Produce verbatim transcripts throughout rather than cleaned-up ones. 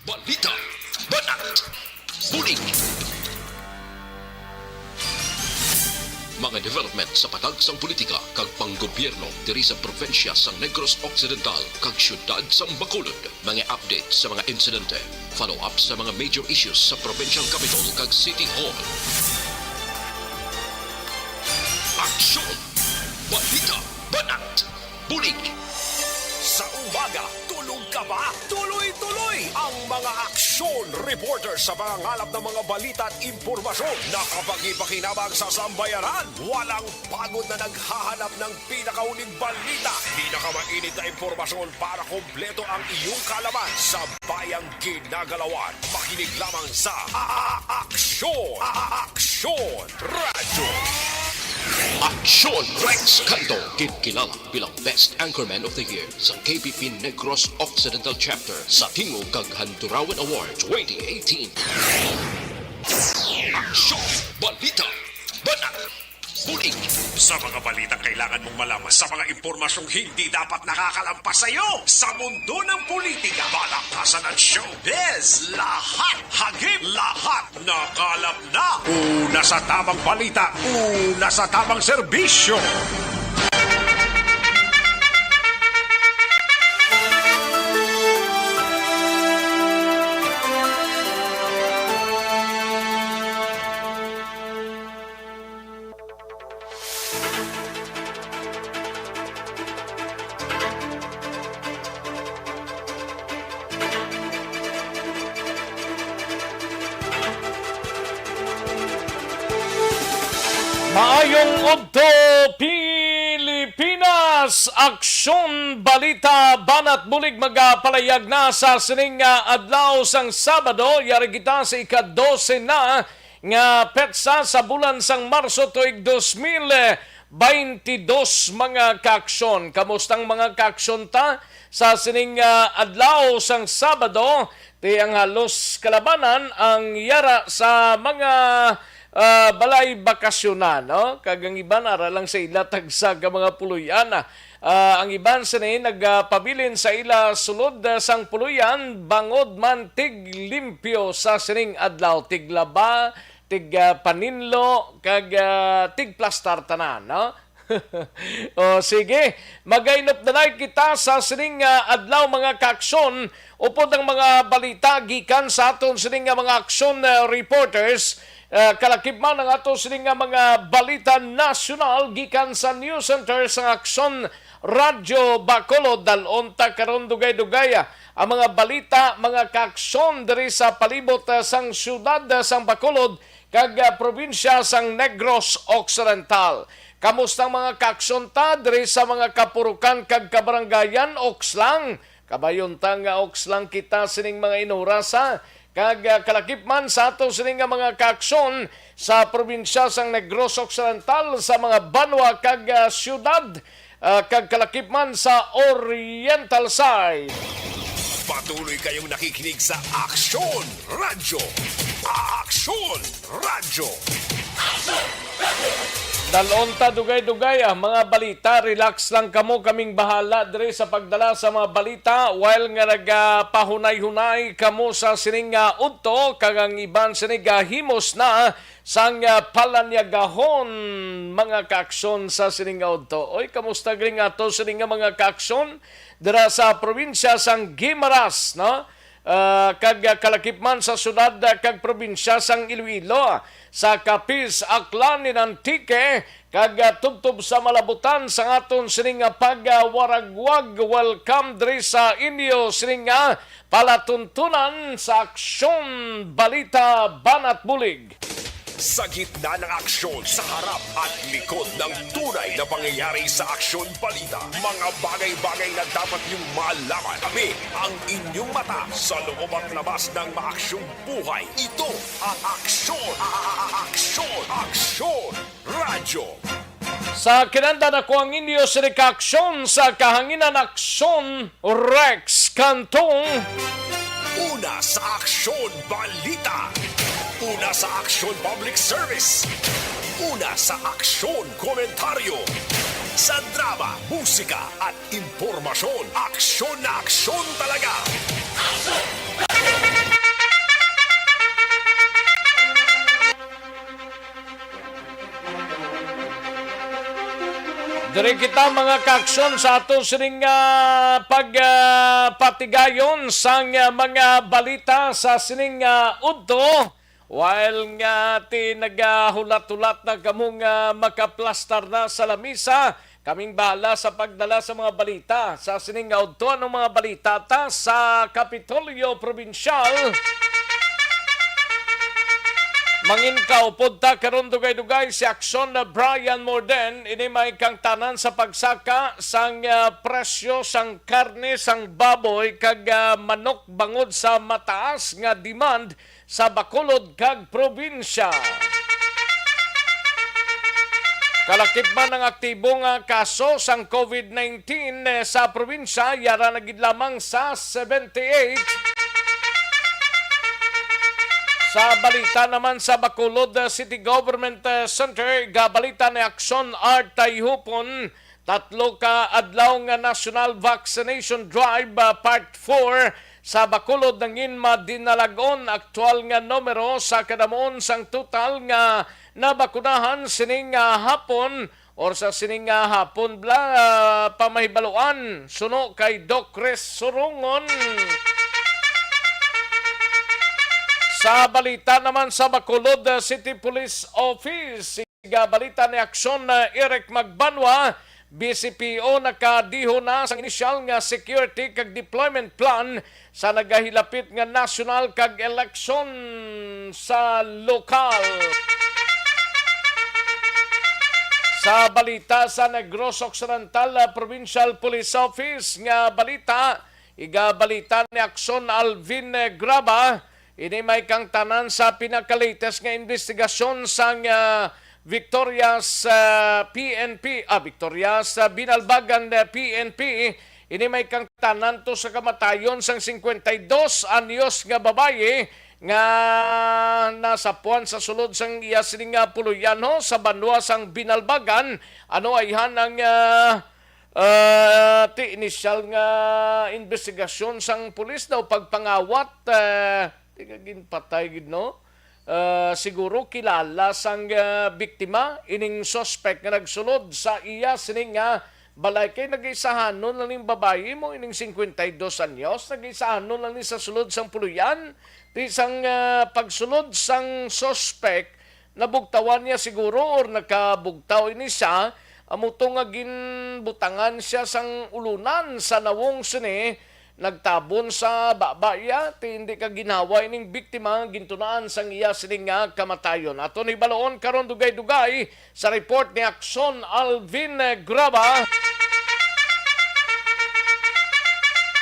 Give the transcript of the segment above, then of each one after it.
Balita, banat, bulig. Mga development sa patag sang politika kag panggobyerno diri sa probinsya sang Negros Occidental kag siyudad sang Bacolod. Mga update sa mga insidente, follow-up sa mga major issues sa provincial capital kag city hall. Aksyon! Balita, banat, bulig. Sa umaga, tulog ka ba? Tuloy-tuloy ang mga aksyon reporter sa pangangalap ng mga balita at impormasyon na kapakipakinabang sa sambayanan. Walang pagod na naghahanap ng pinakauling balita, pinakamainit na impormasyon para kompleto ang iyong kaalaman sa bayang ginagalawan. Makinig lamang sa A-, A-, Aksyon! A-, A-, Aksyon Radyo! Aksyon Rex Canto, ginkilala bilang Best Anchorman of the Year sa K P P Negros Occidental Chapter sa tingog kag Handurawan Award twenty eighteen. Aksyon! Balita! Banat! Bulig! Sa mga balitang kailangan mong malaman, sa mga impormasyong hindi dapat nakakalampas sa iyo, sa mundo ng politika, balaktasan at showbiz, lahat hagip, lahat nakalap na. Una sa tamang balita, una sa tamang serbisyo. Maayong udto, Pilipinas! Aksyon, balita, banat bulig magapalayag na sa sining, ah, adlaw sang Sabado. Yari kita sa ika-dose na nga petsa sa bulan sang Marso tuig dos mil baynte dos, mga kaaksyon. Kamusta ang mga kaaksyon ta sa sining, ah, adlaw sang Sabado? Ti ang halos kalabanan ang yara sa mga, ah, balay bakasyonan, no? Kag ang iban ara lang sa ila tagsa ka mga puloy-an. Ah, ang iban sini nagapabilin sa ila sulod, ah, sang puloy-an, bangod man tiglimpyo sa sining adlaw, tiglaba, tig, ah, paninlo, kag, ah, tigplastar tanan, no? O, sige, magainop na lang kita sa sining, ah, adlaw, mga kaaksyon, upod ang mga balita gikan sa aton sining nga mga aksyon, ah, reporters. Ah, kalakip man ang aton sining nga mga balita nasyonal gikan sa News Center sang Aksyon Radyo Bacolod. Dal-on ta karon dugay-dugay, ah, ang mga balita, mga kaaksyon diri sa palibot, ah, sang siyudad, ah, sang Bacolod kag, ah, probinsya sang Negros Occidental. Kamusta ang mga kaaksyon ta diri sa mga kapurukan kag kabarangayan? Oks lang. Kabayon ta nga oks lang kita sining mga inuras, ha? Kag, ah, kalakip man sa ato sini nga mga kaaksyon sa probinsya sang Negros Occidental, sa mga banwa kag, ah, siyudad, ah, kag kalakip man sa Oriental side. Patuloy kayong nakikinig sa Aksyon Radyo. Aksyon Radyo. Dal-on ta dugay-dugay, ah, mga balita. Relax lang kamo, kaming bahala diri sa pagdala sa mga balita, while nga nagapahunay-hunay kamo sa sining, ah, udto, kag ang iban sini gahimos na sang, ah, palanyagahon, mga kaaksyon, sa sining nga udto. Oy, kamusta gani nga ato sining nga mga kaaksyon dira sa probinsya sang Guimaras, no? Ah, kag, ah, kalakip man sa syudad, ah, kag probinsya sang Iloilo, sa Capiz, Aklan, and Antique, kag, ah, tubtob sa malabutan sang aton sining nga pagwaragwag. Welcome diri sa inyo sining nga palatuntunan sa Aksyon Balita Banat Bulig. Sa gitna ng aksyon, sa harap at likod ng tunay na pangyayari sa Aksyon Balita, mga bagay-bagay na dapat niyong malaman. Kami ang inyong mata sa loob at labas ng maaksyong buhay. Ito ang Aksyon, a-, a-, a-, Aksyon, Aksyon Radyo. Sa kinandan ako ang inyo sini ka aksyon sa kahanginan, Aksyon Rex Cantong. Una sa Aksyon Balita. Una sa Aksyon Public Service. Una sa Aksyon Komentaryo. Sa drama, musika, at impormasyon, aksyon na aksyon talaga. Diri kita, mga kaaksyon, sa ato sining, ah, pag, ah, patigayon sang, ah, mga balita sa sining, ah, udto. While nga ti nagahulat-hulat na kamo nga makaplastar na sa lamisa, kaming bahala sa pagdala sa mga balita sa sining nga udto. Anong mga balita ta sa Kapitolyo Probinsyal? Mangin kaupod ta karon, dugay-dugay, si Aksyon na Brian Morden. Ini may kangtanan sa pagsaka sang, ah, presyo sang karne sang baboy kag, ah, manok bangod sa mataas nga demand sa Bacolod kag probinsya. Kalakip man ang aktibo nga kaso sang COVID nineteen, eh, sa probinsya, yara na gid lamang sa seventy-eight. Sa balita naman sa Bacolod, uh, City Government, uh, Center, gabalita ni Aksyon Art Tayhupon, tatlo ka adlaw nga National Vaccination Drive, uh, Part four sa Bacolod nangin madinalag-on. Aktual nga numero sa kadamuon sang total nga nabakunahan sining, uh, hapon or sa sining nga hapon bla, ah, pamahibaluan suno kay Doc Chris Surongon. Sa balita naman sa Bacolod, ah, City Police Office, gabalita ni Aksyon na Eric Magbanwa, B C P O nakadiho na sa initial nga security kag deployment plan sa nagahilapit nga nasyonal kag eleksyon sa lokal. Sa balita sa Negros Occidental, ah, Provincial Police Office nga balita, igabalita ni Aksyon Alvin, eh, Graba, ini may kangtanan sa pinakalatest nga investigasyon sang, ah, Victorias, ah, P N P, ah, Victorias, ah, Binalbagan, ah, P N P. Ini may kangtanan to sa kamatayon sang singkwenta y dos anyos nga babayi nga nasapuan sa sulod sang iya sini nga puloy-an, ho, sa banwa sang Binalbagan. Ano ayhan ang, ah, ah, ti inisyal nga investigasyon sang pulis daw pagpangawat, ah, ti ka ginpatay gid, no? Ah, siguro kilala sang, ah, biktima ining suspek nga nagsulod sa iya sini nga balay, kay nag-isahanon lang ning babayi mo ining singkwenta y dos anyos, nag-isahanon lang ni sa sulod sang puloy-an. Ti sang, ah, pagsulod sang suspek, nabugtawan niya siguro or nakabugtaw ini siya, amo to nga ginbutangan siya sang ulunan sa nawong sini, nagtabon sa baba iya, ti hindi ka ginhawa ining biktima, gintunaan sang iya sini nga kamatayon. Aton hibaluon karon dugay-dugay sa report ni Akson Alvin Graba.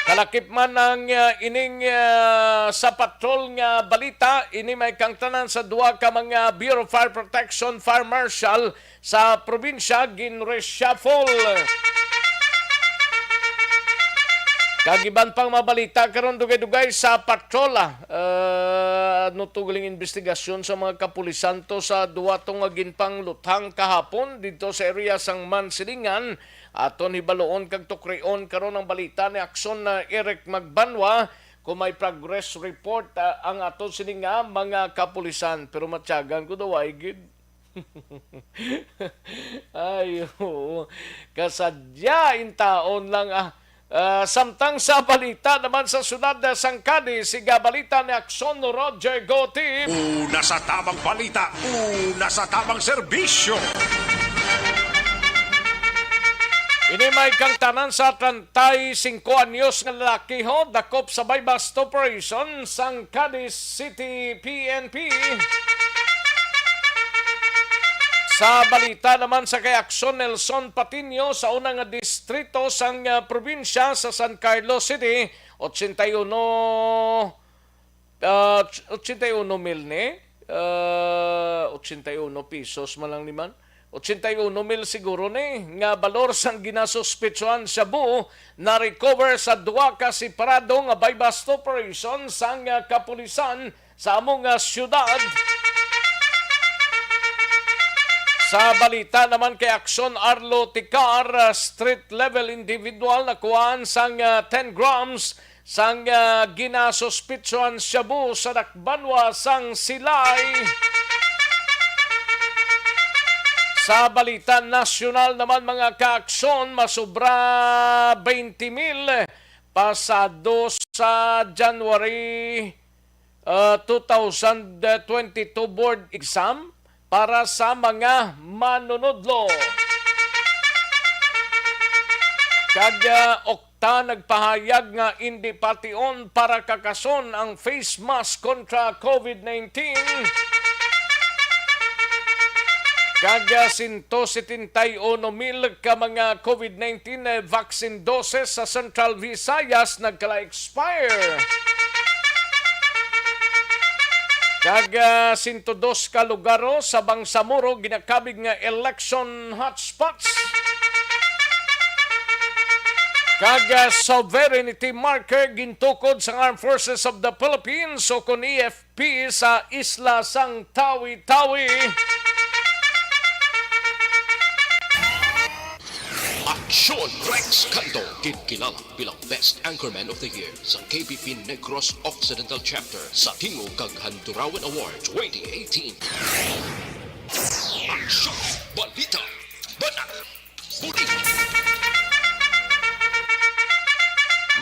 Kalakip man ang, ah, ining, ah, sa patrol nga balita, ini may kangtanan sa duha ka mga Bureau of Fire Protection Fire Marshal sa probinsya gin-reshuffle. Kag iban pang mabalita karon, dugay-dugay sa patrol, ah, ano to galing investigasyon sa mga kapulisan to sa duwa to nga ginpangluthang kahapon didto sa area sang Mansilingan. Aton hibaluon kag tukrion karon ang balita ni Akson na Eric Magbanwa kung may progress report, ah, ang aton sini nga mga kapulisan. Pero matyagan ko daw ay gid. Ay, oo. Kasadya in taon lang, ah. Ah, samtang sa balita naman sa syudad, ah, sang Cadiz, siga balita ni Akson Roger Gotip. Una sa tamang balita, una sa tamang serbisyo. Ini may kangtanan sa treinta y cinco anyos nga lalaki, ho, dakop sa buy-bust operation sang Cadiz City P N P. Sa balita naman sa kay Akson Nelson Patiño, sa una nga distrito sang, ah, probinsya sa San Carlos City, ochenta y uno, ah, ochenta y uno mil ni, ah, ochenta y uno pesos man lang ni man. Ochenta y uno mil siguro ni nga balor sang ginasuspetsuhan shabu na-recover sa duha ka separado nga buy-bust operation sang, ah, kapulisan sa amo nga syudad. Sa balita naman kay Akson Arlo Ticar, ah, street level individual nakuhaan sang, ah, ten grams sang, ah, ginasuspitsuhan shabu sa dakbanwa sang Silay. Sa balita nasyonal naman, mga kaaksyon, masobra twenty mil pasado sa January, ah, two thousand twenty-two board exam para sa mga manunodlo. Kag, ah, ta nagpahayag nga indi pation para kakason ang face mask kontra COVID nineteen. Kag, ah, sento setenta y uno mil ka mga COVID nineteen, eh, vaccine doses sa Central Visayas nagkala-expire. Kag, ah, sento dos ka lugar, oh, sa Bangsamoro ginakabig nga election hotspots. Kag, ah, sovereignty marker gintukod sang Armed Forces of the Philippines, o kon A F P, sa isla sang Tawi-Tawi. Aksyon Rex Canto, ginkilala bilang Best Anchorman of the Year sa K B P Negros Occidental Chapter sa Tingog kag Handurawan Award twenty eighteen. Aksyon! Balita! Banat! Bulig!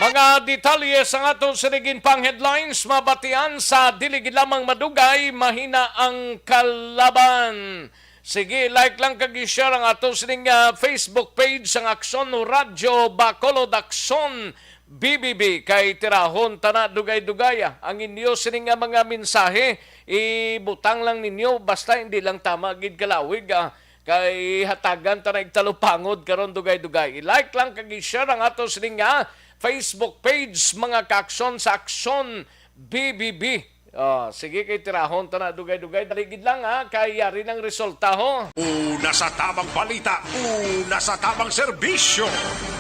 Mga detalye sang aton sining pang headlines, mabatian sa dili gid lamang madugay, mahina ang kalaban. Sige, like lang kag i-share ang aton sining, ah, Facebook page sang Aksyon Radyo Bacolod, Aksyon B B B, kay tirahon ta na dugay-dugay, ah, ang inyo sining nga mga mensahe. Ibutang lang ninyo, basta hindi lang tama gid kalawig, ah. Kay hatagan ta na igtalupangod karon dugay-dugay. I-like lang kag i-share ang ato sining nga Facebook page, mga kaaksyon sa Aksyon B B B. Oh, sige, kay tirahon ta na dugay-dugay. Dali gid lang, ha, kay yari nang resulta, ho. Una sa tamang balita, una sa tamang serbisyo.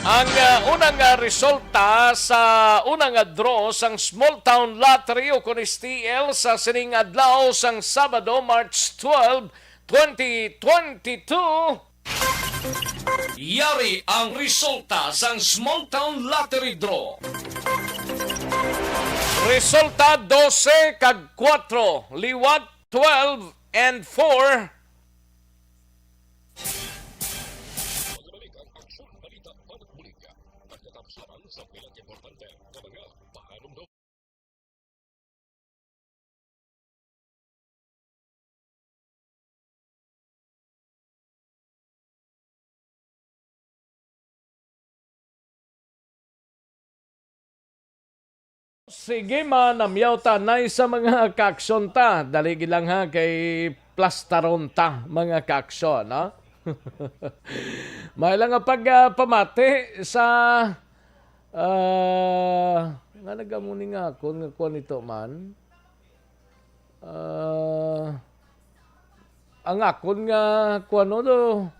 Ang, ah, unang, ah, resulta sa unang, ah, draw sang Small Town Lottery o kon S T L sa sining adlaw sang Sabado, March twelve, twenty twenty-two. Yari ang resulta sang Small Town Lottery Draw. Resulta, dose kag kuwatro, liwat twelve and four. Magbalik ang Aksyon Balita Banat Bulig. Pagkatapos lamang sa ilang importante nga mga pahanumdom. Sige, manamyaw ta anay sa mga kaaksyon ta. Dali gid lang, ha, kay plastaron ta, mga kaaksyon, no? May lang nga pag, ah, pamati sa, ah, nga nag-amo ni nga akon nga kuwan ito man. Ah, ang akon nga kuwano do,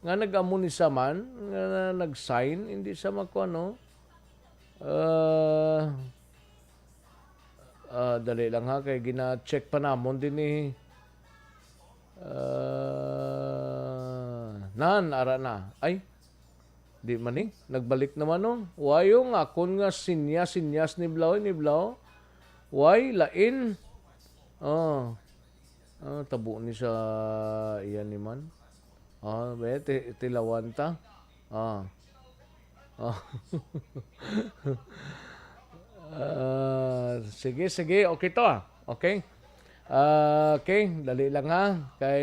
nga nag-amo ni sa man, nga nag-sign, hindi sa makuwano. Ah, ah, dali lang ha, kay gina-check pa namon din ni, ah, nan, ara na. Ay, di man ni, nagbalik naman, oh. Why, oh, nga akon nga sinyas, sinyas ni Blaw, ni Blaw. Why, lain. Oh. Ah, tabo ni sa iya ni man. Ah, be, ti-, tilawan ta. Ah. Ah. Ah, sige, sige. Okay to, ah. Okay. Ah, okay, dali lang ha. Kay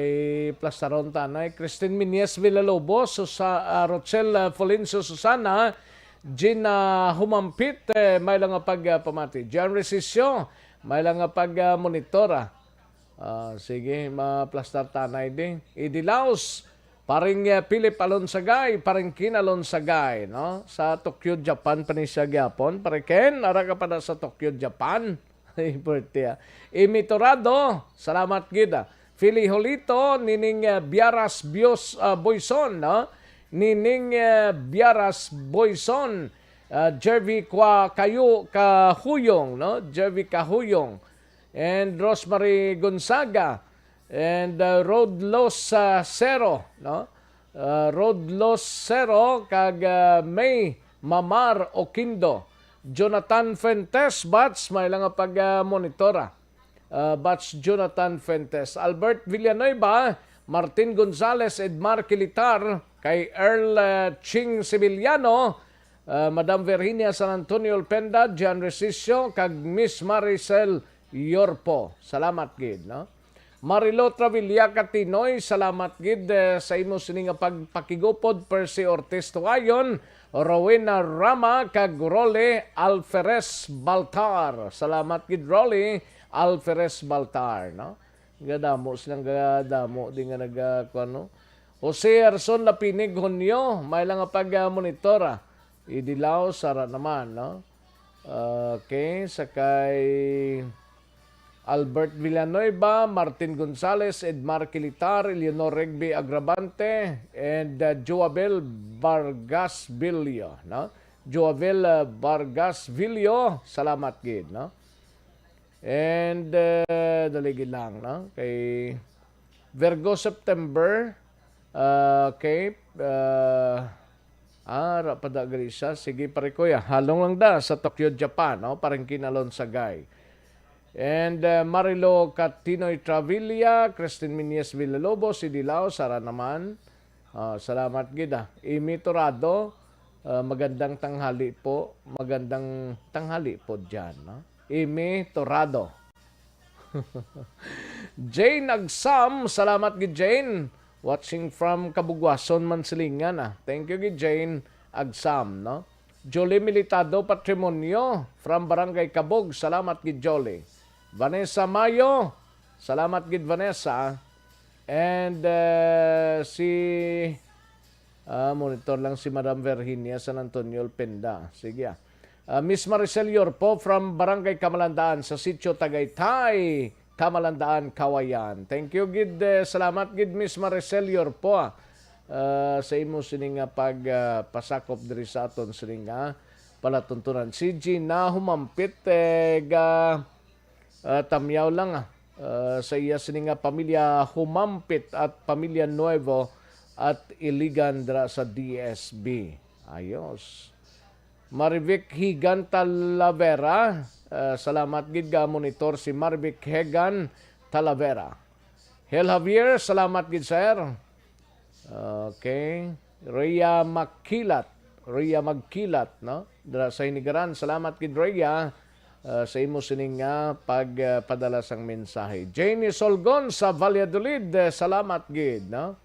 plastaron ta na. Christine Minyes Villalobos, Susa-, ah, Rochelle, ah, Fulencio Susana, Gina Humampit, eh, may lang nga pag, ah, pamati. John Resisio, may lang nga pag, ah, monitora. Ah, sige, maplastar tanay di. Idilaos, paring, eh, Philip Alonsagay, paring Kin Alonsagay, no? Sa Tokyo, Japan pa ni siya gyapon. Pare Ken, ara ka pa na sa Tokyo, Japan. Ay, pwerte, ah. Imi Torado, salamat gid, ah. Philly Holito, nining, eh, Biaras Bios, ah, Boyson, no? Nining, eh, Biaras Boyson, ah, Jervy Kwa Kayo Kahuyong, no? Jervy Kahuyong. And Rosemary Gonzaga, and, uh, Road Los, uh, Cero, no? Uh, Road Los Cero, kag, uh, May Mamar Oquindo. Jonathan Fuentes, Bats, may lang nga pag, uh, monitora. Uh, Bats Jonathan Fuentes. Albert Villanueva, Martin Gonzales, Edmar Kilitar, kay Earl, eh, Ching Sibiliano, eh, Madam Virginia San Antonio Olpenda, John Resicio, kag Miss Maricel Yorpo. Salamat gid, no? Marilo Travilla Katinoy, salamat gid, eh, sa imo sini nga pagpakigupod. Percy Ortiz Tuayon, Rowena Rama, kag Rolly Alferez Baltar. Salamat gid, Rolly Alferez Baltar, no? Gadamo silang gadamo di nga nag, ah, kuwan, no? Jose Erson Lapinig Hunyo, may lang nga pag, ah, monitor, ah. Idilaw, sara naman, no? Okay, sakay Albert Villanueva, Martin Gonzales, Edmar Kilitar, Eleanor Regbi Agravante, and, uh, Joabel Vargas Villo, no? Joabel, uh, Vargas Villo, salamat gid, no? And, uh, dali gid lang, no? Kay Virgo September, uh, okay, uh, ah, ra pa da gali siya. Sige, pare kuya, halong lang da sa Tokyo, Japan, no? Parang kinalon sa gay. And, uh, Marilo Katinoy Travilla, Christine Minyes Villalobos, si Dilao, sara naman. Ah, salamat gid, ah. Amy Torado, ah, magandang tanghali po. Magandang tanghali po dyan, no? Amy Torado. Jane Agsam, salamat gid, Jane. Watching from Cabugwason man silingan, ah. Thank you gid, Jane Agsam, no? Jolie Militado Patrimonio from Barangay Cabug, salamat gid, Jolie. Vanessa Mayo, salamat gid, Vanessa. And, uh, si, ah, monitor lang si Madam Virginia San Antonio Olpenda. Sige, ah. Ah, Miss Maricel Yorpo from Barangay Kamalandaan sa Sitio Tagaytay, Kamalandaan, Kawayan. Thank you gid, eh, salamat gid, Miss Maricel Yorpo, ah, ah, sa imo sini nga pag, ah, pasakop diri sa aton sini nga palatuntunan. Si Gina Humampit, eh, ga, ah, tamyaw lang, ah, ah, sa iya sini nga pamilya Humampit at pamilya Nuevo at Iligan dira sa D S B. Ayos. Marivic Higan Talavera, ah, salamat gid, ga monitor si Marivic Higan Talavera. Hel Javier, salamat gid, sir. Okay. Rhea Makilat. Rhea Magkilat, no? Dira sa Hinigaran. Salamat gid, Rhea, ah, sa imo sining nga pagpadala sang mensahe. Janie Solgon sa Valladolid, eh, salamat gid, no?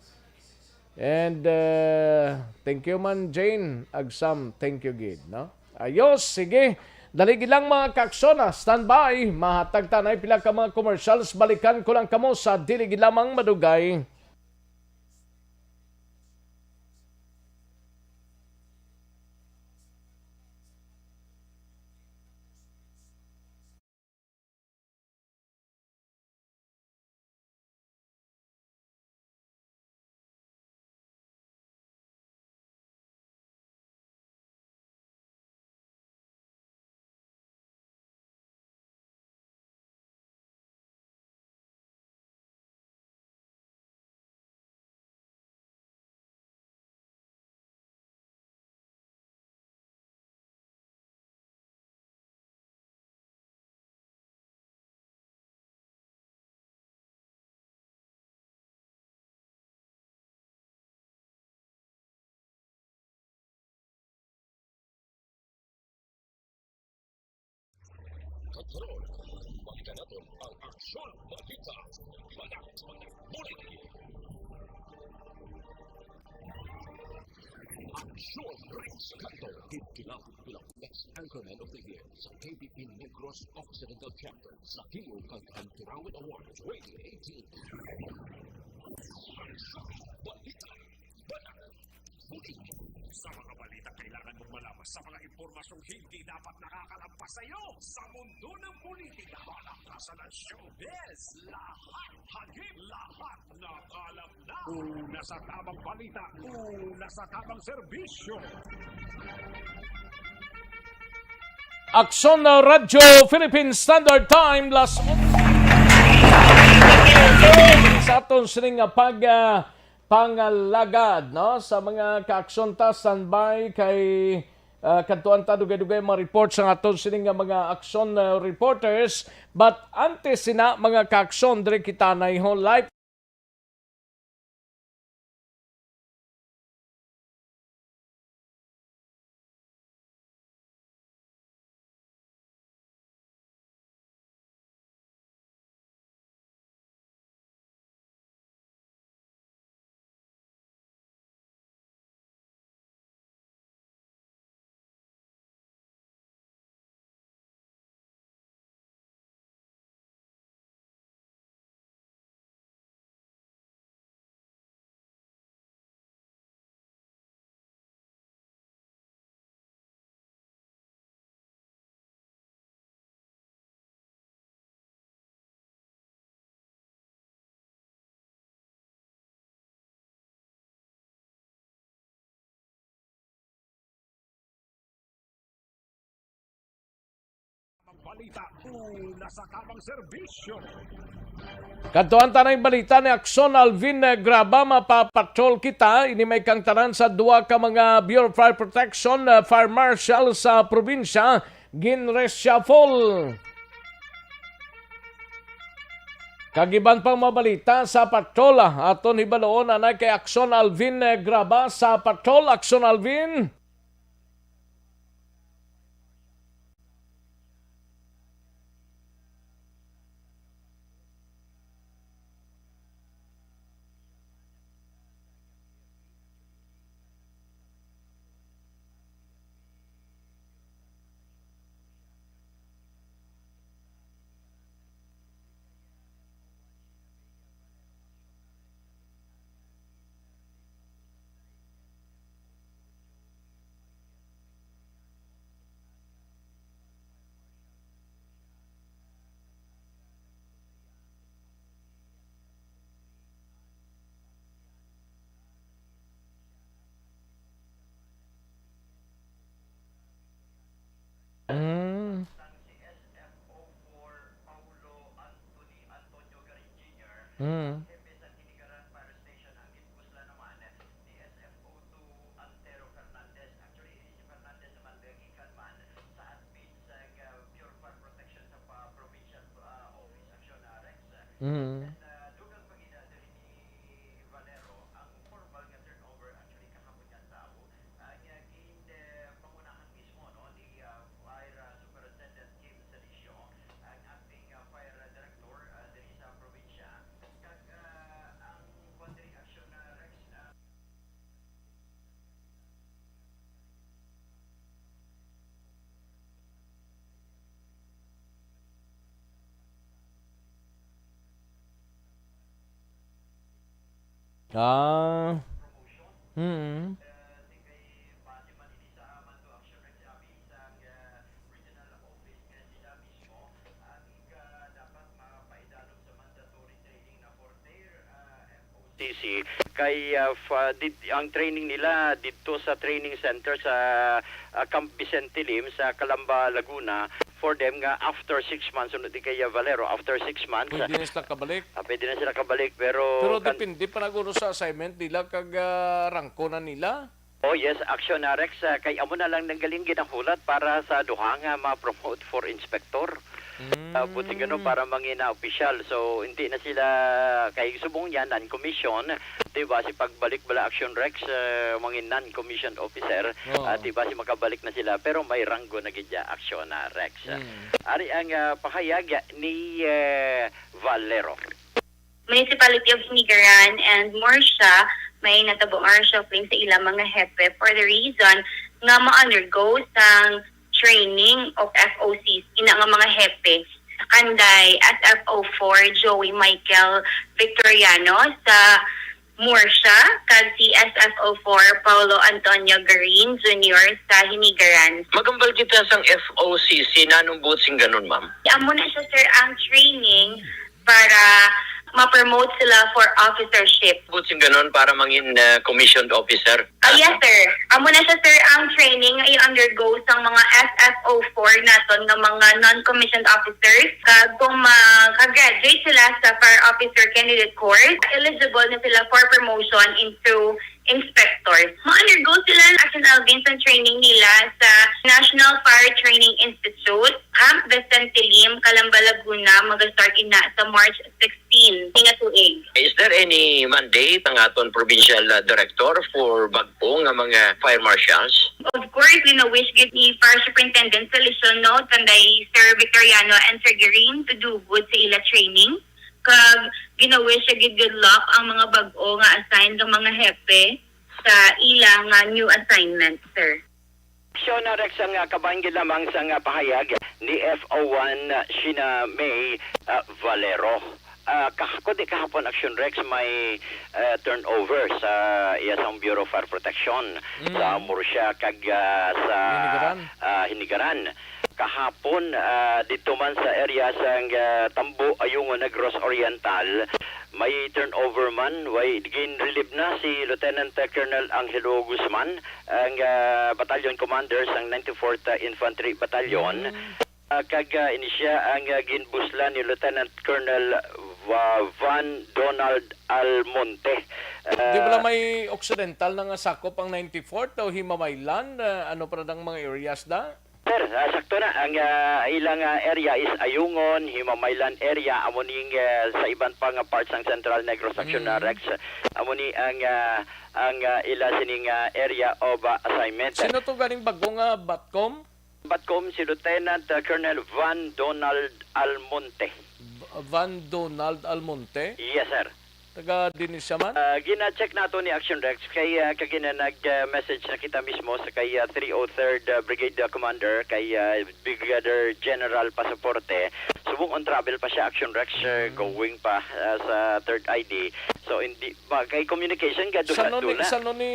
And, eh, thank you man, Jane Agsam. Thank you gid, no? Ayos, sige. Dali gid lang, mga kaaksyon, ah. Standby. Mahatag tanay pila ka mga commercials. Balikan ko lang kamo sa dili gid lamang madugay. Kontrol. Balikan naton ang Aksyon Balita. Balak, balak, bulig. Aksyon Ring Sakadto. Kikilaw, kilaw. Next anchorman of the year sa K B P Negros Occidental Chapter, sa Q kag Anturawit Award twenty eighteen. Aksyon Balita. Balak. Bulig. Sa mga balita kailangan mong malaman, sa mga impormasyong hindi dapat nakakalagpas sa iyo, sa mundo ng politika, balak na sa showbiz, lahat, hagip lahat, nakalap na. Una sa tamang balita, una sa tamang serbisyo. Aksyon na Radyo Philippine Standard Time, las sa aton sining nga pag, ah, pangalagad, no? Sa mga kaaksyon ta, standby kay, ah, kadtuan ta dugay-dugay mga report sa aton sining nga mga aksyon, ah, reporters. But antes sina, mga kaaksyon, diri kita na iho live. Balita, una sa tamang serbisyo. Kadtuan ta na ang balita ni Akson Alvin, eh, Graba, mapapatrol kita. Ini may kangtanan sa duha ka mga Bureau of Fire Protection, eh, fire marshal sa probinsya, gin-reshuffle. Kag iban pang mabalita sa patrol, ah, aton hibaluon anay kay Akson Alvin, eh, Graba sa patrol. Akson Alvin. Mm. Mm. Mm. Ah. Mm. C C, kay, ah, fa-, did-, ang training nila didto sa training center sa, ah, Camp Vicente Lim sa Calamba, Laguna, for them nga after six months, ano di kaya, Valero, after six months, Pwede na sila kabalik. ah, pwede na sila kabalik, pero Pero kan- depende pa na guro sa assignment nila kag, ah, rangko na nila. Oh, yes, Action Rex, ah, kay amo na lang nang galing ginahulat para sa duha nga ma-promote for inspector. Mm. Ah, buti nga, no, para mangin na opisyal. So, hindi na sila kay subong niya, non-commission. Di ba, si pagbalik bala Action Rex, ah, mangin non-commissioned officer. Oo. Ah, di ba, si makabalik na sila. Pero may ranggo na gid ya, Action, ah, Rex. Mm. Ari ang, ah, pahayag ni, eh, Valero. Municipality of Hinigaran and Murcia, may natabo nga reshuffling sa ilang mga hepe for the reason nga ma-undergo sang training of F O Cs ina nga mga hepe. Kanday, S F O four, Joey Michael Victoriano sa Murcia, kag si S F O four, Paulo Antonio Garin Junior sa Hinigaran. Magambal kita sang F O C C, nanong buot sing ganun, ma'am? Amo na siya, sir, ang training para ma-promote sila for officership. Buot sing ganun para mangin, uh, commissioned officer? Ah, yes, sir. Amo na siya, sir, ang training nga i-undergo sang mga S F O four naton nga mga non-commissioned officers. Kag kung maka-graduate sila sa fire officer candidate course, eligible na sila for promotion into inspectors. Ma-undergo sila, Action Alvin, sa training nila sa National Fire Training Institute, Camp Vicente Lim, Calamba, Laguna. Maga-start ina sa March sixteen nga tuig. Is there any mandate ang aton provincial, uh, director for bag-o nga mga fire marshals? Of course, gina-wish gid ni Fire Superintendent Feliciano, kanday Sir Victoriano and Sir Girin, to do good sa ila training. Kag gina-wish gid good luck ang mga bag-o nga assigned nga mga hepe sa ila nga new assignment, sir. Siya na, Rex, ang, ah, kabahin gid lamang sa nga pahayag ni F O one, ah, Sheena May, ah, Valero. Ah, kah-, kundi kahapon, Action Rex, may, ah, turnover sa iya sang Bureau of Fire Protection Mm. sa Murcia kag, ah, sa, Hinigaran. ah, Hinigaran. Kahapon, ah, dito man sa area sang, ah, Tambo, Ayungon, Negros Oriental, may turnover man, way gin-relieve na si Lieutenant Colonel Angelo Guzman, ang, ah, battalion commander sang ninety-fourth Infantry Battalion. Mm. Ah, kag, ah, ini siya ang, ah, ginbuslan ni Lieutenant Colonel Va-, Van Donald Almonte. Di bala Ah, may Occidental na nga sakop ang ninety-fourth o Himamaylan? Ah, ano pa na ang mga areas da? Sir, ah, sakto na. Ang, ah, ilang, ah, area is Ayungon, Himamaylan area, amo ning, ah, sa iban pa nga parts sang Central Negros Section na Mm. Rex. Amo ni ang, ah, ang, ah, ila sining, ah, area of, ah, assignment. Sino to ganing bago nga Batcom? Batcom, si Lieutenant, ah, Colonel Van Donald Almonte. B-, Van Donald Almonte? Yes, sir. Taga dinis siya man? Ah, gina-check nato ni Action Rex kay, ah, kagina nag-, ah, message na kita mismo sa kay, ah, three oh third, ah, Brigade, ah, Commander kay, ah, Brigadier General Pasaporte. Subong on travel pa siya, Action Rex, ah, Mm. going pa, ah, sa third I D. So, hindi, ba, kay communication, ga, Sa dula, no ni, dula. Sa no ni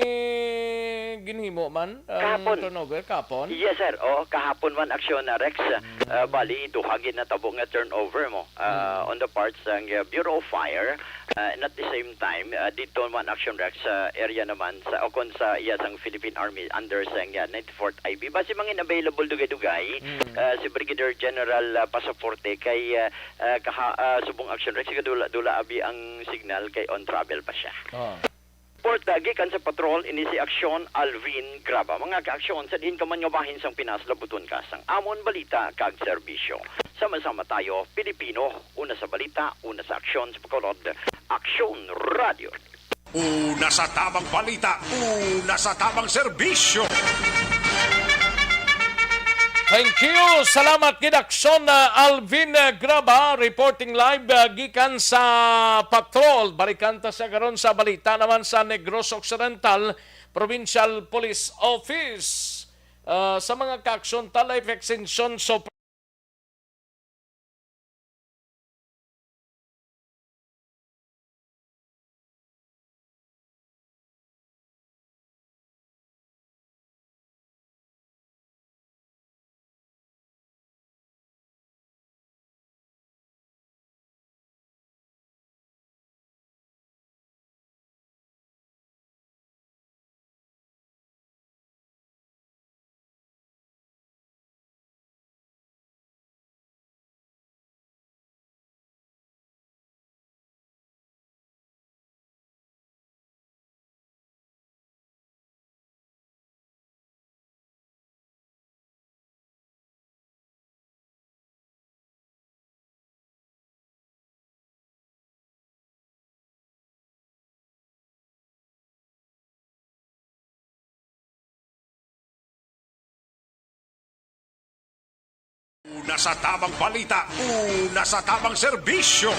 ginhimo man ang Kahapon. Turnover? Kahapon? Yes, sir. Oo, kahapon man, Action, ah, Rex. Mm. Ah, bali, duha gid natabo nga turnover mo, ah, Mm. on the parts sang, ah, Bureau of Fire. Ah, and at the same time, ah, dito man, Action Rex, sa area naman sa, o kon sa iya sang Philippine Army under sang, ah, ninety-fourth I B. Basi mangin available dugay-dugay, Mm. ah, si Brigadier General, ah, Pasaporte kay, ah, ah, kaha-, ah, subong, Action Rex, kadula-dula abi ang signal kay on travel pa siya. Ah. Report, ah, gikan sa patrol, ini si Aksyon Alvin Graba. Mga ka-aksyon, sa diin ka man nga bahin sang Pinas, labuton ka sang amon balita kag serbisyo. Sama-sama tayo, Pilipino, una sa balita, una sa aksyon sa Bacolod. Aksyon Radio. Una sa tamang balita, una sa tamang serbisyo. Thank you. Salamat gid, Aksyon, uh, Alvin, uh, Graba, reporting live, uh, gikan sa patrol. Balikan ta siya karon sa balita naman sa Negros Occidental Provincial Police Office. Uh, sa mga kaaksyon, ta life extension, so Una sa tamang balita, una sa tamang serbisyo.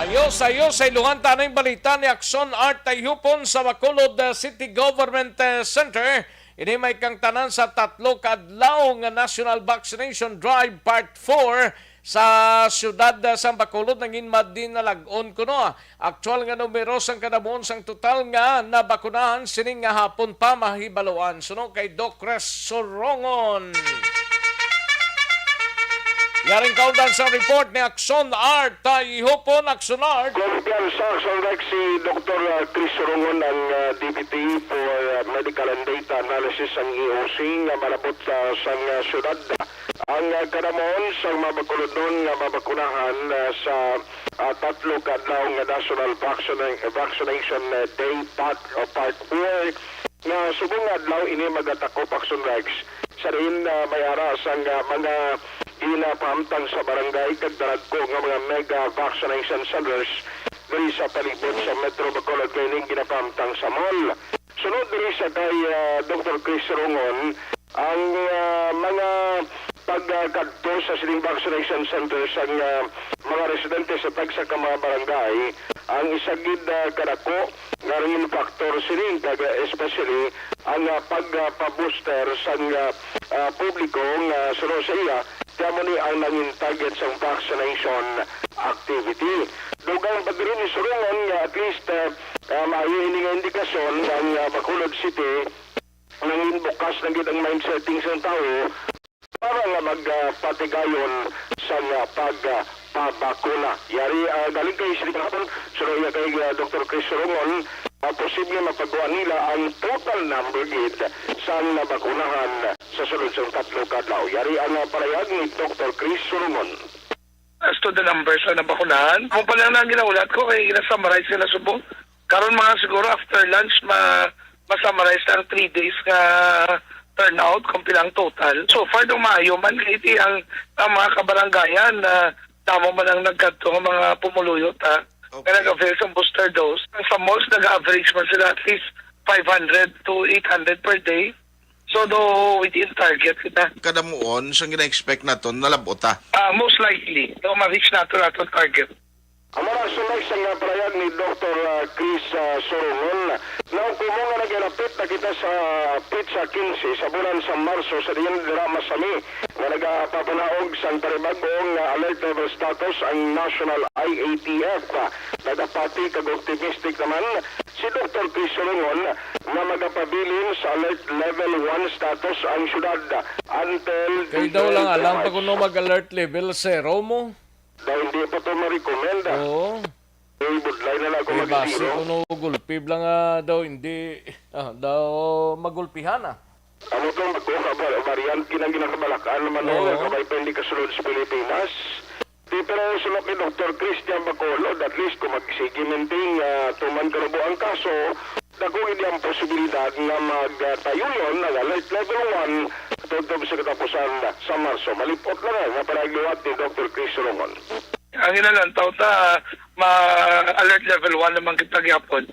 Ayos, ayos, sa iluhan ta ning balita ni Aksyon Art Tayhupon sa Bacolod, uh, City Government, uh, Center. Ini may kangtanan sa tatlo ka adlaw nga National Vaccination Drive Part four sa siyudad, uh, sang Bacolod nangin madinalag-on kuno. Aktual nga numero sang kadamuon sang total nga nabakunahan sining nga hapon pa mahibaluan. Suno kay Doc Chris Sorongon. Yaring kaundan sa report ni Aksyon Art Tayhupon. Aksyon Art. Kumpiyansa sa Rex si Doktor, ah, Chris Sorongon ang, ah, D P T for, ah, Medical and Data Analysis sang E O C nga malabot sa, sang, ah, syudad. Ang, ah, kadamuon sang mga Bacolodnon nga mabakunahan, ah, sa, ah, tatlo ka adlaw nga National Vaccina-, Vaccination, ah, Day Part, o Part four, nga subong nga adlaw ini magatakop, Action Rex, sa diin, ah, may ara sang, ah, mga ginapahamtang sa barangay kag daragko nga mga mega vaccination centers diri sa palibot sa Metro Bacolod, kay ining ginapahamtang sa mall. Sunod diri sa kay, ah, Doktor Chris Rongon, ang, ah, mga pagkadto sa sining vaccination center sang, ah, mga residente sa tagsa ka mga barangay ang isa gid, ah, kadako nga ring factor sining, kag, ah, especially ang, ah, pagpa-booster sang, ah, ah, publiko nga suno sa iya, kamo ni ang nangin target sang vaccination activity. Dugang pa diri ni Surungon nga at least, ah, ah, maayo ini nga indikasyon nga ang, ah, Bacolod City nangin bukas na gid ang mind settings sang tawo para nga mag, ah, patigayon sa, ah, pag, ah, pabakuna. Yari, ah, galing kay Siling Hapon, suno iya kay, ah, Doktor Chris Surungon, ah, posible mapagwa nila ang total number gid sang nabakunahan sa sulod sang tatlo ka adlaw. Yari ang, ah, parayag ni Doktor Chris Sulungon. As to the numbers na nabakunahan, mo pa lang na ginahulat ko kay gina-summarize nila subong. Karon mga siguro after lunch, ma ma-summarize na ang three days nga turnout kung pila ang total. So far, daw maayo man kay ti ang, ang mga kabarangayan na damo man ang nagkadto nga mga pumuluyo ta nga Okay. nag-avail sa booster dose. Ang sa malls, nag-average man sila at least five hundred to eight hundred per day. So, do within target kita. Kadamuon, sang gina-expect naton, nalab-ot ta. Ah, most likely, do ma-reach nato naton target. Ang mga sunay sa nga parayag ni Doktor, ah, Chris, ah, Sorongol, nahukom nga naghilapit na kita sa petsa quince sa bulan sa Marso, sa diin dira masami nga nagapapanaog sang panibag-o nga alert level status ang National I A T F. Nagapati kag optimistic naman si Doktor Chris Sorongol nga magapabilin sa alert level one status ang syudad until Kay daw lang alam pa kuno mag-alert level zero mo. Daw hindi pa to ma-recommend, ah. Oo. Kay budlay na lang ako Kay base mag-zero. Kuno gulpi lang nga daw hindi, ah, daw magulpihan, ah. Amo tong bago nga var-, variant kinang ginakabalakan naman, Oo. no, nga kabay pa hindi kasulod sa Pilipinas. Di, pero sulok ni Doktor Christian Bacolod, at least kung magsige maintain nga tuman kalubo ang kaso, dako gid ang posibilidad nga magtayuyon ang alert level one tubtob sa katapusan sa Marso. Malipot lang nga panagliwat ni Doktor Chris Solomon. Ang inalantaw ta, ma-alert level one naman kita gyapon.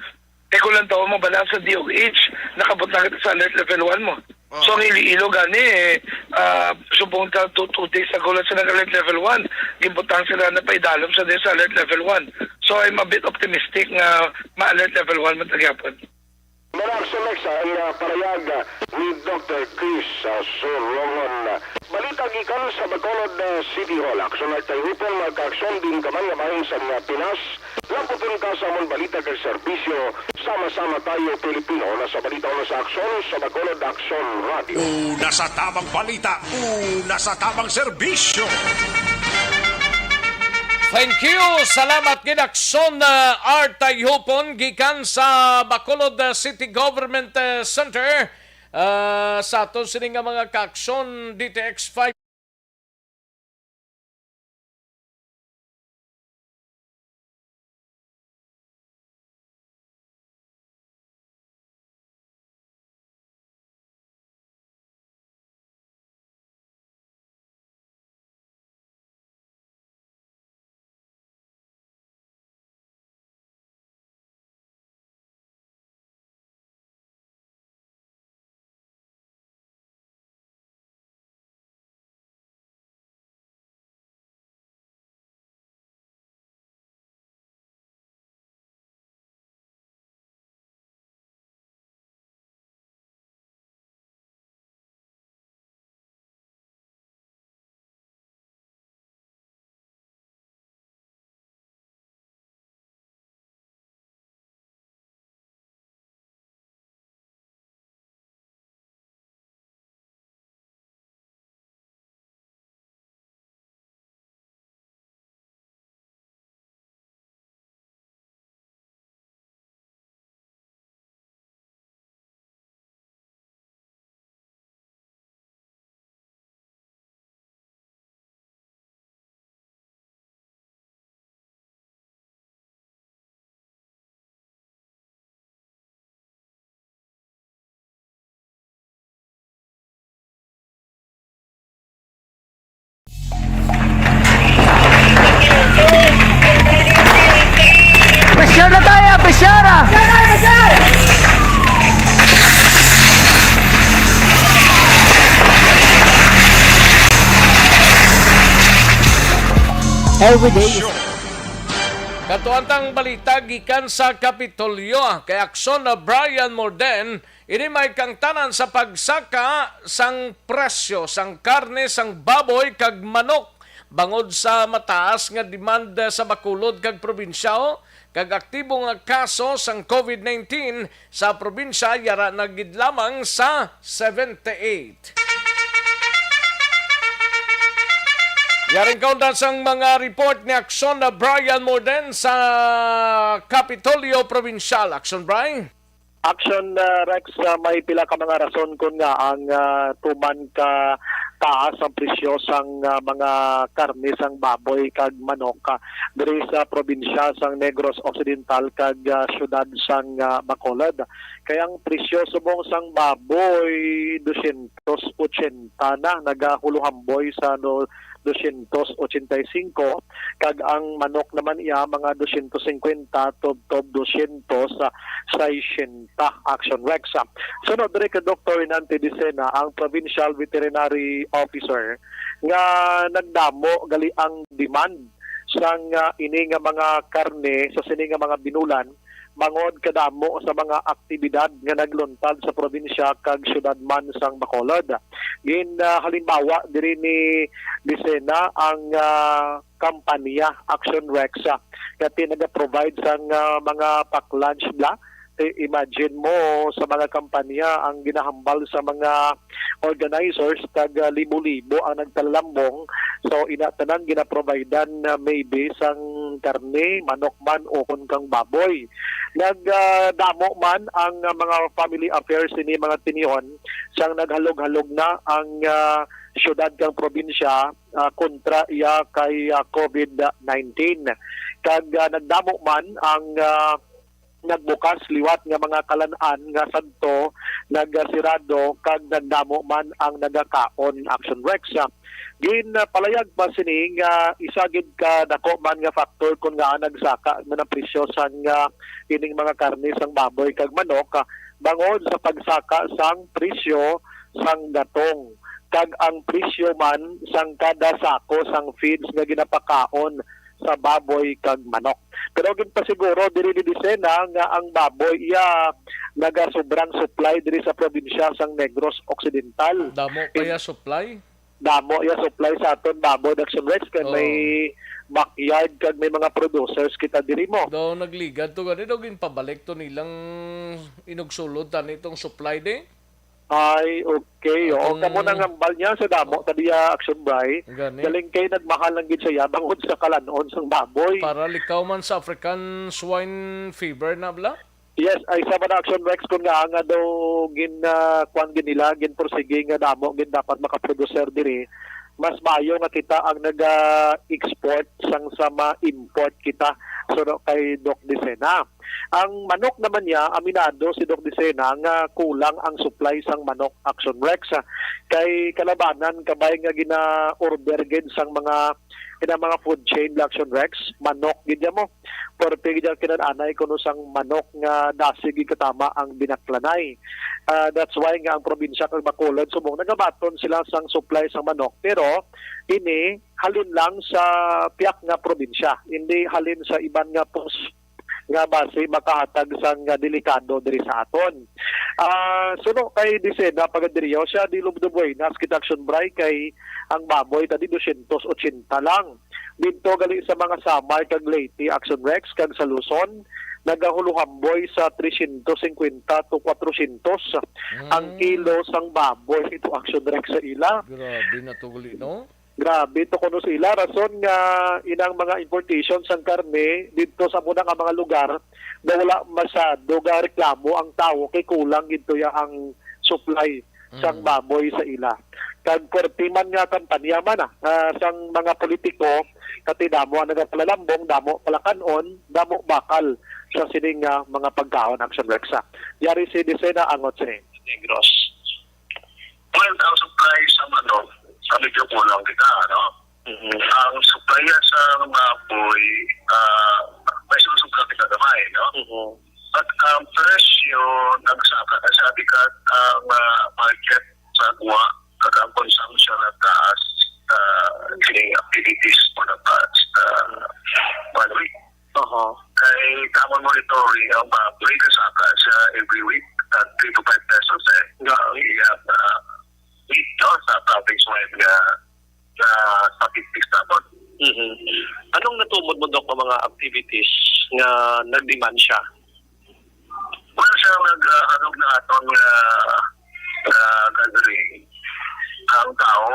Eh, kung lang tao mo, bala sa D O H, nakabot na kita sa alert level one mo. Oh. So, ang Iloilo gani, eh, ah, subong ta two, two days ago lang sila nag-alert level one. Gibutang sila na paidalom sa, sa alert level one. So, I'm a bit optimistic nga ma-alert level one man ta gyapon. Mara, action next, ah, ang, ah, parayag, ah, ni Doktor Chris, ah, Surongon. Balita gikan sa Bacolod, ah, City Hall. Aksyon at tayhupon, magkaaksyon din ka man nga bahin sa mga Pinas. Lamputon ka sa amon balita kag serbisyo. Sama-sama tayo, Pilipino. Una sa balita, una sa aksyon, sa Bacolod Aksyon Radio. Una sa tamang balita, una sa tamang serbisyo. Thank you. Salamat gid, Aksyon, uh, Art Tayhupon gikan sa Bacolod, uh, City Government, uh, Center. Uh, sa aton sini nga mga kaaksyon, D T X five. Pressure na tayo, pressure na! Every day is Katuantang balita gikan sa Kapitolyo, kay Aksyon na Brian Morden, ini may kangtanan sa pagsaka sang presyo sang karne sang baboy kag manok bangod sa mataas nga demand sa Bacolod kag probinsya, kag aktibo nga kaso sang COVID nineteen sa probinsya yara na gid lamang sa seventy-eight. Yaring kaunta sang mga report ni Action na Brian Morden sa Kapitolyo Probinsyal. Action, Brian? Action, uh, Rex, uh, may pila ka mga rason kon nga ang uh, tuman ka taas ang presyo sang uh, mga karne sang baboy kag manok uh, diri sa probinsya sang Negros Occidental kag uh, siyudad sang uh, Bacolod. Kay ang presyo subong sang baboy, dosyentos ochenta na, nagahuluhamboy sa do, dosyentos ochenta y cinco, kag ang manok naman iya mga dosyentos singkwenta tubtob dosyentos sesenta. Action Rex. Sunod diri kay Doktor Renante Dicena, ang Provincial Veterinary Officer, nga nagdamo gali ang demand sang ah, ini nga mga karne sa sini nga mga binulan, bangod kadamo sa mga aktibidad nga nagluntad sa probinsya kag syudad man sang Bacolod. Gin ah, halimbawa diri ni Dicena ang ah, kampanya Action Rex ah, nga ti nagaprovide sang ah, mga pack lunch bla. I- imagine mo sa mga kampanya ang ginahambal sa mga organizers, tag ah, libo-libo ang nagtalalambong. So ina tanan ginaprovidean na maybe sang karne, manok man o kon kang baboy. Nagdamo man ang ah, mga family affairs sini mga tinion sang naghalog-halog na ang ah, syudad kang probinsya ah, kontra iya kay ah, covid nineteen. Kag ah, nagdamo man ang ah, nagbukas liwat nga mga kalan-an nga sadto nagasirado kag nagdamo man ang nagakaon. Action Rex. Ginpalayag pa sini nga isa gid ka dako man nga factor kon ngaa nagsaka man ang presyo sang ah, ining mga karne sang baboy kag manok ah, bangod sa pagsaka sang presyo sang gatong kag ang presyo man sang kada sako sang feeds nga ginapakaon sa baboy kag manok. Pero ginpasiguro diri ni Dicena nga ang baboy iya nagasobrang supply diri sa probinsya sang Negros Occidental. Damo pa iya supply? Damo iya supply sa aton baboy, Action Rex, kay Oo. may backyard kag may mga producers kita diri mo. Daw nagligad to gani, daw ginpabalik to nilang inugsulod tani itong supply di. Ay, okay. Oo, Atong kamo nang hambal niya sa damo ta diya, Action Bray. Gani. Galing kay nagmahal lang gid siya bangod sa kalanon sang baboy. Para likaw man sa African swine fever na bla? Yes, ay sa man Action Rex kun nga nga daw gin ah, kuan gid nila, gin porsige nga damo gid dapat makaproducer diri. Mas maayo nga kita ang naga-export sang sa ma-import kita. So no, kay Doc Dicena. Ang manok naman niya, aminado si Doc Dicena nga kulang ang supply sang manok, Action Rex. Kay kalabanan kabay nga gina-order gid sang mga ina mga food chain, Action Rex, manok gid mo. Perti gid ang kinan-anay kuno sang manok nga dasig gid katama ang binaklanay. Ah, that's why nga ang probinsya kag Bacolod subong nagabaton sila sang supply sang manok, pero ini halin lang sa piyak nga probinsya, hindi halin sa iban nga pos nga basi makahatag sang delikado diri sa aton. Ah, suno kay Dicena Pagadrio, siya di Lubdo Buenas, kita Action Bray kay ang baboy tadi dosyentos ochenta lang. Didto gali sa mga Samar kag Leyte, Action Rex, kag sa Luzon, nagahuluhamboy sa tresyentos singkwenta to kwatrosyentos ang Mm. kilo sang baboy ito Action Rex sa ila. Grabe na to gali, no? Grabe to kuno sa ila. Rason nga inang mga importation sang karne didto sa muna nga mga lugar na wala masyado ga reklamo ang tawo kay kulang gid to ya ang supply sang Mm. baboy sa ila. Kag puwerte man nga kampanya man, ah, ah, sang mga politiko, kati damo ang nagapalalambong, damo palakan-on, damo bakal sa sining nga mga pagkaon, Action Rex. Yari si Dicena angot sini. Negros. Well, ang supply sa manok, sa medyo kulang kita, ano? Mhm. Ang supply niya sa baboy, ah, may sumusubra kita gamay, no? Mhm. At ang presyo, nagsaka na sa bigat ang ah, market sa agwa, at ang consumption na taas sa kining activities for the past ah, one week. Aha. Kay common monitoring ang baboy kasaka siya every week at three to five pesos eh. Nga ang iya uh, dito sa province wide nga na statistics naton. Mhm. Anong natumod mo, Doc, nga mga activities nga nagdemand siya? Wala siya nag uh, ano na aton nga uh, gathering. Ang tao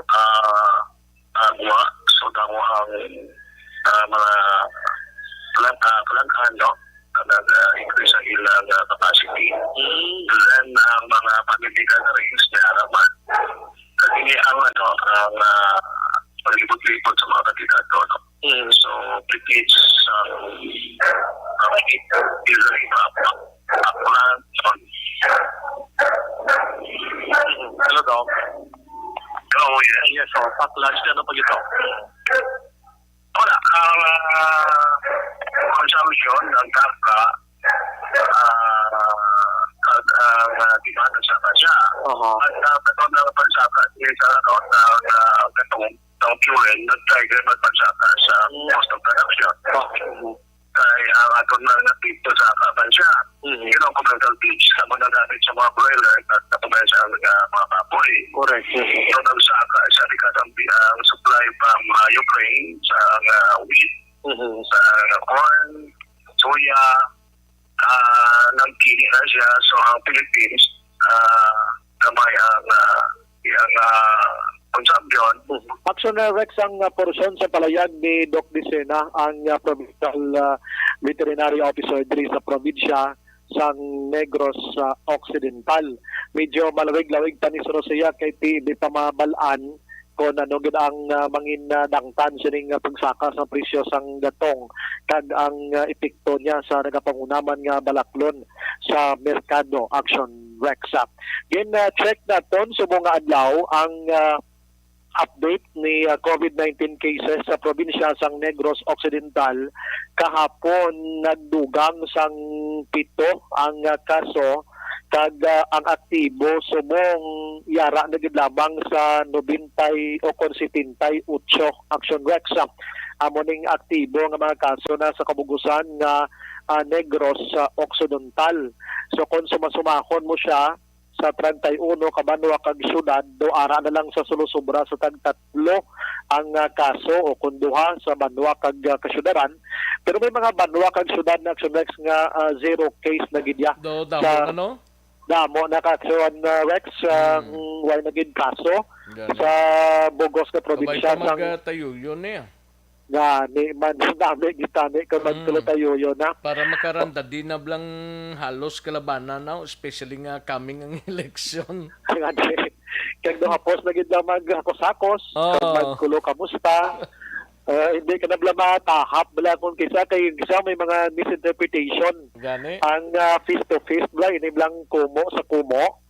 uh, uh, ah, mga kalag-, ah, kalaghan, no? Nag-increase ang ilang, ah, capacity. Mm. And then, ang mga pamilihan na rin, may araman. Kasi ang, ano, ang, ah, palibot-libot sa mga kandidato, no? Mm. So, it is, um, uh, it is a, a, a plan on. Hello, Doc. Oh, yes. Yes, oh, pack lunch na, ano pa ito? Wala. Ang, ah, consumption ng karga, ah, kag ang, ah, demand sa Russia. Oho. At, ah, kato na pansaka, sa, ano, sa, ah, katong, katong fuel, nag-try ka magpansaka sa cost of production. Kay ang aton na napito sa kaban siya. Mhm. You know, commercial beach, sa mga gamit sa mga broiler, at sa commercial, ah, mga baboy. Correct. So, nagsaka siya di ka ang, ang supply from, ah, Ukraine, sa, ah, wheat, Mhm. sa, ah, corn, soya, ah, nagkini na siya. So, ang Philippines, ah, gamay ang, ah, ang, ah, consumption. Action na, Rex, ang, ah, porsyon sa palayag ni Doc Dicena, ang, ah, provincial, ah, veterinary officer diri sa probinsya sang Negros, ah, Occidental. Medyo malawig-lawig pa ni Rosea kay ti-, di pa mabal-an kung ano gid ang, ah, mangin, ah, dangtan sining, ah, pagsaka sa presyo sang gatong kag ang, ah, epekto niya sa nagapangunaman nga balaklon sa merkado. Action, Rex. Gin, ah, check naton subong nga adlaw ang, ah, update ni, ah, covid nineteen cases sa probinsya sang Negros Occidental. Kahapon nagdugang sang pito ang, ah, kaso, kag, ah, ang aktibo subong yara na gid lamang sa nobenta o kon setenta y ocho. Action, Rex, ah, amo ning aktibo nga mga kaso na sa kabugusan nga, ah, Negros, ah, Occidental. So, kung sumasumahon mo siya sa treinta y uno ka banwa kag syudad, do ara na lang sa sulosobra sa tagtatlo ang, ah, kaso, o kung duha sa banwa kag, ah, kasyudaran. Pero may mga banwa kag syudad na, Action Rex, nga, ah, zero case na gid ya. Do, damo sa na, no? Damo na, Action, ah, Rex, ah, Hmm. mm, way na gid kaso Gani. sa bugos nga Kabay probinsya pa sang magtayuyon niya. Gani man, dami gitani kung Mm. magtuloy tayo yun, ha? Para makaranda, di na blang halos kalabanan na, especially nga coming ang eleksyon. Gani. Kag nung hapos na gid lang maghakos-hakos, Oo. kag magkulo, kamusta? Eh, hindi ka na bala matahap bala kung kisa kay kisa may mga misinterpretation. Gani. Ang, ah, face-to-face bala, ini blang kumo sa kumo.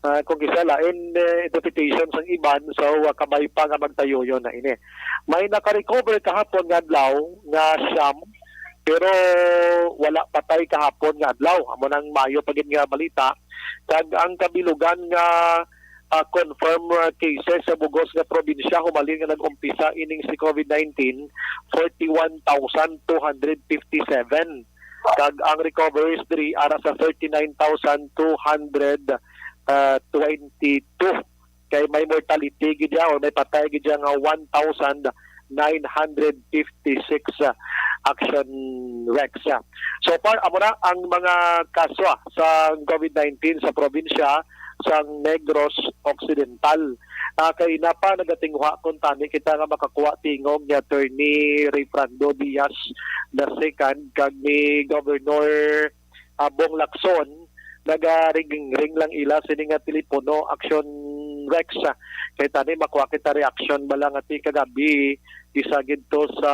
Ah, kung kisa lain, eh, interpretation sang iban, so, ah, kabay pa nga magtayuyon na ini. May naka-recover kahapon nga adlaw nga siyam, pero wala patay kahapon nga adlaw. Amo nang maayo pa gid nga balita. Kag ang kabilugan nga, ah, confirm, ah, cases sa bugos nga probinsya humalin nga nag-umpisa ining si covid nineteen, forty-one thousand two hundred fifty-seven. Kag ang recoveries diri ara sa thirty-nine thousand two hundred, ah, twenty-two. Kay may mortality gid ya, or may patay gid ya nga one thousand nine hundred fifty-six, ah, Action Rex, ah. So far, amo na ang mga kaso, ah, sa covid nineteen sa probinsya sang Negros Occidental. Ah, kay na pa nagatinguha kung tani kita nga makakuha tingog ni Attorney Rayfrando Diaz the second kag ni Governor, ah, Bong Lacson, nagaring-ring lang ila sini nga telepono, Action Rex, ah. Kay tani makuha kita reaction bala nga ti kagabi, isa gid to sa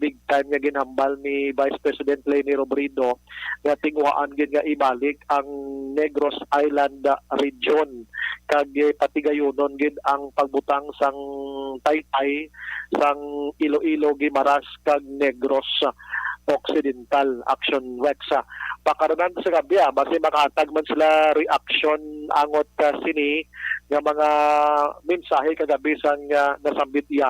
big time nga ginhambal ni Vice President Leni Robredo nga tinguhaan gid nga ibalik ang Negros Island region kag, eh, patigayunon gid ang pagbutang sang taytay sang Iloilo, Guimaras kag Negros Occidental, Action Rex. Pakaranan sa gabi, ah, basi makahatag man sila reaction angot, ah, sini nga mga mensahe kagabi sang, ah, nasambit iya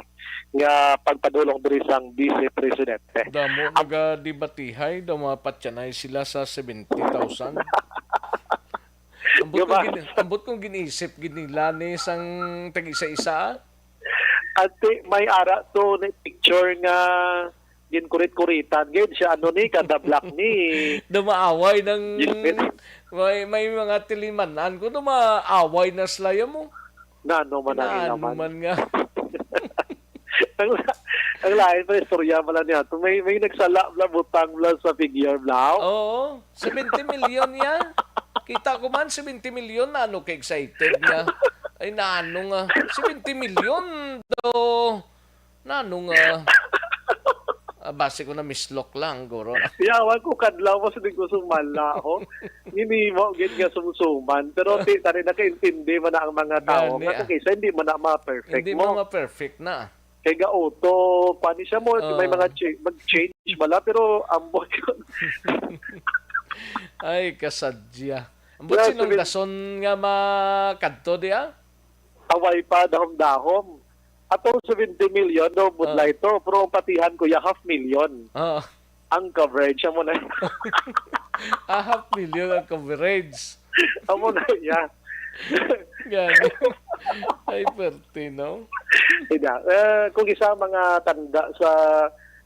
nga pagpadulong diri sang Vice Presidente. Damo Ang nagadebatihay, daw mapatyanay sila sa seventy thousand. Ambot Di ba? kung gin-, ambot kung ginisip gid nila ni sang tag-isa-isa, ah. Ate, may ara to ni picture nga ginkurit-kuritan gid siya, ano ni, kada block ni. Daw maaway ng Yes, sir. may, may mga tilimanan ko, daw maaway na sila yan mo. Nano man ang Nano ilaman. man nga. Ang, Ang lain pa istorya pala niya. May, may nagsala bla, butang bla sa figure bla. Oo, seventy million niya. Kita ko man, seventy million, na ano ka excited niya. Ay, naano nga, seventy million do. Naano nga, ah, base ko na mislok lang, guro. Yawan ko kadlaw mo sa ko sumala, ho. Hindi mo gid nga sumsuman. Pero ti, tani nakaintindi man na ang mga tao. Gani, nga ah. Kung isa, hindi man na ma-perfect Hindi mo. Mga perfect na. Kay ga-auto pa ni siya mo, Ah. may mga cha-, mag-change bala, pero ambot yun. Ay, kasadya. Ambot Yeah, sinong sabi dason nga makadto di, ah? Away pa, dahom-dahom. Ato seventy million, no, budlay Ah. to. Pero ang patihan ko, ya, half million. Ah. Ang coverage, amo na. Ah, half million ang coverage. Amo na, ya. Gani. Ay, perte, no? Ida, eh, kung isa mga tanda sa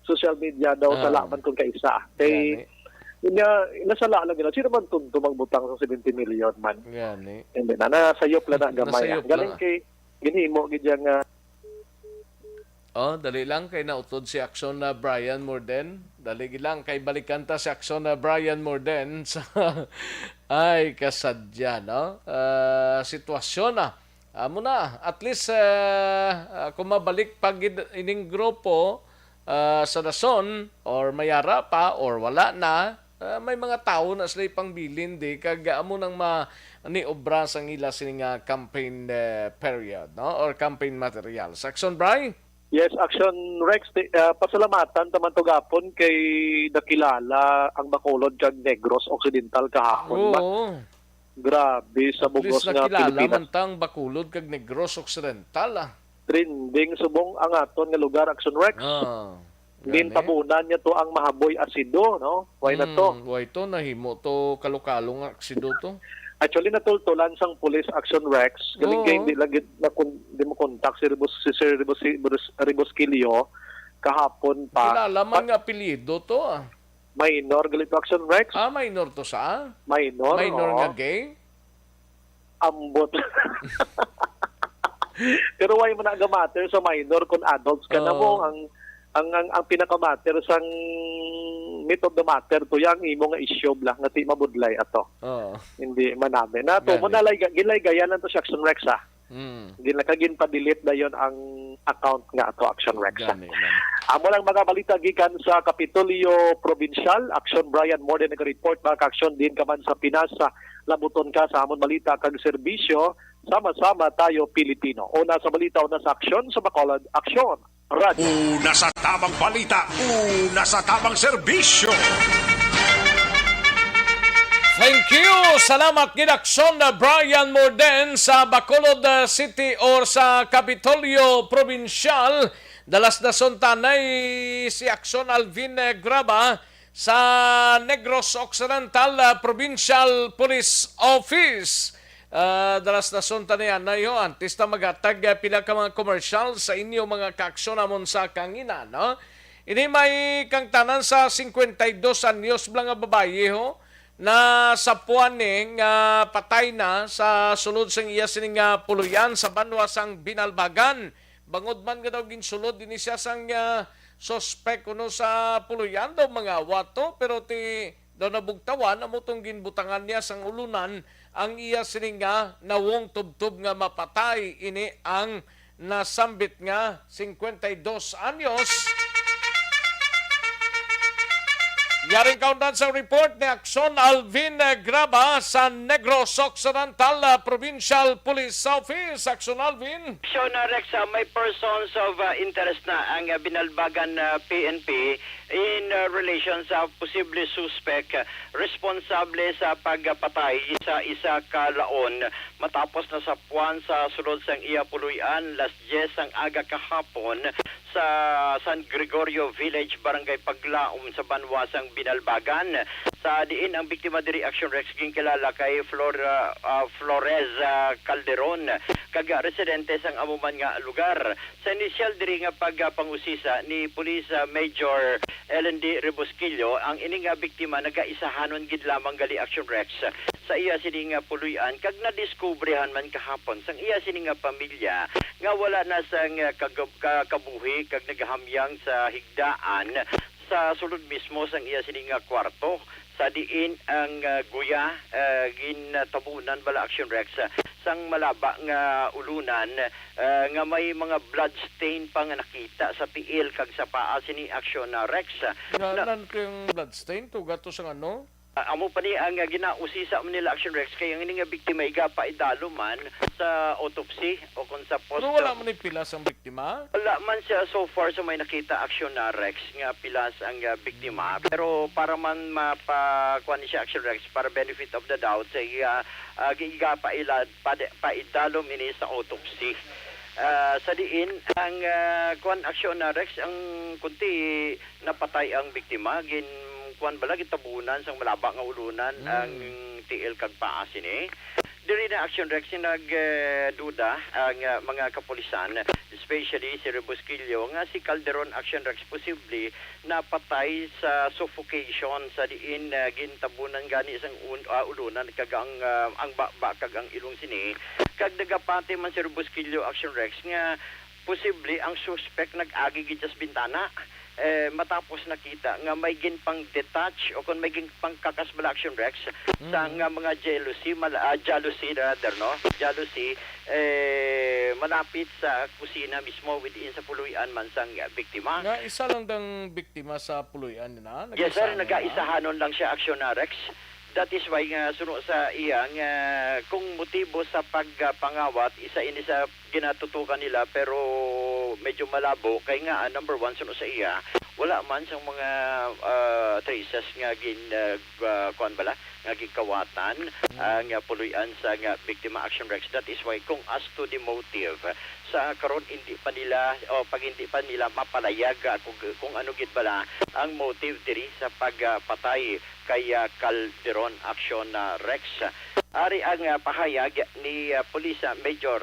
social media daw, Ah. sala man kung kaisa. Kay, Gani. niya, nasala lang nila. Sino man tunto magbutang sa seventy million man? Gani. Hindi na, nasayop lang na gamay, Nasayop ah. Galing lang, ah. kay, ginhimo, gid yang, ah, Oh, dali lang kay nautod si Action na Brian Morden. Dali gid lang kay balikan ta si Action na Brian Morden sa ay kasadya, no? Ah, sitwasyon na. Amo na, at least, ah, ah, kung mabalik pa gid ining grupo, ah, sa dason or mayara pa or wala na, ah, may mga tawo na sila ipangbilin di kag amo nang ma-, ni obra sang ila sini nga campaign, eh, period, no? Or campaign materials. Action, Bri? Yes, Action Rex, ti-, ah, pasalamatan ta man to gapon kay nakilala ang Bacolod kag Negros Occidental kahapon. Oo. Grabe sa At bugos least nga nakilala Pilipinas. man tang Bacolod kag Negros Occidental, ah. Trending subong ang aton nga lugar, Action Rex. Ah, Din gani. tabunan niya to ang Mahaboy Asido, no? Why na to? Hmm, why to? Nahimo to kalo-kalo nga aksido to. Actually, natultulan sang pulis, Action Rex. Galing Oo. kay hindi lagi na kun-, di mo contact si Rebus-, si Sir Rebus-, Rebus-, Rebusquillo kahapon pa. Kilala man Pa- nga apelyido to, ah. Minor, galit to, Action Rex. Ah, minor to sa? Minor, Minor oo. nga gay? Ambot. Pero why mo na ga-matter sa minor kung adults ka na Oo. mo? Ang, ang, ang, ang pinaka-matter sang meat of the matter to yang imo nga issue bla nga ti mabudlay ato. Oo. Hindi manami. Na to Gani. mo na lay, ginlaygayan lang to si Action Rex, ah. Mm. Gin-, nakaginpa-delete dayon ang account nga ato, Action Rex. Gani man. Amo lang mga balita gikan sa Kapitolyo Provincial. Action Brian Morden nag-report, mga ka-aksyon, din ka man sa Pinas, sa labuton ka sa amon balita kag serbisyo. Sama-sama tayo, Pilipino. Una sa balita, una sa aksyon, sa Bacolod, Aksyon. Radyo. Una sa tabang balita, una sa tabang serbisyo. Thank you. Salamat gid, Aksyon na Brian Morden sa Bacolod, uh, City or sa Kapitolyo Provincial. Dalas na suntanay si Aksyon Alvin, uh, Graba sa Negros Occidental, uh, Provincial Police Office. Ah, dalas na sunta ni anay ho, antes na maghatag, ah, pila ka mga commercial sa inyo mga kaaksyon namon sa kangina, no? Ini may kangtanan sa cincuenta y dos anyos bala nga babayi ho, na sa puwan ni nga patay na sa sulod sang iya sini nga puloy-an sa banwa sang Binalbagan. Bangod man nga daw ginsulod ini siya sang, ah, suspek kuno sa puloy-an daw mga wato, pero ti daw nabugtawan, amo tong ginbutangan niya sang ulunan ang iya sining nga nawong tubtob nga mapatay ini ang nasambit nga cincuenta y dos anyos. Yaring kaundan sa report ni Aksyon Alvin Graba sa Negros Occidental, ah, Provincial Police Office. Aksyon Alvin. Aksyon, ah, Rex, ah, may persons of, ah, interest na ang, ah, Binalbagan, ah, P N P in, uh, relation sa posible suspek, uh, responsable sa pagpatay sa isa ka laon matapos nasapuan sa sulod sang iya puloy-an las dyes sang aga kahapon sa San Gregorio Village, Barangay Paglaom sa banwa sang Binalbagan, sa diin ang biktima diri, Action Rex, ginkilala kay Flor-, uh, uh, Flores, uh, Calderon, kag residente sang amo man nga lugar. Sa inisyal diri nga pagpangusisa ni Police, ah, Major L N D Rebusquillo, ang ini nga biktima nagaisahanon gid lamang gali, Action Rex, sa iya sini nga puloy-an, kag nadiskubrehan man kahapon sang iya sini nga pamilya nga wala na sang, ah, kagab-, ka-, kabuhi kag nagahamyang sa higdaan sa sulod mismo sang iya sini nga kwarto, sa diin ang, ah, guya, ah, gintabunan bala, Action Rex, ah, sang malaba nga ulunan, ah, nga may mga blood stain pa nga nakita sa tiil kag sa paa sini, Action, ah, Rex. Na, Nga nan kang blood stain, tuga to sang ano? Ah, amo pa ni ang, ah, ginausisa man nila, Action Rex, kay ang ini nga biktima igapaidalom man sa autopsy o kung sa post. Pero wala man ni pilas ang biktima? Wala man siya so far sa may nakita, Action, ah, Rex, nga pilas ang, ah, biktima. Pero para man mapa-, kuwan ni siya, Action Rex, para benefit of the doubt, sa iya, ah, igapaila-, pade-, paidalom ini sa autopsy. Ah, sa diin ang, ah, kuwan, Action, ah, Rex, ang kunti napatay ang biktima, gin-, kuwan bala, gitabunan sang malaba nga ulunan Mm. ang tiil kag paa sini. Diri na, Action Rex, nag, eh, duda ang, ah, mga kapulisan, especially si Rebusquillo, nga si Calderon, Action Rex, posible napatay sa suffocation, sa diin, ah, gintabunan gani sang un-, ah, ulunan kag ang, ah, ang baba kag ang ilong sini. Kag nagapati man si Rebusquillo, Action Rex, nga posible ang suspect nag-agi gid sa bintana, eh, matapos nakita nga may ginpang-detach o kon may ginpangkakas bala, Action Rex, sa Mm. nga mga jalousie, mal-, ah, jalousie rather, no? Jalousie, eh, malapit sa kusina mismo within sa puloy-an man sang biktima. Nga isa lang dang biktima sa puloy-an na Yes, sir. nagkasama na? Nagaisahanon lang siya, Action, ah, Rex. That is why nga suno sa iya nga kung motibo sa pagpangawat, isa ini sa ginatutukan nila, pero medyo malabo kay nga, ah, number one, suno sa iya, wala man sang mga, ah, traces nga gin, ah, ah, kuwan bala, nga ginkawatan Mm. ang, ah, puloy-an sa nga biktima, Action Rex. That is why kung as to the motive, sa karon hindi pa nila, o pag hindi pa nila mapalayag, ah, kung, kung ano gid bala ang motive diri sa pagpatay kay, ah, Calderon, Action, ah, Rex. Ari ang, ah, pahayag ni, ah, Police, ah, Major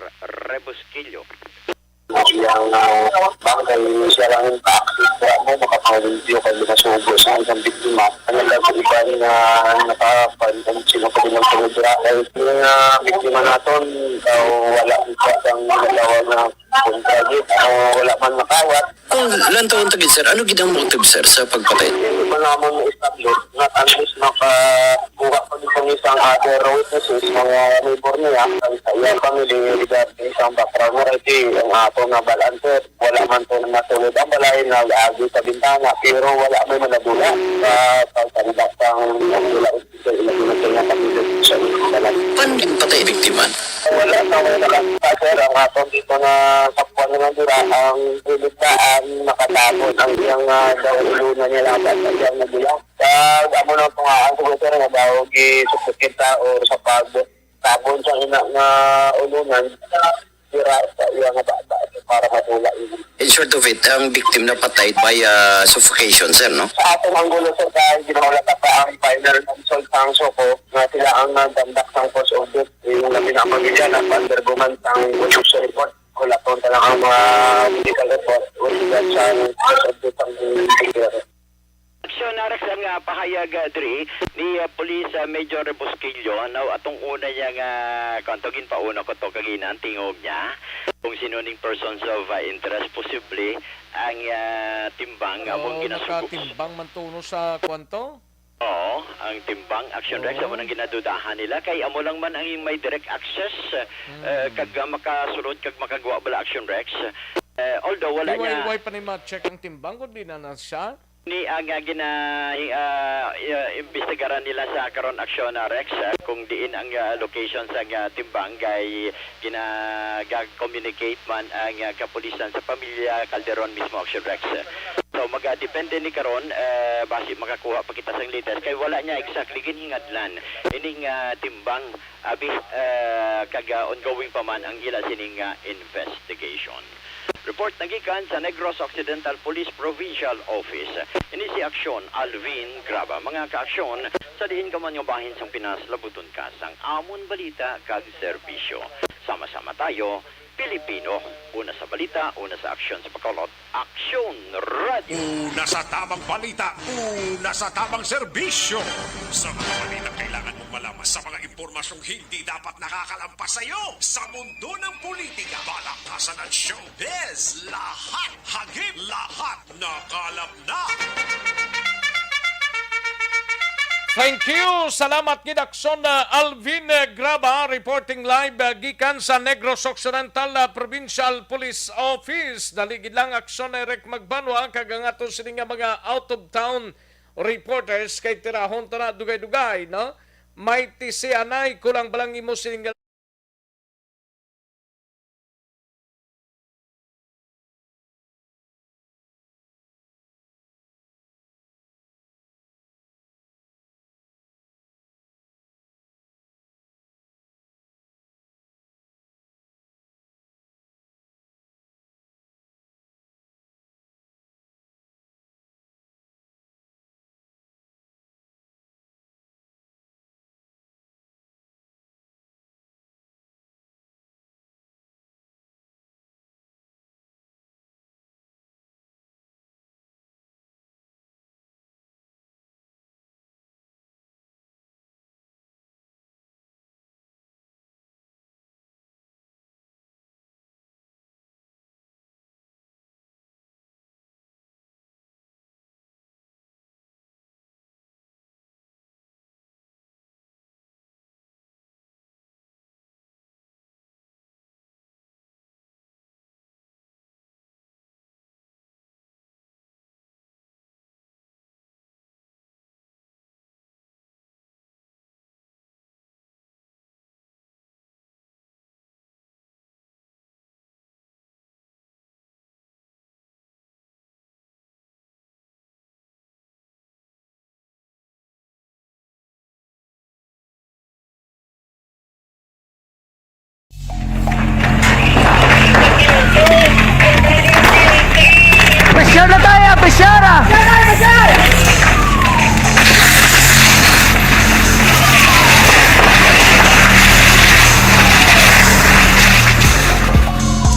Rebusquillo. Yang, ah, bagay, siya lang yung taxi. Kaya mo, makapangalimpyo kay ginasugo sa isang biktima. Ang nagkaiba nga nakapan-, ang sino pa rin ang pinagdira. Kay yung, ah, biktima naton, daw wala ang isang natawa na kontra gid. Ah, wala man makawat. Kung lantawon ta gid, sir, ano gid ang motive, sir, sa pagpatay? Hindi pa naman ma-establish, not unless makakuha pa gid kami sang other witnesses, mga neighbor niya, ang sa iyang family, regarding sa background mo, right, eh, ang ato nga bal-an, sir, wala man to nasulod ang balay, nag-agi sa bintana, pero wala may manadula sa pagtandak sang wala. So, ilabi na sa iya kapatid sa isa lang. Paano ginpatay ang biktima? Wala na may nakakita, sir. Ang aton dito na sa kuwan naman dira, ang balitaan, nakatabon ang iyang, ah, daw ulo na niya lang sa iyang nagila. Kag amo na ito nga, ang siguro, sir, nga daw gisupit kita or sa pagtabon sa ina nga ulunan, dira sa iya nga baba para madula ini. In short of it, ang victim napatay by, ah, suffocation, sir, no? Sa atong anggulo, sir, kay ginahulata pa ang final result sang SOCO nga sila ang nagdandak sang cause of death. Yung labi na ang pamilya, nag-undergo man sang autopsy report. Hulaton pa lang ang mga medical report. Ulidan sa cause of death ang victim. Action, Rex, ang, ah, pahayag, ah, diri ni, ah, Police, ah, Major Busquillo, no, atong una niya nga, kanto, ginpauna ko to kagina ang tingog niya kung sino ning persons of, ah, interest, posible ang, ah, timbang nga among Oh, ginasugo. Nakatimbang man to, no, sa kwanto? Oo, ang timbang, Action Rex, Oo. amo nang ginadudahan nila kay amo lang man ang may direct access, eh, Mm. kag, ah, makasulod kag makagwa bala, Action Rex. Eh, although wala Di, why, niya why pa ni ma-check ang timbang kung di na na siya? Ni ang, ah, gina-, ah, ah, imbestigaran nila sa karon, Action, ah, Rex, ah, kung diin ang, ah, location sa, ah, timbang kay gina-communicate man ang, ah, kapulisan sa pamilya Calderon mismo, Action Rex. So, magadepende ni karon, eh, basi makakuha pa kita sang latest kay wala niya exactly ginhingadlan ining, ah, timbang. Abi, eh, kag, ah, ongoing pa man ang ila sining, ah, investigation. Report nagikan sa Negros Occidental Police Provincial Office. Ini si Aksyon Alvin Graba. Mga ka-aksyon, sa diin ka man nga bahin sang Pinas, labuton ka sang amon balita kag serbisyo. Sama-sama tayo, Pilipino. Una sa balita, una sa aksyon sa Bacolod. Aksyon Radio. Una sa tamang balita, una sa tamang serbisyo. Sa mga balita kailangan mong malaman. Sa mga impormasyong hindi dapat nakakalampas sa iyo sa mundo ng politika, balaktasan at showbiz, lahat hagip, lahat nakalap na. Thank you. Salamat gid, Aksyon, uh, Alvin, uh, Graba, reporting live, uh, gikan sa Negros Occidental, uh, Provincial Police Office. Dali gid lang, Aksyon, Eric Magbanwa, kag ang ato sini nga mga out of town reporters kay tirahon ta na dugay-dugay, no? May tisianay, kulang ba lang imo sining Pressure na tayo, pressure ah!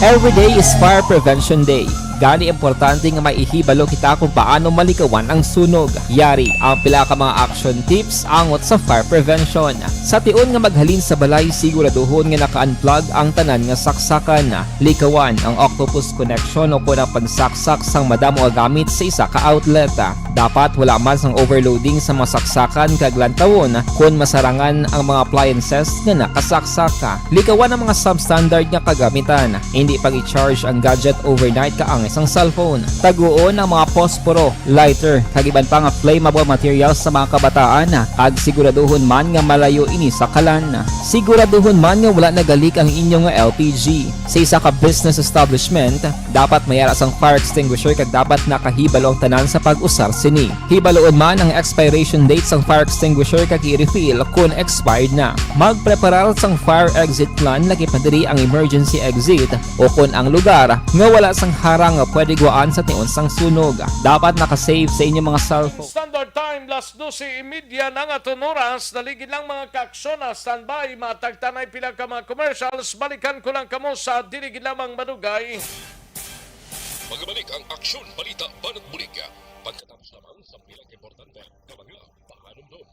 Every day is Fire Prevention Day. Gani, importante nga may ihibalo kita kung paano malikawan ang sunog. Yari ang pila ka mga action tips angot sa fire prevention. Sa tion nga maghalin sa balay, siguraduhon nga naka-unplug ang tanan nga saksakan. Likawan ang octopus connection o kon ang pagsaksak sang madamo nga gamit sa isa ka outlet. Dapat wala man sang overloading sa mga saksakan kag lantawon kon masarangan ang mga appliances nga nakasaksak. Likawan ang mga substandard nga kagamitan. Indi pag-i-charge ang gadget overnight kaangay sang cellphone. Taguon ang mga posporo, lighter, kag iban pa nga flammable materials sa mga kabataan, kag siguraduhon man nga malayo ini sa kalan. Siguraduhon man nga wala nagalik ang inyo nga L P G. Sa isa ka business establishment, dapat may ara sang fire extinguisher kag dapat nakahibalo ang tanan sa pag-usar sini. Hibaloon man ang expiration date sang fire extinguisher kag i-refill kon expired na. Magpreparar sang fire exit plan, lakip na diri ang emergency exit, o kon ang lugar nga wala sang harang nga pwede guwaan sa tion sang sunog. Dapat naka-save sa inyong mga cellphone. Standard Time, las dose y media na nga aton oras. Dali gid lang, mga kaaksyon, ah, standby. Matagtanay pila ka mga commercials. Balikan ko lang kamo sa dili gid lamang madugay. Magabalik ang Aksyon, Balita, Banat Bulig. Pagkatapos lamang sa pila ka importante nga mga pahanumdom.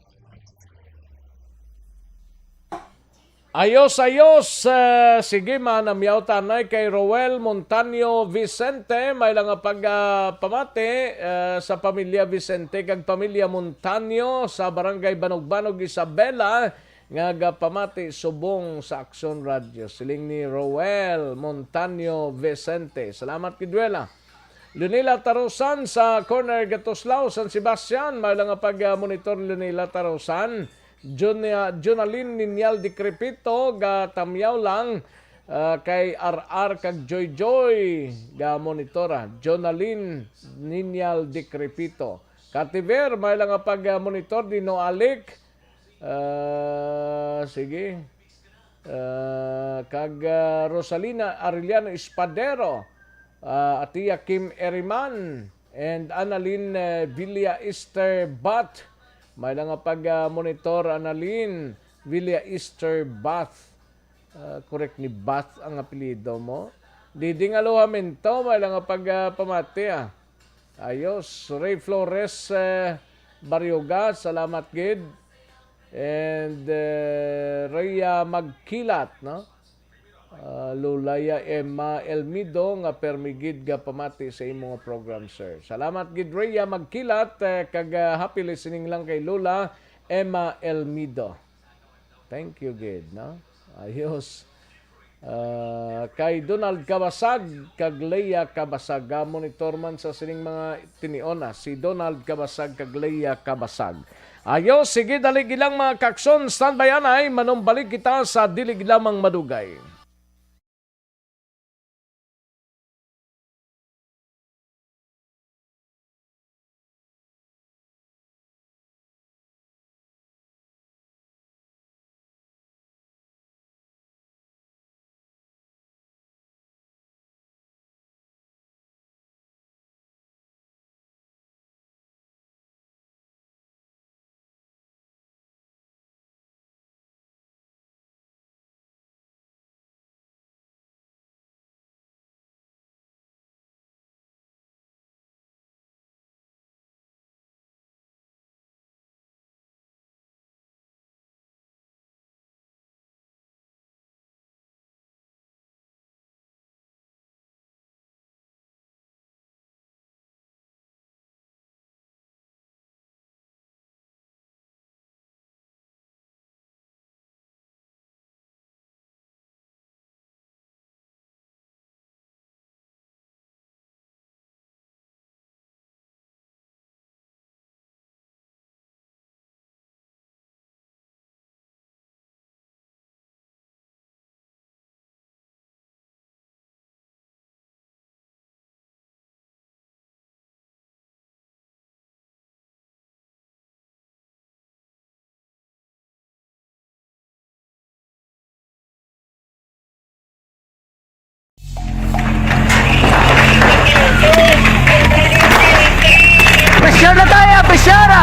Ayos, ayos. Eh, sige, manamyaw tanay kay Roel Montaño Vicente. May lang nga pag, ah, pamati, eh, sa pamilya Vicente kag pamilya Montaño sa Barangay Banogbanog, Isabela, nga gapamati subong sa Aksyon Radyo. Siling ni Roel Montaño Vicente. Salamat gid, Roel, ah. Leonela Tarosan sa corner Gatuslao, San Sebastian. May lang nga pag, ah, monitor, Leonela Tarosan. Jun-, ah, Junalin Ninyal Decrepito, gatamyaw lang, ah, kay R R kag Joy Joy, ga monitor, ah. Jonalin Ninyal Decrepito. Kativer, may lang nga pag, ah, monitor, Dino Alic. Ah, sige. Ah, kag, ah, Rosalina Arellano Espadero, ah, Atia Kim Eriman, and Annalyn, eh, Villa Easter Bat. May lang nga pag, ah, monitor, Annalyn Villa Easter Bat. Ah, correct ni Bat ang apelyido mo. Diding Alohamento, may lang nga pag, ah, pamati, ah. Ayos. Ray Flores, eh, Barioga, salamat gid. And, eh, Rhea Magkilat, no? Ah, Lulaya Emma Elmido, nga permi gid nga pamati sa imo nga program, sir. Salamat gid, Rhea Magkilat, eh, kag, ah, happy listening lang kay Lola Emma Elmido. Thank you gid, no? Ayos. Ah, kay Donald Kabasag kag Leia Kabasag, ah, monitor man sa sining mga tinion, ah, si Donald Kabasag kag Leia Kabasag. Ayos, sige, dali gid lang, mga kakson, standby anay, manumbalik kita sa dili gid lamang madugay. Pressure na tayo! Pressure na!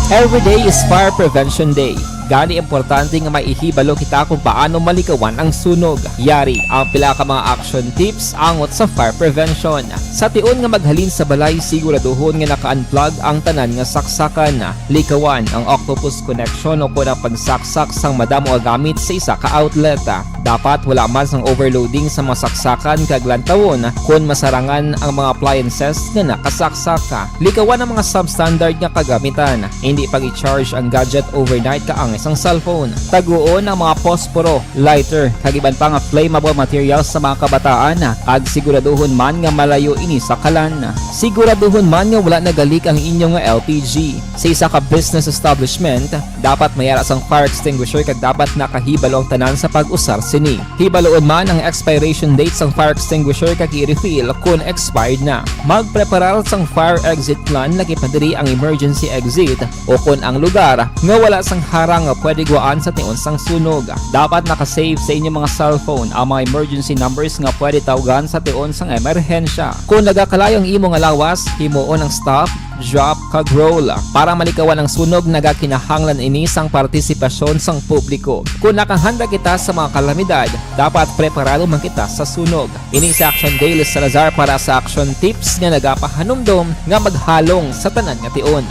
Every day is Fire Prevention Day. Gani, importante nga may ihibalo kita kung paano malikawan ang sunog. Yari ang pila ka mga action tips angot sa fire prevention. Sa tion nga maghalin sa balay, siguraduhon nga naka-unplug ang tanan nga saksakan. Likawan ang octopus connection o kon ang pagsaksak sang madamo nga gamit sa isa ka outlet. Dapat wala man sang overloading sa mga saksakan kag lantawon kon masarangan ang mga appliances nga nakasaksak. Likawan ang mga substandard nga kagamitan. Indi pag-i-charge ang gadget overnight kaangay sang cellphone. Taguon ang mga posporo, lighter, kag iban pa nga flammable materials sa mga kabataan, kag siguraduhon man nga malayo ini sa kalan. Siguraduhon man nga wala nagalik ang inyo nga L P G. Sa isa ka business establishment, dapat may ara sang fire extinguisher kag dapat nakahibalo ang tanan sa pag-usar sini. Hibaluon man ang expiration date sang fire extinguisher kag i-refill kon expired na. Magpreparar sang fire exit plan, lakip na diri ang emergency exit o kon ang lugar nga wala sang harang nga pwede gwaan sa tion sang sunog. Dapat naka-save sa inyo mga cellphone ang mga emergency numbers nga pwede tawgan sa tion sang emerhensya. Kon nagakalayo ang imo nga lawas, himuon ang stop, drop, kag roll. Para malikawan ang sunog, nagakinahanglan ini sang partisipasyon sang publiko. Kon nakahanda kita sa mga kalamidad, dapat preparado man kita sa sunog. Ini si Action Daily Salazar para sa Action Tips nga nagapahanumdom nga maghalong sa tanan nga tion.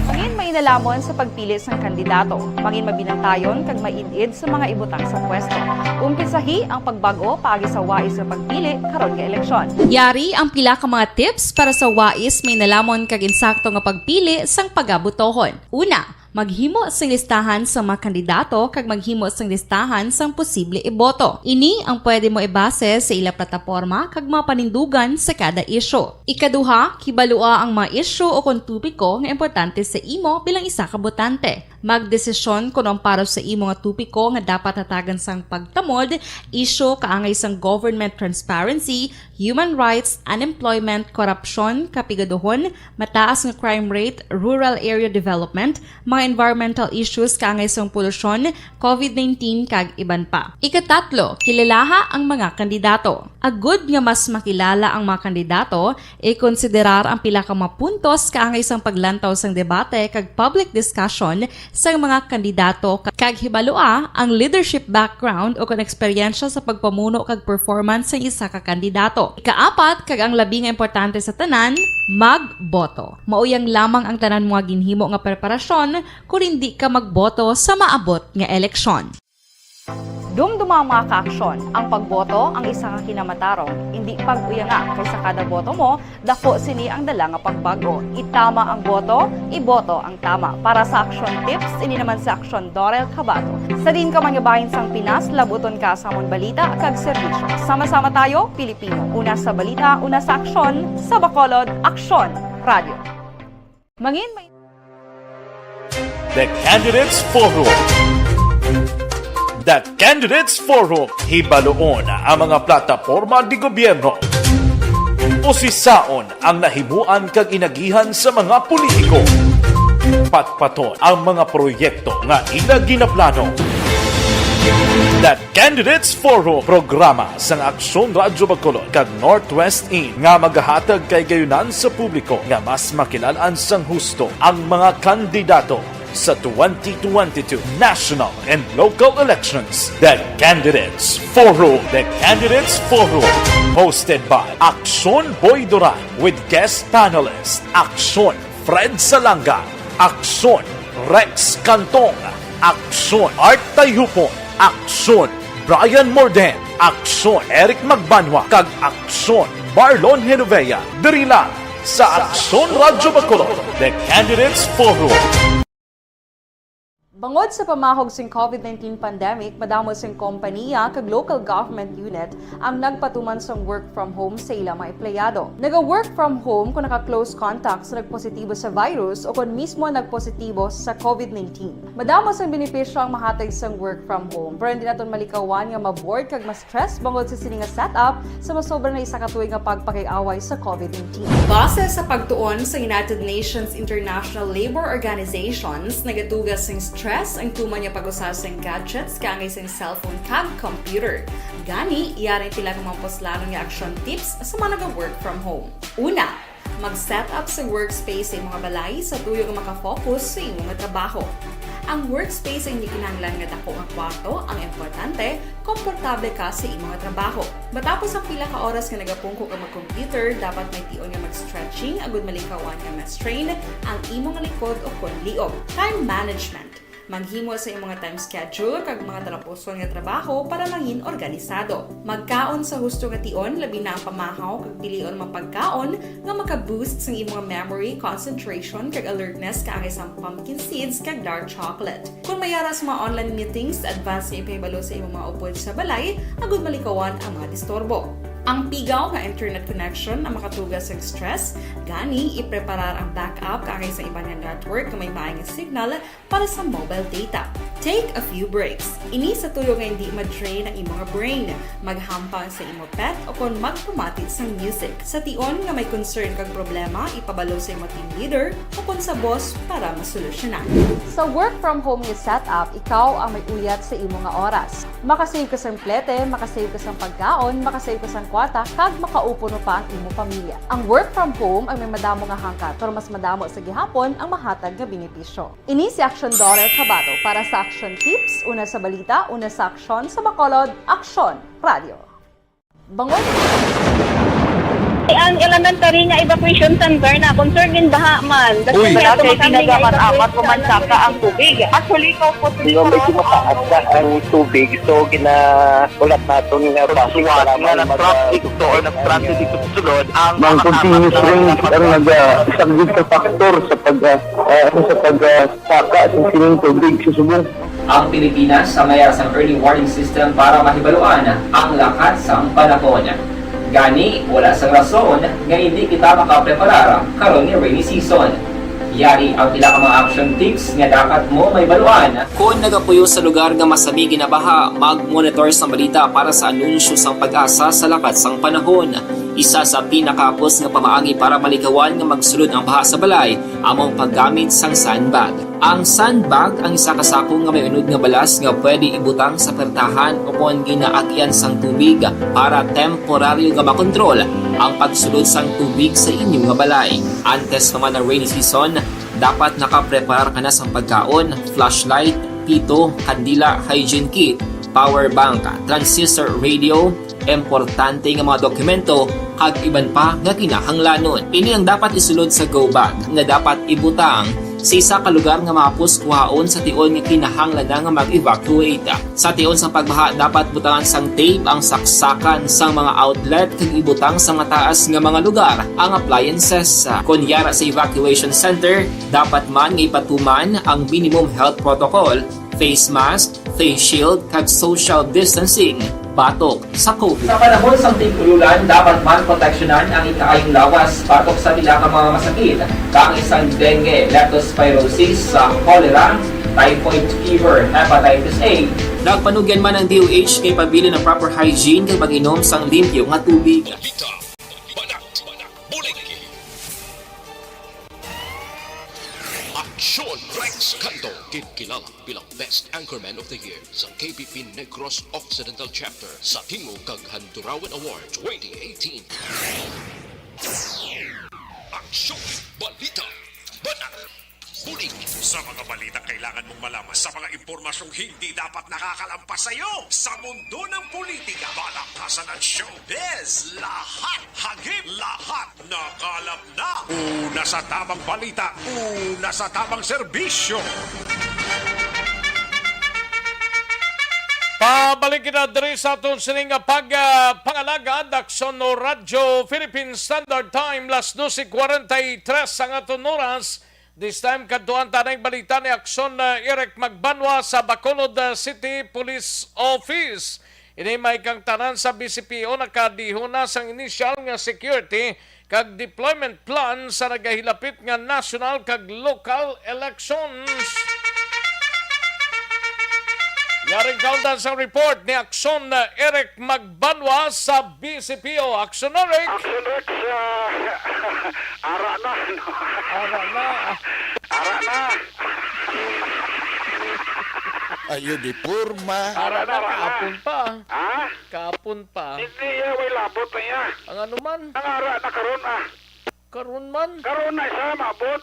Mangin mainalomon sa pagpili sang kandidato. Mangin mabinantayon kag maid-id sa mga ibutang sa pwesto. Umpisahi ang pagbag-o paagi sa wais nga pagpili karon nga eleksyon. Yari ang pila ka mga tips para sa wais, mainalomon kag insakto nga pagpili sang pagabotohon. Una, maghimo sing listahan sa mga kandidato kag maghimo sing listahan sang posible iboto. Ini ang pwede mo ibase sa ila plataporma kag mga panindugan sa kada isyu. Ikaduha, kibalua ang mga isyu o kon topiko nga importante sa imo bilang isa ka botante. Magdesisyon kon ang para sa imo nga topiko nga dapat hatagan sang pagtamod, isyu kaangay sang government transparency, human rights, unemployment, korupsyon, kapigaduhon, mataas nga crime rate, rural area development, mga environmental issues kaangay sang polusyon, covid nineteen, kag iban pa. Ikatatlo, kilalaha ang mga kandidato. Agud nga mas makilala ang mga kandidato, ikonsiderar ang pila ka mga puntos kaangay sang paglantaw sang debate kag public discussion sang mga kandidato ka-, kag hibalua ang leadership background o kon eksperyensya sa pagpamuno kag performance sang isa ka kandidato. Ikaapat, kag ang labi nga importante sa tanan, magboto. Mao yang lamang ang tanan mo nga ginhimo nga preparasyon kon hindi ka magboto sa maabot nga eleksyon. Dumduma ang mga kaaksyon. Ang pagboto ang isa ka kinamatarong. Indi pag-uyanga, kay sa kada boto mo, dako sini ang dala nga pagbag-o. Itama ang boto, iboto ang tama. Para sa Aksyon Tips, ini naman si Aksyon Dorel Cabato. Sa diin ka man nga bahin sang Pinas, labuton ka sa amon balita kag serbisyo. Sama-sama tayo, Pilipino. Una sa balita, una sa aksyon, sa Bacolod, Aksyon Radio. Mangin may The Candidates Forum. The Candidates Forum, hibaluon ang mga plataporma de gobyerno. Usisaon ang nahimuan kag inagihan sa mga politiko. Patpaton ang mga proyekto nga ila ginaplano. The Candidates Forum, programa sang Aksyon Radyo Bacolod kag Northwest In nga magahatag kay gayunan sa publiko nga mas makilal-an sang husto ang mga kandidato sa twenty twenty-two national and local elections. The Candidates Forum. The Candidates Forum, hosted by Aksyon Boy Duran with guest panelist Aksyon Fred Salanga, Aksyon Rex Cantong, Aksyon Art Tayhupon, Aksyon Brian Morden, Aksyon Eric Magbanwa, kag Aksyon Marlon Genovea. Diri lang sa Aksyon Radyo Bacolod, The Candidates Forum. Bangod sa pamahog sing COVID nineteen pandemic, madamo sing kompaniya kag local government unit ang nagpatuman sang work from home sa ila mga empleyado. Naga-work from home kung naka-close contact sa nagpositibo sa virus o kon mismo nagpositibo sa COVID nineteen. Madamo sang benepisyo ang mahatag sang work from home, pero hindi naton malikawan nga ma-bored kag ma-stress bangod sa sini nga setup sa masobra na isa ka tuig nga pagpakig-away sa COVID nineteen. Base sa pagtuon sa United Nations International Labour Organizations, nagatuga sing stress ang tuman nga pag-usa sing gadgets kaangay sing cellphone kag computer. Gani, yari ang pila ka mga puslanon nga action tips sa mga naga-work from home. Una, mag-set up sa workspace sa imong balay sa tuyo nga makafocus sa imong trabaho. Ang workspace ay hindi kinahanglan nga dako nga kwarto, ang importante, komportable ka sa imong trabaho. Matapos ang pila ka oras nga nagapungko ka mag-computer, dapat may tion nga mag-stretching agud malikawan nga ma-strain ang imong likod o kon liog. Time management. Maghimo sa imong time schedule kag mga talapuson nga trabaho para mangin organisado. Magkaon sa husto nga tion, labi na ang pamahaw kag pilion mga pagkaon nga maka-boost sang imong memory, concentration, kag alertness kaangay sang pumpkin seeds kag dark chocolate. Kung may ara sa mga online meetings, advance nga ipahibalo sa imong mga upod sa balay agud malikawan ang mga disturbo. Ang pigaw nga internet connection ang makatuga sang stress, gani ipreparar ang backup kaangay sa iban nga network nga may maayong signal para sa mobile data. Take a few breaks. Ini sa tuyo nga hindi ma-drain ang imong brain. Maghampang sa imong pet o kon magpamati sang music. Sa tion nga may concern kag problema, ipabalo sa imong team leader o kon sa boss para masolusyonan. Sa work from home nga setup, ikaw ang may uyat sa imo nga oras. Makasave ka sang plete, makasave ka sang pagkaon, makasave ka sang kwarta, kag makaupo pa ang imo pamilya. Ang work from home ay may madamo nga hangkat, pero mas madamo sa gihapon ang mahatag nga benepisyo. Ini si Aksyon Dorel Cabato para sa Action Tips, una sa balita, una sa aksyon, sa Bacolod, Aksyon Radio. Bangod. Ang elementary nga evacuation center na concern din baha man. Uy. Wala kay ginagamat-amat, kumansaka ang tubig. Actually, ikaw po, Di ba, medyo mataas na ang tubig, so gina-, ulat naton nga base para nga mag-, nag-traffic to or nag-transit dito sa sulod ang mga continuous rain ang naga-, isa gid ka factor sa pag-, ah, ah, ano, sa pag-, ah, saka sa sining tubig sa subong. Ang Pilipinas ang may ara sang early warning system para mahibaluan ang lakat sang panahon. Gani, wala sang rason nga hindi kita makapreparar karon nga rainy season. Yari ang pila ka mga action tips nga dapat mo mahibaluan. Kon nagapuyo sa lugar nga masami ginabaha, mag-monitor sang balita para sa anunsyo sang PAGASA sa lakat sang panahon. Isa sa pinakahapos nga pamaagi para malikawan nga magsulod ang baha sa balay amo ang paggamit sang sandbag. Ang sandbag ang isa ka sako nga may unod nga balas nga pwede ibutang sa pertahan ukon ginaagyan sang tubig para temporaryo nga makontrol ang pagsulod sang tubig sa inyo nga balay. Antes pa man ang rainy season, dapat nakapreparar ka na sang pagkaon, flashlight, pito, kandila, hygiene kit, power bank, transistor radio, importante nga mga dokumento, kag iban pa nga kinahanglanon. Ini ang dapat isulod sa go bag nga dapat ibutang sa isa ka lugar nga mahapos kuhaon sa tion nga kinahanglan na nga mag-evacuate. Sa tion sang pagbaha, dapat butangan sang tape ang saksakan sang mga outlet kag ibutang sa mataas nga mga lugar ang appliances. Kon yara sa evacuation center, dapat man nga ipatuman ang minimum health protocol, face mask, face shield, kag social distancing batok sa COVID. Sa panahon sang tig-ululan, dapat man proteksyonan ang ikaayong lawas batok sa pila ka mga masakit, kaangay sang dengue, leptospirosis, sa cholera, typhoid fever, hepatitis A. Nagpanugyan man ang D O H kay pabilin ang proper hygiene kag pag-inom sang limpyo nga tubig. Balita, banat, bulig. Aksyon Rex Canto, ginkilala bilang Best Anchorman of the Year sa K B P Negros Occidental Chapter sa Tingog kag Handurawan Award twenty eighteen. Aksyon, balita, banat, bulig. Sa mga balitang kailangan mong malaman, sa mga impormasyong hindi dapat nakakalampas sa iyo, sa mundo ng politika, balakasan at showbiz, lahat hagip, lahat nakalap na. Una sa tamang balita, una sa tamang serbisyo. Pabalik kita diri sa aton sining nga pag, ah, pangalagad, Aksyon Radyo Philippine Standard Time, las doce cuarenta y tres ang aton oras. This time, kadtuan ta na ang balita ni Aksyon, ah, Eric Magbanwa sa Bacolod, ah, City Police Office. Ini may kang tanan sa B C P O nakadihon na sang inisyal nga security kag deployment plan sa nagahilapit nga national kag local elections. Yaring kaundan sang report ni Aksyon, ah, Eric Magbanwa sa B C P O. Aksyon, Eric! Action Rex, ah, ara na, no? Ara na. Ara na. Ayo di porma. Ara na, ara na. Kahapon pa. Ha? Kahapon pa. Hindi, eh, way labot na iya. Ang ano man? Ang ara na karon, ah. Karon man? Karon na siya maabot.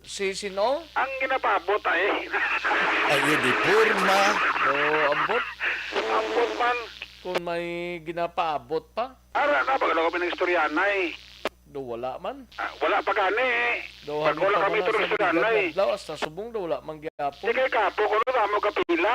Si sino? Ang ginapaabot ay. Ayo di porma. Do, ambot. Ambot man. Kung may ginapaabot pa? Ara na, pag lang kami ng istoryanay. Do, wala man. Ah, wala pa gani. Do, Pag wala halin pa kami man ito sa istoryanay. Adlaw, hasta subong do, wala man gyapon. Di kay kapo, kung ano mo kapila.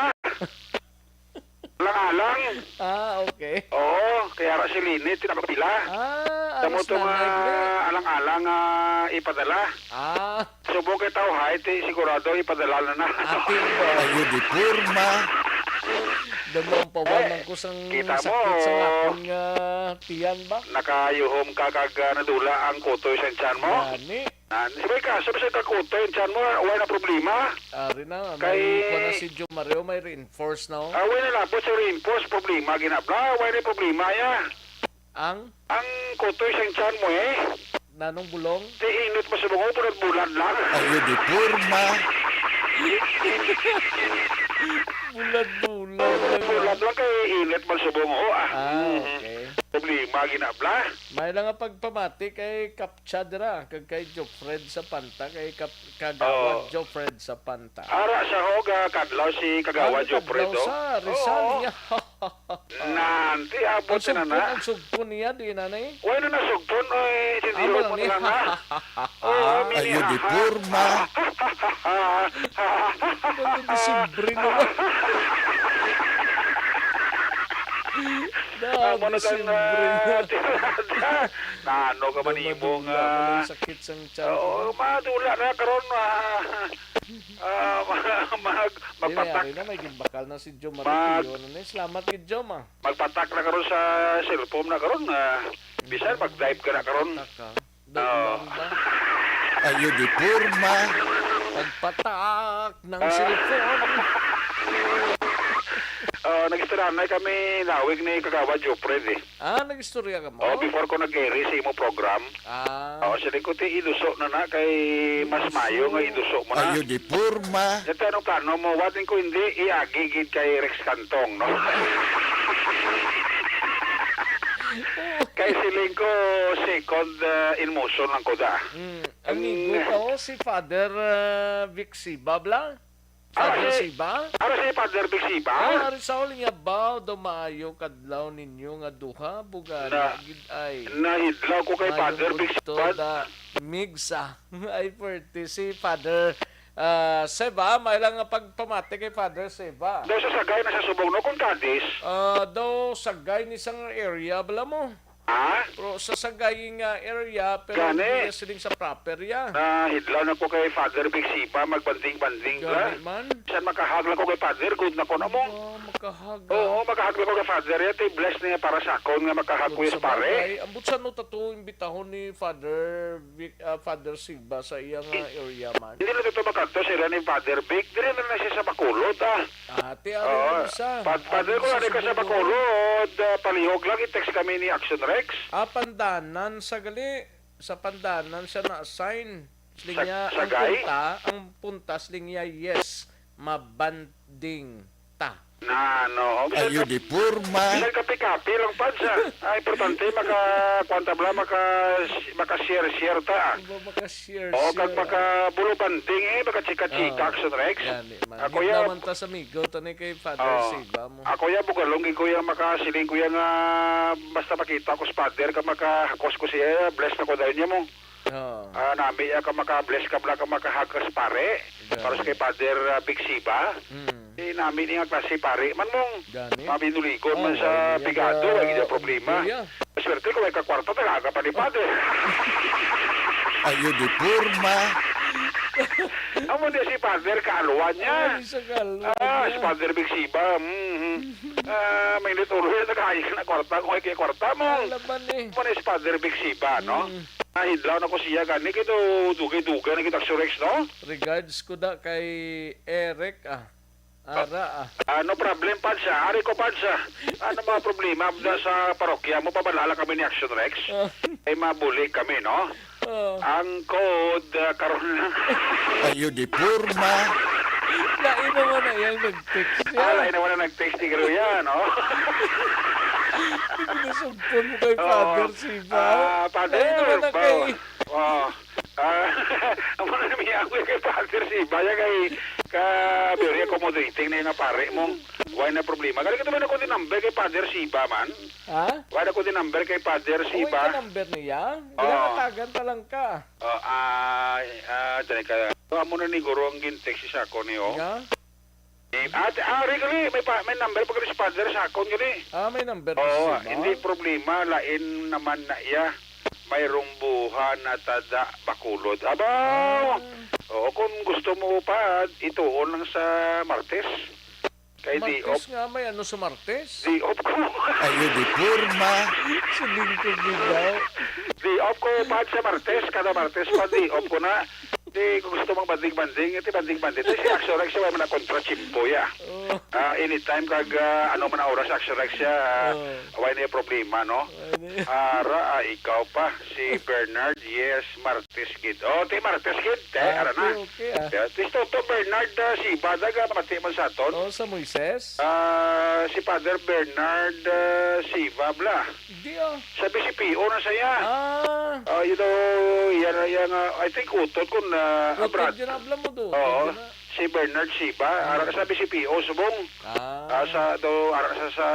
Alang-alang. Ah, okay. Oo, kaya ra si Lini, tinapapila. Ah, Tamo alis to na nga live ni. Alang-alang, ah, ipadala. Ah. Subong kay tao, hay, ti, sigurado ipadala na na. Ati ba? Ayo di porma. Damo ang pawan Eh, man ko sang kita sakit mo. Sa akon nga tiyan ba? Nakayuhom ka kag, ah, nadula ang kutoy sa tiyan mo? Gani. Ah, si Mika, sabi sa kakuto yung tiyan mo, wala na problema. Ari na, may Kay kuwan na si Joe Mario, may reinforce na, oh. Ah, wala na po sa reinforce, problema, ginabla, wala na problema, ya. Ang? Ang kutoy sa tiyan mo, eh. Nanong bulong? Di init mo sa bungo, bulad-bulad lang. Ayo di porma. Bulad-bulad lang, ah. Bulad lang kay init man sa bungo, ah. Ah, Mm. Okay. Problema, ginabla. May lang nga pagpamati kay Kap- Chadra, kag kay Jofred sa Panta, kay Kap-, Kagawad Oo. Jofred sa Panta. Ara sa ho, ga kadlaw si Kagawad Ah, Jofred, kadlaw oh. Sa Rizal Oo. Niya. Nanti, abot Ang na na. Sugpon, ang sugpon niya, di na na eh. Wala na nasugpon, oy, si Amo Jofred lang mo niya. Lang na. Oo, Ah. Ayo di porma. Ano, Disyembre na ba? Amo na Disyembre na. Nano ka man imo nga. Sakit sang tiyan ko. Oo, madula na karon, ah, ah, mag-, Dili, magpatak. Ari na, may ginbakal na si Jom Marie Mag- Pio. Ano na, salamat kay Jom, ah. Magpatak na karon sa cellphone na karon, ah, bisan mag-drive ka na karon. Patak ka. Daglan ba? Ayo di porma. Pagpatak ng Ah. Cellphone. Ah, nag-istoryanay kami, nawig ni Kagawad Jopred, eh. Ah, nag-istorya ka mo? Oh, before ko nag-eri sa imo program. Ah. Oh, siling ko, ti, iduso na na kay mas mayo nga iduso mo na. Ayo di porma. Dati, anong plano mo? Wating ko hindi, iagi gid kay Rex Cantong, no? Kay siling ko, second, ah, in motion lang ko da. Mm, amigo Ang ka, oh, si Father, ah, Vic Siba, bla? Ah, Father si, Siba? Ano si Father Vic Siba? Ah, ari sa uling yabaw, daw maayo kadlaw ninyo nga duha, bugana Na, gid ay. Nahidlaw ko kay Maayo Father Vic gudto Siba. Da, migsa. Ay, pwerte. Si Father, ah, Seba, may lang nga pagpamati kay Father Seba. Daw sa Sagay na sa subong, no? Kung Cadiz. Ah, daw Sagay ni sang area, bala mo? Ha? Pero sa Sagay nga area, pero Gani. Hindi siling sa proper ya. Nahidlaw na ko kay Father Big Siba, magbanding-banding ka. Gani man. San makahag lang ko kay Father, good na ko na mo. Oh, makahag, ah. Oo, makahag lang ko kay Father. Yati, bless niya para sa akon nga makahag ko Good sa sa pare. Bagay. Ang butsan no tato, imbitahon ni Father Vic-, ah, Father Siba sa iya nga I-, area man. Hindi na ito makadto sila ni Father Vic. Dili na na siya sa Bacolod, ah. Ate, ari Oo. na isa. Pa-, Father, Ari kung sa ano ka sa Sugbo. Bacolod, ah, palihog lang, i-text kami ni Action Rex. Ah, Pandanan sa gali. Sa Pandanan siya na-assign. Siling Sa, niya, sa ang guy? punta, ang punta, siling niya, yes, mabanding ta. Na, no. Ayo di porma. Bisan kape-kape lang, Pads, ah. Ah, importante, maka, kuwan ta bala, maka, maka-share-share ta, ah. Ba, maka-share-share, Oo, kag ah. Maka-bulubanding, eh, maka-chika-chika, Ah, Action Rex. Gani man. Ako Gid ya, naman ta sa migo, to ni kay Father Oo. Siba mo. Ako ya, bugalong, gid ko ya, makasiling ko ya nga, basta makita ko sa Father, ka makahakos ko siya, bless na ko dayon niya mo. Oo. Ah, nami ya ka maka-bless ka bala ka maka-hug ka sa pare. Grabe. Para sa kay Father, ah, Big Siba. Mm. Eh, nami ni nga klase pare man mong Gani. mabinuligon man Oh, sa iya pigado, ka ay gid ang problema. Iya. Swerte ko, may kakwarta, taga pa ni Father. Ayo di porma. Amo niya si Father, kaaluan niya. Ay, sa kaaluan Ah, niya. si Father Big Siba. Mm, mm. Ah, may nit ulo na naghain na kwarta, kung ay kay kwarta mo. Alaman eh. Amo niya si Father Big Siba, no? Mm. Nahidlaw na ko siya gani, kay daw dugay-dugay na kita, Surex, no? Regards ko da kay Eric, ah. Ara, ah. Ah, no problem, Pads, ah. Ari ko, Pads, ah. Ano mga problema da sa parokya mo? Pabalala kami ni Action Rex. Ah. Ay, mabulig kami, no? Ah. Ang code, ah, karon lang. Ayo di porma. Lain naman na yan, nag-text siya. Ah, lain naman na nag-text ni Gruya, no? Hindi ko nasugpon mo kay Oo. Father Siba. Ah, Father, Lain naman na ba? kay Oo. Ah, ang mga namiyawi kay Father Siba, yan kay ka very accommodating na yung pare mong why na problema. Kaya ka naman ako din number kay Father Siba man. Ha? Why na ko din number kay Father Uy, Siba? ka number niya? Oo. Ginangatagan pa lang ka. Oh, ah, ah, dali ka. So, amo na ni Guro ang gintext sa ako niyo. Nga? Eh, ate, ah, ari gali, may pa, may number pa gali si Father sa akon gali. Ah, may number pa Oo, si Siba? hindi problema, lain naman na iya. May rumbuhan na tada Bacolod. Abaw! Ah. Oo, kung gusto mo pa, ituon lang sa Martes. Kay di Martes op. nga, may ano sa Martes? Di op ko. Ayo di porma. Sa lingkod ni daw. Di op ko pa sa Martes, kada Martes pa di op ko na. Di, kung gusto mong banding-banding, iti banding-banding. Ito si Action Rex, siya, wala man na kontra, chimpo, ya. Oh. Ah, anytime, kag, ah, ano man ang oras, Action Rex, siya, Oh. wala niya problema, no? Wala niya. Ara, ah, ikaw pa, si Bernard, yes, Martes gid. Oh, ti Martes gid, te, Ah, ara na. okay, okay, ah. Yeah, ti Toto Bernard, ah, si Badaga, mati man sa aton. Oh, sa Moises? Ah, si Father Bernard, ah, Siva, bla. Di, ah. Sabi si P O na saya. Ah. Ah, you know, yan, yan, ah, I think utod ko na Utod abroad. Yun ang alam mo doon. Oo. Utod yun na. Si Bernard Siba, Hmm. ara sabi si P O subong. Ah. Ah, sa, do, ara sa, sa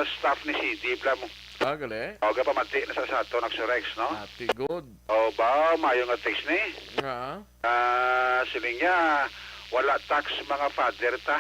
staff ni C D, bla mo. Ah, gali. O, gapamati na sa, sa ato, Nagsurex, no? Ati, good. O, ba, mayo nga text ni. Nga. Ah, siling niya, wala tax mga father ta.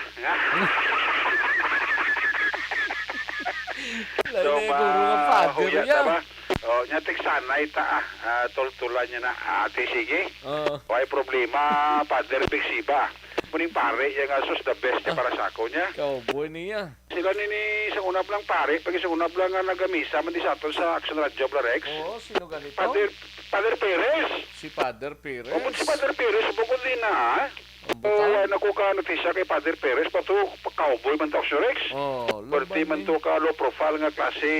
Lain So, na yung guro nga ma-, father huya niya. ta ba? O, nya, tigsanay ta, ah. Ah, tultulan niya na, ate, sige. Oo. Way problema, Father Big Siba. Muning pare, iya nga, sus, the best niya Ah. para sa ako niya. Cowboy niya. Sila nini sa una pa lang pare, pag sa una pa lang nga nagamisa man di sa aton sa Action Radio, Bla Rex. Oo, sino ganito? Father, Father Perez. Si Father Perez? Opo, si Father Perez, bukod din na, ha? Ang So, butang? wala na ko ka notisya kay Father Perez, pa to, pa cowboy man to, Action Rex. Oh, Pwerte laban man ni. to ka low profile nga klase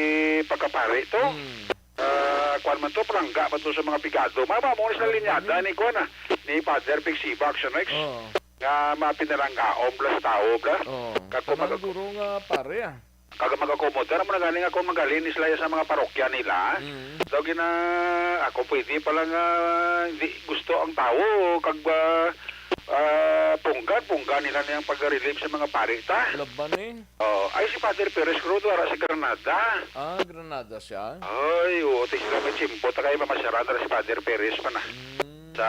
pagkapare to. Hmm. Ah, kuwan man to, palangga man to sa mga pigado. Mama, mo sila Laban linyada ni. ni kuwan, ah, ni Father Big Siva, Action Rex. Oo. Nga mapinalanggaon, bla, sa tao, bla. Oo. Kag kung Tanang mag- guro nga pare, ah. Kag mag-akomodar mo na gani nga kung magaling ni sila sa mga parokya nila. Mm. Daw gina-, ako pwede pala nga di gusto ang tao, kag, ah, ah, punggan, punggan nila niyang pag-relieve sa mga pare ta. Laban, eh. Oh, ay, si Father Perez Cruz, wala sa Granada. Ah, Granada siya? Ay, oo, ti sila may tsimpo, ta kay mamasyaran na si Father Perez pa na. Mm. Sa,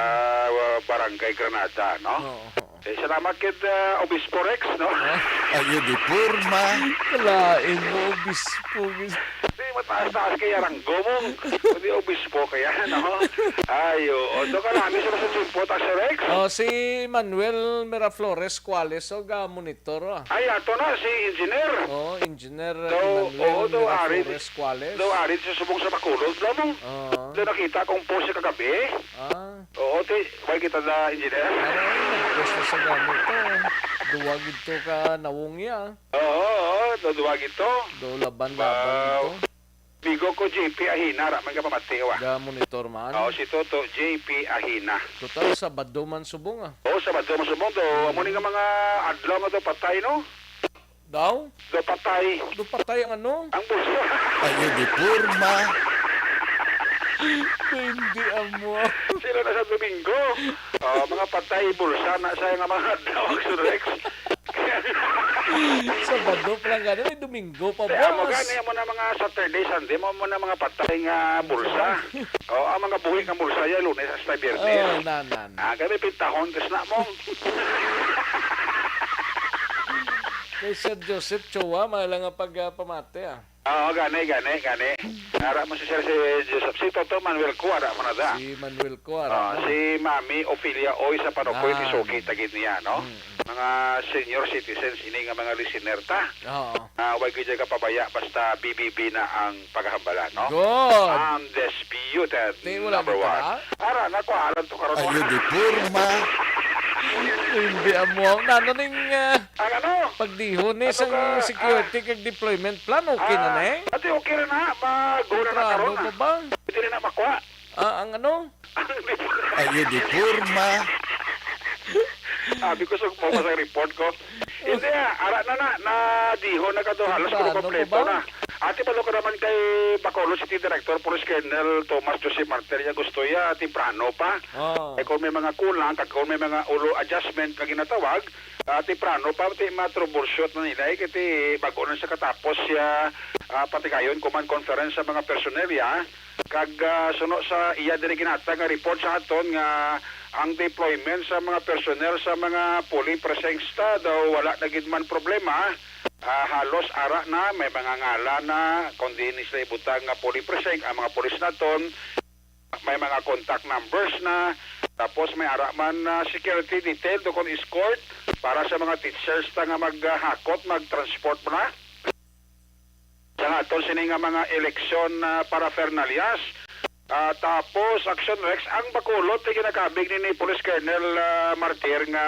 uh, Barangay Granada, no? Oo, oo. Eh, salamat kid, uh, Obispo Rex, no? Ah. Ayo di porma. Kalain mo, Obispo, Obispo. Di, mataas-taas kaya ranggo mo. Kundi Obispo kaya, no? Ayo, o, so, karami sa sa tsimpo, ta, Sir Rex? Oh, si Manuel Miraflores Cuales, o, ga-monitor, ah. Ay, ato na, si Engineer. Oh, Engineer Daw, Emmanuel oo, daw, arid. Miraflores Cuales. Daw, arid sa subong sa Bacolod, daw mo. Oo. Daw, nakita kong post sa kagabi. Ah. Oo, ti, way kita na, Engineer. Ay, ay, nag-post na sa gamit to. Duwa gid to ka nawong iya. Oo, oo, daw, duwa gid to. Daw, laban-laban Wow. gid to. Bigo ko, J P Ahina, ra man ka pamati, wa? Ga monitor man. Oo, si Toto J P Ahina. Total, Sabado man subong, ah. Oo, Sabado man subong to. Hmm. Amo ni nga mga adlaw nga to patay, no? Daw? Do patay. Do patay ang ano? Ang bulsa. Ayo di porma. Hindi amo. Sila na sa Domingo. Oh, mga patay bulsa na sa nga mga adlaw, Sir Rex. Sabado pa lang gani, may Domingo pa, Kaya mo boss. Gani, amo na mga Saturday, Sunday, mo, mo na mga patay nga bulsa. Oh, ang mga buhi nga bulsa, ya, Lunes hasta Biyernes. Oh, na, na, na. Ah, kaya may pintahon, tas na mo. Kay Sir Joseph Chua, may lang nga pag, ah, pamati, ah. Oo, gani, gani, gani. Ara mo si Sir, si Joseph. Si Toto Manuel ko, ara mo na da. Si Manuel ko, ara Ah, na. Si Mami Ophelia Oy sa Panukoy, Ah. Tisugi, tagid niya, no? Mm. Mga senior citizens, ini nga mga listener ta. Oo. Ah, way gid ka pabaya, basta B B B na ang paghambala, no? Good. Undisputed Di, wala number di one. Tara. Ara, nakuha lang to karon. Ayo di porma. Hindi amo. Nano ning, ah, Ang ano? Pagdihon ni Ano sang ka, security ah, kag deployment plan, okay na, ah, na, eh? Ate, okay na na. Mag-go na na Kontrado karon na. Pa ba? Pwede na na makuha. Ah, ang ano? Ang deployment. Ayo di porma. Sabi ko, sugpo pa sa report ko. Hindi, ah, ara na na, nadihon na ka to, halos Plano kompleto pa ba? Na. Ate, palo ka naman kay Bacolod City Director, Police Colonel Thomas Jose Martir, ya gusto ya, temprano pa. Ah. Eh, kung may mga kulang, kag kung may mga ulo adjustment nga ginatawag, ah, temprano pa, ti ma-troubleshoot na nila, eh, kay ti bago na siya katapos siya, ah, patigayon, command conference sa mga personnel, ya. Kag, ah, suno sa iya diri ginhatag nga report sa aton nga ang deployment sa mga personnel sa mga polling precincts ta daw wala na gid man problema. Ah, halos ara na, may mga ngalan na, kung diin ni sila ibutang nga polling precinct, ang mga pulis naton, may mga contact numbers na, tapos may ara man na security detail, do kon escort para sa mga teachers ta nga maghakot, mag-transport mo na. Sa aton sini nga mga eleksyon, ah, paraphernalias. Ah, tapos, Action Rex, ang Bacolod, ti ginakabig ni, ni Police Colonel, ah, Martir nga,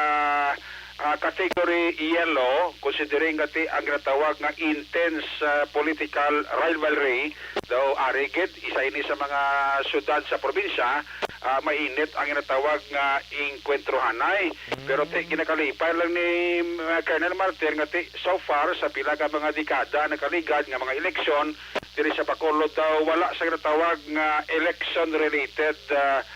ah, category yellow, considering nga ti ang ginatawag nga intense, ah, political rivalry, daw ari gid, isa ini sa mga syudad sa probinsya, ah, mainit ang ginatawag nga engkwentrohanay. Mm. Pero ti, ginakalipay lang ni, ah, Colonel Martir nga ti, so far, sa pila ka mga dekada nakaligad nga mga eleksyon, diri sa Bacolod daw wala sa ginatawag nga election-related, ah,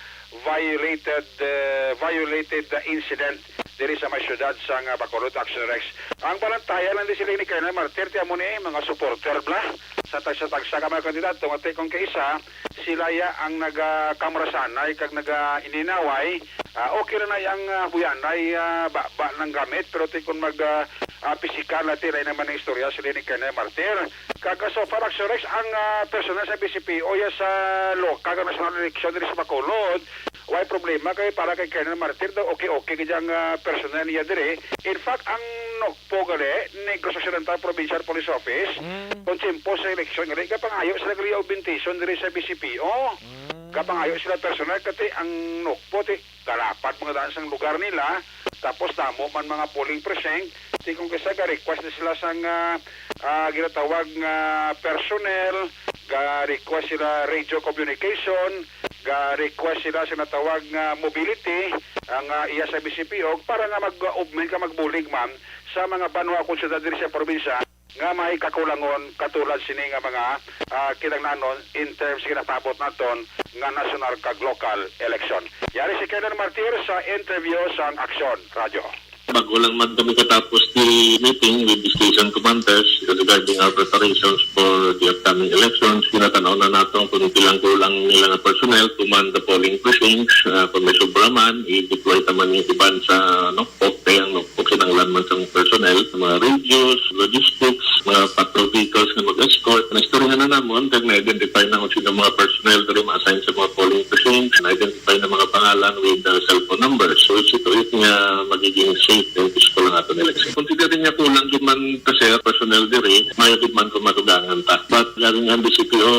violated, ah, violated, ah, incident diri sa may syudad sa nga Bacolod, Action Rex. Ang palantayan lang di sila ni Colonel Martir, ti amo ni mga supporter bla sa tagsa-tagsa ka mga kandidato nga ti kung kaisa sila ya ang nagakamrasanay kag nagaininaway, ah, okay ra na yang, ah, buyanay, ah, ba, ba nang gamit, pero ti kung mag, ah, ah, pisikal na ti, lain naman ang istorya sila ni Colonel Martir. Kag, ah, so far, Action Rex, ang, ah, personal sa B C P O ya sa lokal nga national election diri sa Bacolod, Way problema kay para kay Colonel Martir daw okay-okay gid ang, ah, personnel niya diri. In fact, ang NOCPO gali, Negros Occidental Provincial Police Office, Mm. kung tiyempo sa eleksyon gali, gapangayo sila gali augmentation diri sa B C P O. Mm. Gapangayo sila personnel, kati ang NOCPO, ti, galapad mga daan sang lugar nila. Tapos damo man mga polling precinct, ti kung kisa ga-request na sila sang, ah, ah, ginatawag nga personnel, ga-request sila radio communication, ga-request sila sa natawag nga mobility, ang, ah, iya sa B C P O para nga mag-augment ka, magbulig man sa mga banwa kung siyudad diri sa probinsya nga may kakulangon katulad sini nga mga, ah, kinahanglanon in terms sa ginapaabot naton nga national kag local election. Yari si Colonel Martir sa interview sang Aksyon Radyo. Bago lang man kami katapos the meeting with the station commanders regarding our preparations for the upcoming elections, ginatan-aw na nato ang pagbilang kulang nila nga personnel to man the polling precincts. Ah, kung may sobra man, i-deploy ta man yung iban sa, ano, NOCPO, kay ang NOCPO kinahanglan man sang personnel, mga radios, logistics, mga patrol vehicles nga mag-escort. Na-istoryahan na namon, kag na-identify na kung sino mga personnel diri ma-assign sa mga polling precincts, na-identify na mga pangalan with, uh, cellphone numbers. So, it's to it nga magiging safe and peaceful ang aton election. Considering nga kulang gid man ta, sir, personnel diri, maayo gid man kung madugangan ta. But galing ang B C P O,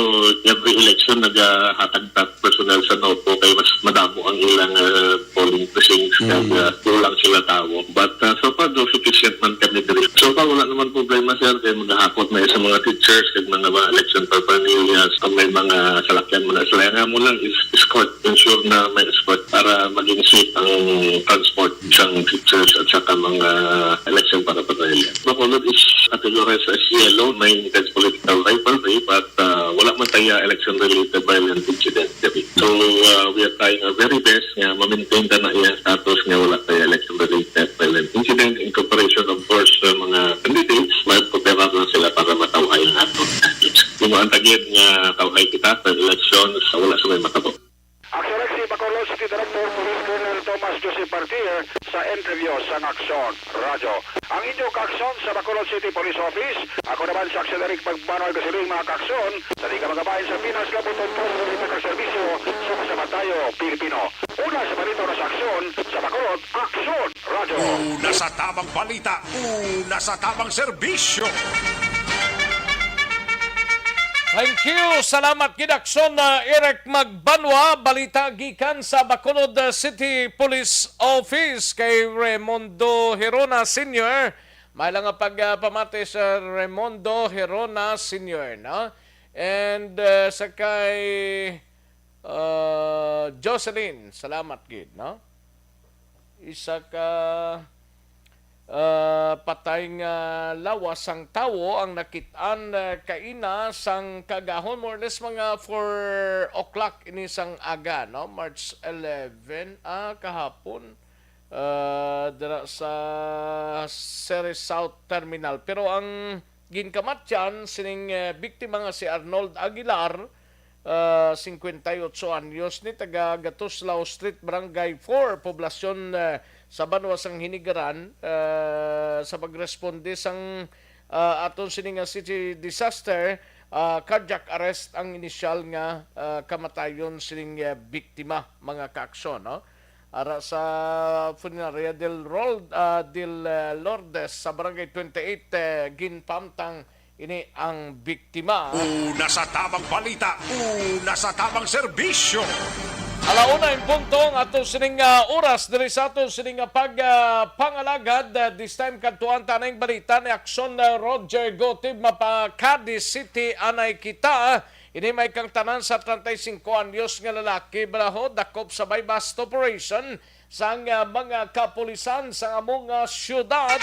every election nagahatag ta personnel sa NOCPO kay mas madamo ang ilang, uh, polling precincts Mm. kag, uh, kulang sila tawo. But, uh, so far, daw sufficient man kami diri. So far, wala naman problema, sir, kay magahapot na sa mga teachers kag mga, mga election paraphernalia. Kung may mga salakyan mo na sila, nga mo lang is escort, ensure na may escort para maging safe ang transport sang teachers at saka mga election paraphernalia. Bacolod is categorized as yellow, may intense political rivalry, but, uh, wala man tayo election-related violent incident diri. So, uh, we are trying our very best nga ma-maintain ta na iya status nga wala tayo election-related violent incident. In cooperation, of course, sa mga candidates, may prepare na sila para matawhay ang aton candidates. Kung ang tagid nga tawhay kita sa election, sa wala sa may matabo. Aksyon Rex, si Bacolod City Director Police Colonel Thomas Joseph Martir sa interview sa Aksyon Radyo. Ang inyo kaaksyon sa Bacolod City Police Office, ako naman si Aksyon Eric Magbanwa, nagasiling, mga kaaksyon, sa di ka magabahin sa Pinas, kabuton po sa mga serbisyo sa kasamatayo Pilipino. Una sa balita, una sa aksyon, sa Bacolod, Aksyon Radyo. Una sa tamang balita, una sa tamang serbisyo. Thank you. Salamat gid, Aksyon, uh, Eric Magbanwa. Balita gikan sa Bacolod, uh, City Police Office kay Raimundo Hirona Senior. May lang nga pag, uh, pamati sa Raimundo Hirona Senior, no? And, uh, sa kay, uh, Jocelyn, salamat gid, no? Isa ka, ah, patay nga lawas sang tawo ang nakit-an, ah, kaina sang kaagahon, more or less mga four o'clock ini sang aga, no? March eleven, ah, kahapon, ah, dira sa Ceres South Terminal. Pero ang ginkamatyan sining, eh, biktima nga si Arnold Aguilar, ah, singkwenta y otso anyos, ni taga Gatuslao Street, Barangay four, poblasyon, eh, sa banwa sang Hinigaran, ah, sa pagresponde sang, ah, aton sini nga city disaster, ah, cardiac arrest ang inisyal nga, ah, kamatayon sining, eh, biktima, mga kaaksyon, no? Ara sa Funeraria del Rol-, ah, del, eh, Lourdes sa Barangay twenty-eight, eh, ginpamtang ini ang biktima. Una sa tamang balita, una sa tamang serbisyo. Ala una in punto ang ato sining, ah, oras diri sa ato sining, ah, pag, ah, pangalagad. Ah, this time, kadtuan ta na ang balita ni Aksyon, ah, Roger Gotib, mapa-Cadiz City anay kita. Ini may kang tanan sa treinta y cinco anyos nga lalaki, balaho, dakop sa buy-bust operation sang, ah, mga kapulisan sa among, ah, syudad.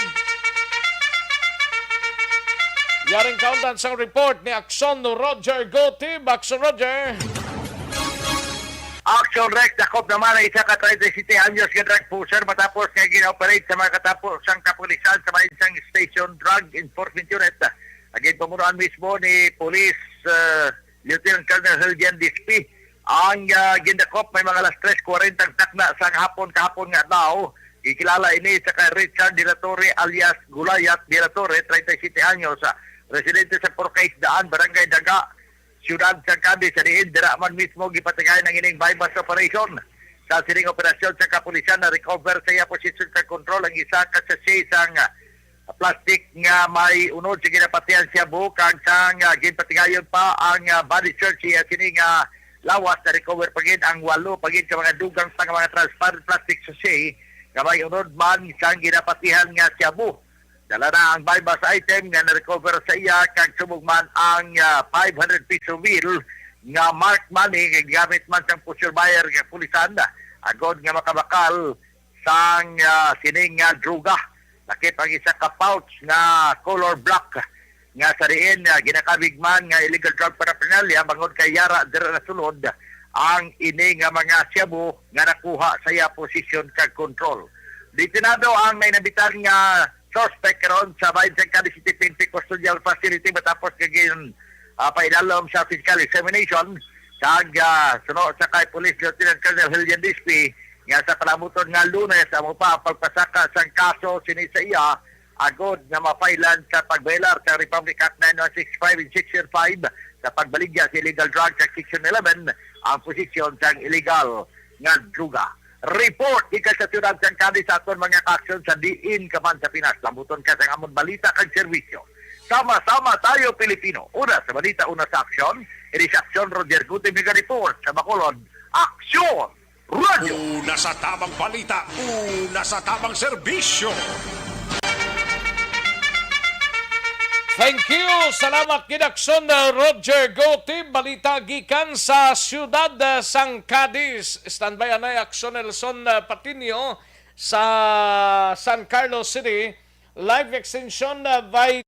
Yaring kaundan sang report ni Aksyon Roger Gotib. Aksyon Roger. Action Rex, dakop naman ang isa ka treinta y siete anyos nga drug pusher matapos nga gina-operate sa mga katapo sang kapulisan sa bahin sang Station Drug Enforcement Unit. Ang ginpamunuan mismo ni Police, uh, Lieutenant Colonel Helgian Dispi. Ang, ah, gindakop may mga alas tres kwarenta ang takna sang hapon kahapon nga adlaw. Gikilala ini sa kay Richard De La Torre alias Gulayat De La Torre, treinta y siete anyos, ah, residente sa Purkaisdaan, Barangay Daga, Siyudad sang Cadiz, sa diin dira man mismo gipatigayon ang ining buy-bust operation. Sa sining operasyon sa kapulisan, na-recover sa iya posisyon sa kontrol ang isa ka sachet sang, ah, plastic nga may unod sa ginapatihan shabu kag sang, ah, ginpatigayon pa ang, ah, body search iya sini nga lawas, na-recover pa gid ang walo pa gid ka mga dugang pa nga mga transparent plastic sachet nga may unod man sang ginapatihan nga shabu. Dala na ang buy-bust item nga na-recover sa iya, kag subong man ang, ah, five hundred peso bill nga marked money nga gigamit man sang poseur buyer nga pulisan, agod nga makabakal sang, ah, sining nga droga. Lakip ang isa ka pouch nga color black nga sa diin, ah, ginakabig man nga illegal drug paraphernalia, bangod kay yara dira na sulod ang ini nga mga shabu nga nakuha sa iya posisyon kag kontrol. Detenado ang nainabitan nga suspect karon sa bahin sang Cadiz City P N P Custodial Facility matapos nga gin, ah, paidalom sa physical examination. Kag, ah, suno sa kay Police Lieutenant Colonel Hillian Dispi nga sa palabuton nga Lunes amo pa ang pagpasaka sang kaso sini sa iya, agod nga mapailan sa pagbayolar sa Republic Act nine one six five and Section five sa pagbaligya sa illegal drugs, sa Section eleven ang posisyon sang illegal nga droga. Report gikan sa siyudad sang Cadiz sa aton mga kaaksyon sa diin ka man sa Pinas. Lambuton ka sang amon balita kag serbisyo. Sama-sama tayo, Pilipino. Una sa balita, una sa aksyon. Ini si Aksyon Roger Guti, mega report sa Bacolod. Aksyon! Radyo! Una sa tamang balita, una sa tamang serbisyo. Thank you. Salamat gid, Aksyon, uh, Roger Gotib. Balita gikan sa siyudad, uh, sang Cadiz. Standby anay, Aksyon Nelson, uh, Patiño sa San Carlos City. Live extension, uh, by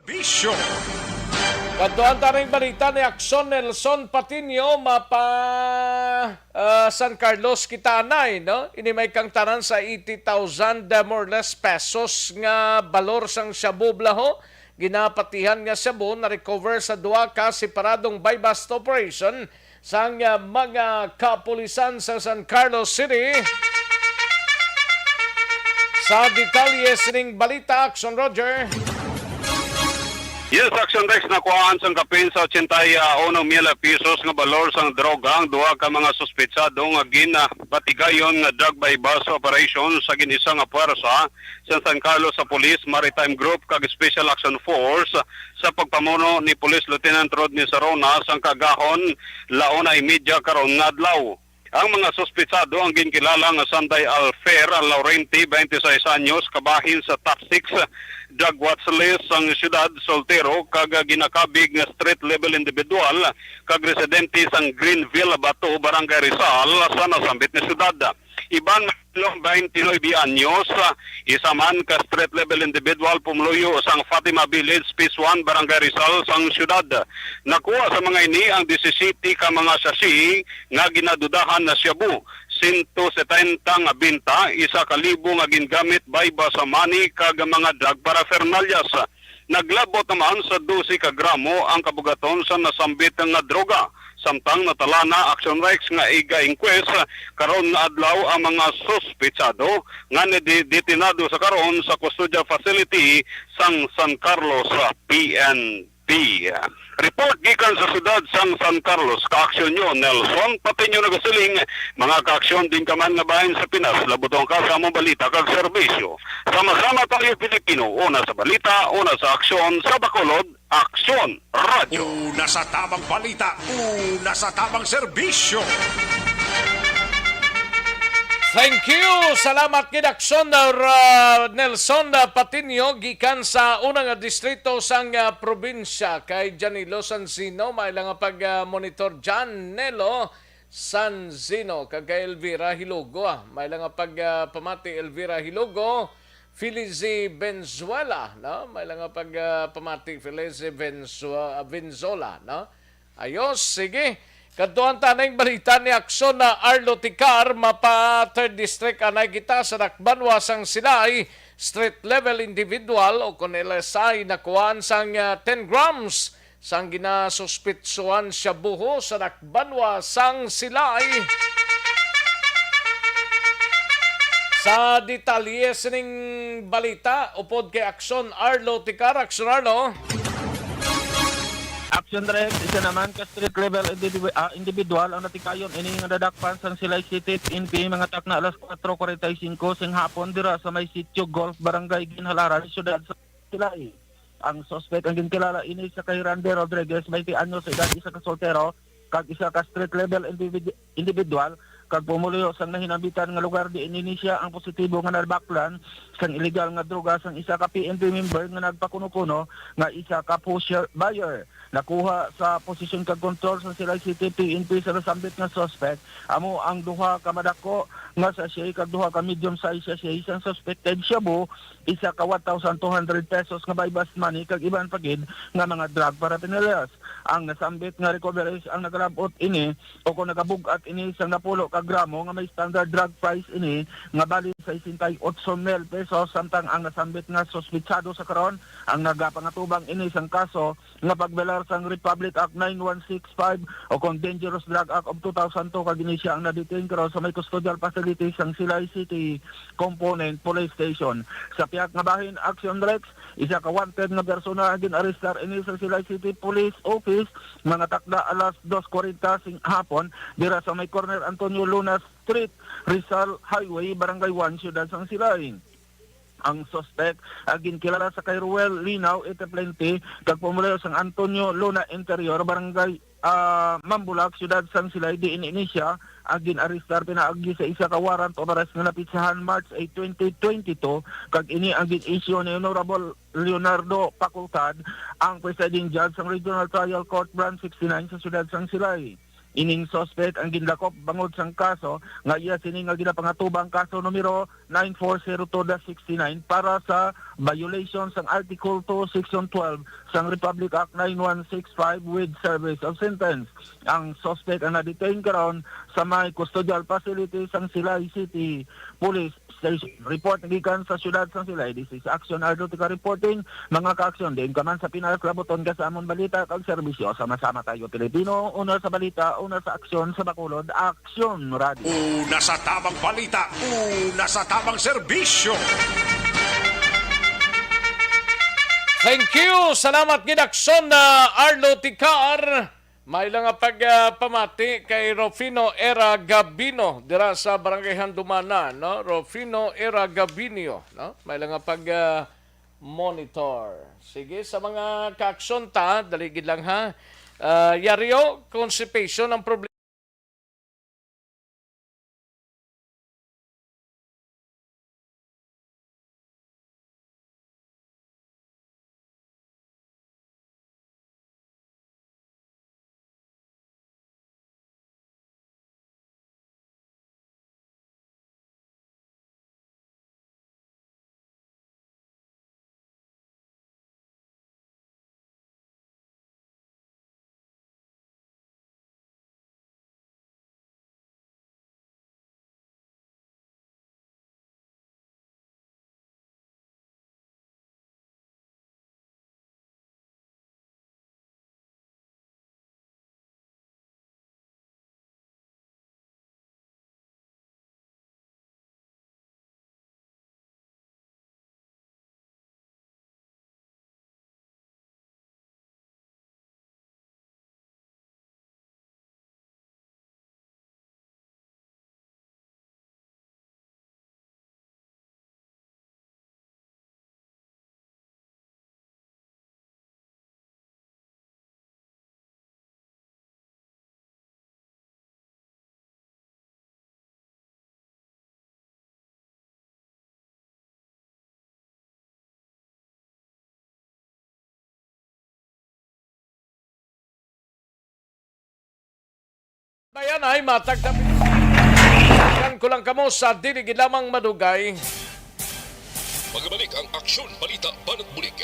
Bisyo. Kadtuan ta ning balita ni Aksyon Nelson Patiño, mapa, ah, San Carlos kita anay, no? Ini may kangtanan sa eighty thousand, ah, more or less, pesos nga balor sang shabu, bala ho. Ginapatihan nga shabu na-recover sa duha ka separadong buy-bust operation sang, ah, mga kapulisan sa San Carlos City. Sa detalye sining balita, Action Roger. Yes, Action Rex, nakuhaan sang kapin sa ochenta y uno mil pesos nga balor sang droga ang duha ka mga suspetsado nga ginapatigayon nga drug buy-bust operation sa gin-isa nga puwersa sa San Carlos sa Police Maritime Group kag Special Action Force sa pagpamuno ni Police Lieutenant Rodney Sarona sang kaagahon, la una y media karon nga adlaw. Ang mga suspetsado ang ginkilala nga Sanday Alfer Laurenti, twenty-six anyos, kabahin sa Top Six Drug Watch List sang siyudad, soltero kag ginakabig nga street level individual kag residente sang Greenville, Bato, Barangay Rizal sa nasambit nga siyudad. Iban Manlong, twenty-nine anyos, isa man ka street level individual, pumuluyo sang Fatima Village, Phase One, Barangay Rizal sang siyudad. Nakuha sa mga ini ang disisiyete ka mga sachet nga ginadudahan na shabu, sento setenta nga binta, isa ka libo nga gingamit buy-bust money kag mga drug paraphernalias. Naglabot naman sa dose ka gramo ang kabugaton sa nasambit nga droga, samtang natala na, Action Rex, nga iga-inquest karon nga adlaw ang mga suspetsado nga nadi-, detenado sa karon sa custodial facility sang San Carlos P N P. B. Report gikan sa siyudad sang San Carlos, ka-aksyon nyo, Nelson Patiño nagasiling, mga ka-aksyon din ka man nga bahin sa Pinas, labuton ka sa among balita kag serbisyo. Sama-sama tayo, Pilipino, una sa balita, una sa aksyon, sa Bacolod, Aksyon Radio. Una sa tamang balita, una sa tamang serbisyo. Thank you. Salamat gid, Aksyon, uh, Nelson, uh, Patiño, gikan sa una nga distrito sang, uh, probinsya, kay Janilo Sanzino. May lang nga pag, uh, monitor, Janelo Sanzino, kag kay Elvira Hilugo, ah. May lang nga pag, uh, pamati, Elvira Hilugo, Felice Benzuela, no? May lang nga pag, uh, pamati, Felice Benzua-, Benzola, no? Ayos, sige. Kadtuan ta na ning balita ni Aksyon na Arlo Ticar, mapa third district anay kita sa dakbanwa sang Silay, street level individual o kon L S I nakuhaan sang, ah, ten grams sang ginasuspitsuhan shabu sa dakbanwa sang Silay. Sa detalye sining balita, upod kay Aksyon Arlo Ticar. Aksyon Arlo. Action Rex, isa naman ka street level individu-, ah, individual ang natikayon ini nga nadakpan sang Silay City P N P mga takna alas kuwatro kuwarenta y singko sing hapon dira sa may Sitio Golf, Barangay Ginhalaran, siyudad sa Silay. Ang suspect ang ginkilala ini sa kay Randy Rodriguez, twenty anyos sa edad, isa ka soltero, kag isa ka street level individu-, individual, kag pumuluyo sang nahinambitan nga lugar diin ini siya ang positibo nga nabaklan sang illegal nga droga sang isa ka P N P member nga nagpakuno-kuno nga isa ka pusher buyer. Nakuha sa posisyon kag kontrol sa Silay City P N P sa nasambit nga suspect amo ang duha ka madako nga sachet kag duha ka medium size sachet sang suspected shabu, isa ka one thousand two hundred pesos nga buy-bust money, kag iban pa gid nga mga drug paraphernalias. Ang nasambit nga recoveries ang nagalab-ot ini o kung nagabug-at ini sang napulo ka gramo nga may standard drug price ini nga bali sesenta y ocho mil pesos, samtang ang nasambit nga suspitsado sa karon ang nagapangatubang ini sang kaso nga pagbalar sang Republic Act nine one six five o kung Dangerous Drug Act of two thousand two, kag ini siya ang na-detain karon sa may custodial facility sang Silay City Component Police Station. Sa pihak nga bahin, Action Rex, isa ka wanted nga persona ang gin-arestar ini sa Silay City Police Office mga takna alas dos kuwarenta sing hapon dira sa may corner Antonio Luna Street, Rizal Highway, Barangay One, Siyudad sang Silay. Ang suspek ang ginkilala sa kay Ruel Linaw Iteplente, kag pumuluyo sang Antonio Luna Interior, Barangay, ah, Mambulak, Siyudad sang Silay, diin ini siya ang gin-arestar pinaagi sa isa ka warrant of arrest nga napitsahan March eight, twenty twenty-two, kag ini ang gin-issue ni Honorable Leonardo Facultad, ang presiding judge sang Regional Trial Court Branch sixty-nine sa siyudad sang Silay. Ining suspect ang ginlakop bangod sang kaso nga iya sini nga ginapangatubang, kaso numero nine four zero two dash sixty-nine para sa violation sang Article two, Section twelve sang Republic Act nine one six five with service of sentence. Ang suspect ang na-detain karon sa may custodial facility sang Silay City Police Station. Report gikan sa siyudad sang Silay. This is Action Ardo Tika reporting. Mga ka-aksyon, diin ka man sa Pinas, labuton ka sa amon balita kag serbisyo. Sama-sama tayo, Pilipino. Una sa balita, una sa aksyon, sa Bacolod, Aksyon Radio. Una sa tamang balita, una sa tamang serbisyo. Thank you. Salamat gid, Aksyon, ah, Arlo Ticar. May lang nga pag, ah, pamati kay Rufino Era Gabino dira sa Barangay Handumanan, no? Rufino Era Gabinio, no? May lang nga pag, ah, monitor. Sige, sa mga ka-aksyon ta, dali gid lang, ha. Ah, Yario, constipation ang problema. Bayan ay matagda. Kan ko lang kamo sa dili gid lamang madugay. Magabalik ang Aksyon Balita Banat Bulig.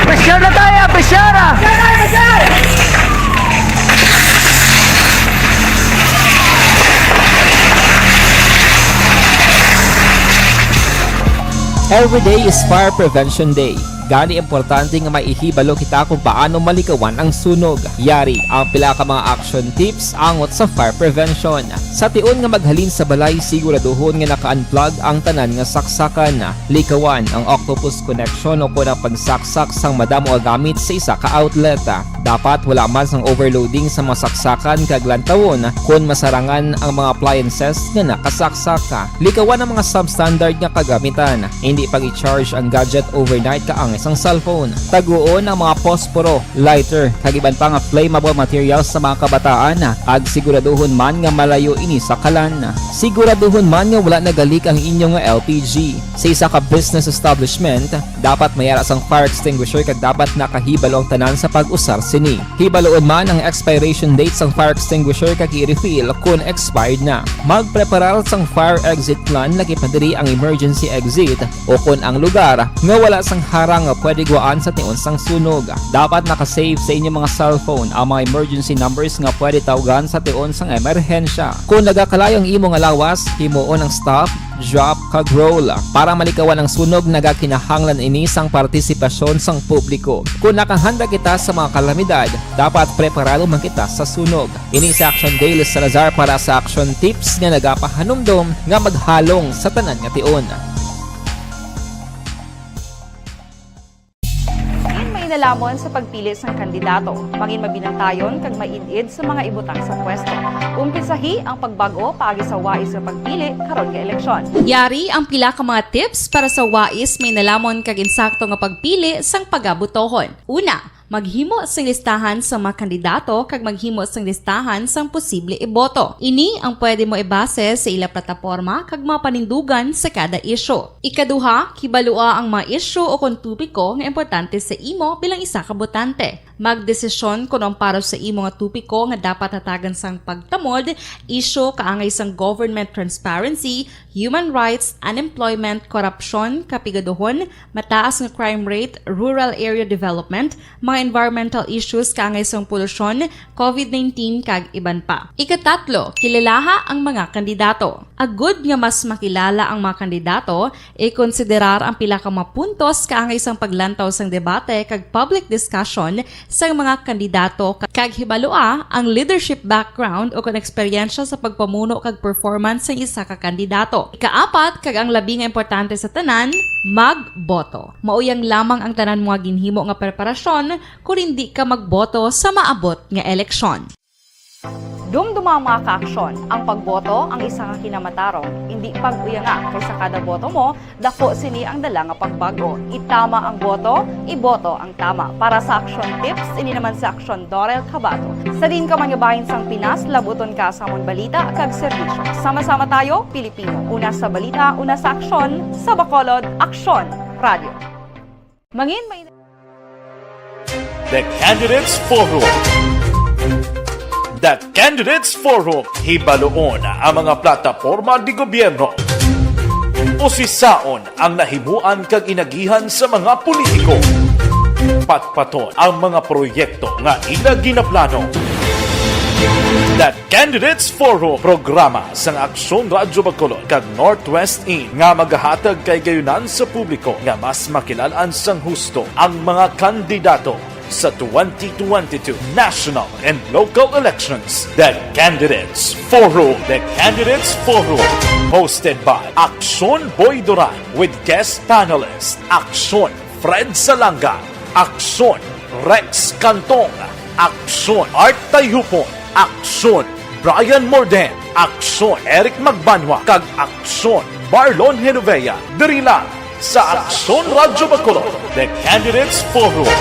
Pressure na tayo, pressure na! Every day is Fire Prevention Day. Gani importante nga maihibalo kita kung paano malikawan ang sunog. Yari ang pila ka mga action tips angot sa fire prevention. Sa tion nga maghalin sa balay, siguraduhon nga naka-unplug ang tanan nga saksakan. Likawan ang octopus connection o kon ang pagsaksak sang madamo nga gamit sa isa ka outlet. Dapat wala man sang overloading sa mga saksakan kag lantawon kon masarangan ang mga appliances nga nakasaksak. Likawan ang mga substandard nga kagamitan. Hindi pag-i-charge ang gadget overnight kaangay sang cellphone. Taguon ang mga posporo, lighter, kag iban pa nga flammable materials sa mga kabataan, kag siguraduhon man nga malayo ini sa kalan. Siguraduhon man nga wala nagalik ang inyo nga L P G. Sa isa ka business establishment, dapat may ara sang fire extinguisher kag dapat nakahibalo ang tanan sa pag-usar sini. Hibaluon man ang expiration date sang fire extinguisher kag i-refill kon expired na. Magpreparar sang fire exit plan, laki pa diri ang emergency exit o kon ang lugar nga wala sang harang nga pwede gwaan sa tion sang sunog. Dapat naka-save sa inyo mga cellphone ang mga emergency numbers nga pwede tawgan sa tion sang emerhensya. Kon nagakalayo ang imo nga lawas, himuon ang stop, drop, kag roll. Para malikawan ang sunog, nagakinahanglan ini sang partisipasyon sang publiko. Kon nakahanda kita sa mga kalamidad, dapat preparado man kita sa sunog. Ini si Action Dale Salazar para sa Action Tips nga nagapahanumdom nga maghalong sa tanan nga tion. Mangin mainalamon sa pagpili sang kandidato. Mangin mabinantayon kag maid-id sa mga ibutang sa pwesto. Umpisahi ang pagbag-o paagi sa wais nga pagpili karon nga eleksyon. Yari ang pila ka mga tips para sa wais, mainalamon kag insakto nga pagpili sang pagabutohon. Una, maghimo sing listahan sa mga kandidato kag maghimo sing listahan sang posible iboto. Ini ang pwede mo ibase sa ila plataporma kag mga panindugan sa kada isyu. Ikaduha, kibalua ang mga isyu o kon topiko nga importante sa imo bilang isa ka botante. Magdesisyon kon ang para sa imo nga topiko nga dapat hatagan sang pagtamod, isyu kaangay sang government transparency, human rights, unemployment, korupsyon, kapigaduhon, mataas nga crime rate, rural area development, mga environmental issues kaangay sang polusyon, covid nineteen, kag iban pa. Ikatatlo, kilalaha ang mga kandidato. Agud nga mas makilala ang mga kandidato, ikonsiderar ang pila ka mga puntos kaangay sang paglantaw sang debate kag public discussion sang mga kandidato, kag hibalua ang leadership background o kon eksperyensya sa pagpamuno kag performance sang isa ka kandidato. Ikaapat, kag ang labi nga importante sa tanan, magboto. Mauyang lamang ang tanan mo nga ginhimo nga preparasyon kon indi ka magboto sa maabot nga eleksyon. Dumduma, mga ka-aksyon, ang pagboto ang isa ka kinamatarong. Indi pag-uyanga, kay sa kada boto mo, dako sini ang dala nga pagbago. Itama ang boto, iboto ang tama. Para sa Aksyon Tips, ini naman si Aksyon Dorel Cabato. Sa diin ka man nga bahin sang Pinas, labuton ka sa amon balita kag serbisyo. Sama-sama tayo, Pilipino. Una sa balita, una sa aksyon, sa Bacolod, Aksyon Radio. Mangin may The Candidates Forum. The Candidates Forum. Hibaluon ang mga plataporma di gobyerno. Usisaon ang nahimuan kag inagihan sa mga politiko. Patpaton ang mga proyekto nga ila ginaplano. The Candidates Forum, programa sang Aksyon Radyo Bacolod kag Northwest In, nga magahatag kay gayunan sa publiko nga mas makilal-an sang husto ang mga kandidato sa twenty twenty-two national and local elections. The Candidates Forum. The Candidates Forum, hosted by Aksyon Boy Duran with guest panelist Aksyon Fred Salanga, Aksyon Rex Cantong, Aksyon Art Tayhupon, Aksyon Brian Morden, Aksyon Eric Magbanwa, kag Aksyon Marlon Genovea, diri lang sa Aksyon Radyo Bacolod, The Candidates Forum.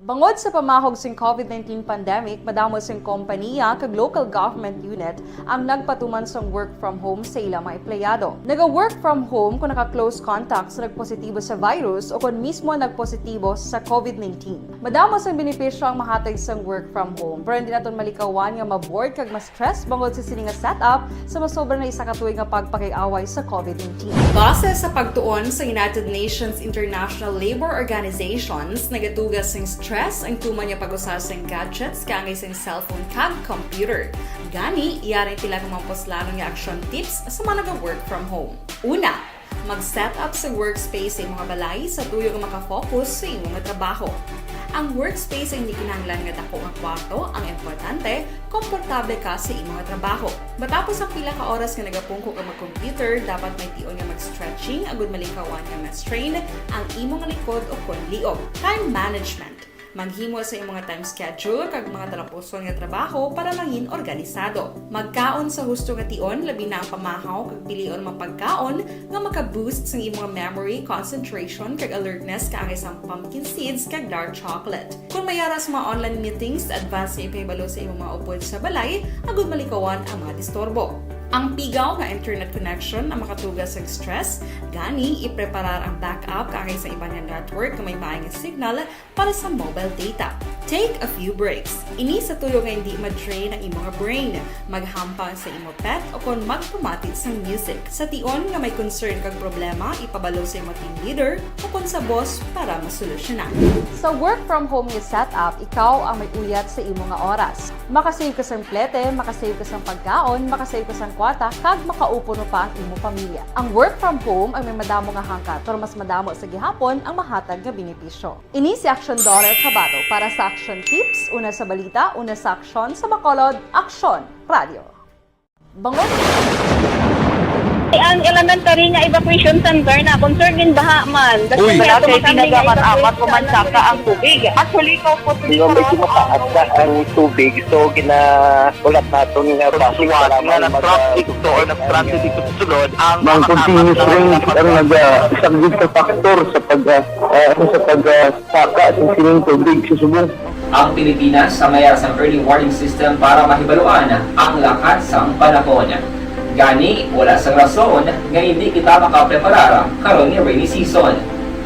Bangod sa pamahog sing COVID nineteen pandemic, madamo sing kompaniya kag local government unit ang nagpatuman sang work from home sa ila mga empleyado. Naga-work from home kon naka-close contact sa nagpositibo sa virus o kon mismo nagpositibo sa COVID nineteen. Madamo sang benepisyo ang mahatag sang work from home, pero hindi naton malikawan nga ma-bored kag ma-stress bangod sa sini nga setup sa masobra na isa ka tuig nga pagpakig-away sa COVID nineteen. Base sa pagtuon sa United Nations International Labour Organizations, nagatuga sing stress ang tuman nga pag-usa sing gadgets kaangay sing cellphone kag computer. Gani, yari ang pila ka mga puslanon nga action tips sa mga naga-work from home. Una, mag-set up sa workspace sa imo nga balay sa tuyo nga makafocus sa imo nga trabaho. Ang workspace ay hindi kinahanglan nga dako nga kwarto, ang importante, komportable ka sa imo nga trabaho. Matapos ang pila ka oras nga nagapungko ka mag-computer, dapat may tion nga mag-stretching agud malikawan nga ma-strain ang imo nga likod o kon liog. Time management. Maghimo sa imo nga time schedule kag mga talapuson nga trabaho para mangin organisado. Magkaon sa husto nga tion, labi na ang pamahaw kag pilion mga pagkaon nga maka-boost sang imo nga memory, concentration, kag alertness kaangay sang pumpkin seeds kag dark chocolate. Kon may ara sa mga online meetings, advance nga ipahibalo sa imo mga upod sa balay agud malikawan ang mga disturbo. Ang pigaw nga internet connection ang makatuga sang stress, gani ipreparar ang backup kaangay sa iban nga network nga may maay nga signal para sa mobile data. Take a few breaks. Ini sa tuyo nga hindi ma-drain ang imo nga brain. Maghampang sa imo pet o kon magpamati sang music. Sa tion nga may concern kag problema, ipabalo sa imo team leader o kon sa boss para masolusyonan. Sa work from home nga setup, ikaw ang may uyat sa imo nga oras. Makasave ka sang plete, makasave ka sang pagkaon, makasave ka sang kwarta, kag makaupod mo pa ang imo pamilya. Ang work from home ay may madamo nga hangkat, pero mas madamo sa gihapon ang mahatag nga benepisyo. Ini si Aksyon Dorel Cabato para sa Action Tips, una sa balita, una sa aksyon, sa Bacolod, Aksyon Radio. Bangod. Ang elementary nga evacuation center na concern gin baha man. Uy. Wala kay tinaga man, amat ko man saka ang tubig. Actually, ikaw po, medyo mataas na ang tubig, so gina-, ulat naton nga bus nga mag-, nag-transit to or nag-transit dito sa sulod ang mga continuous rain ang nag-, ah, isang gid ka factor sa pag, ah, ah, ano, sa pag, ah, saka sa sining tubig sa subong. Ang Pilipinas sa mayar sang early warning system para mahibaluan ang lakat sang panahon. Gani, wala sang rason nga hindi kita makapreparar karon nga rainy season.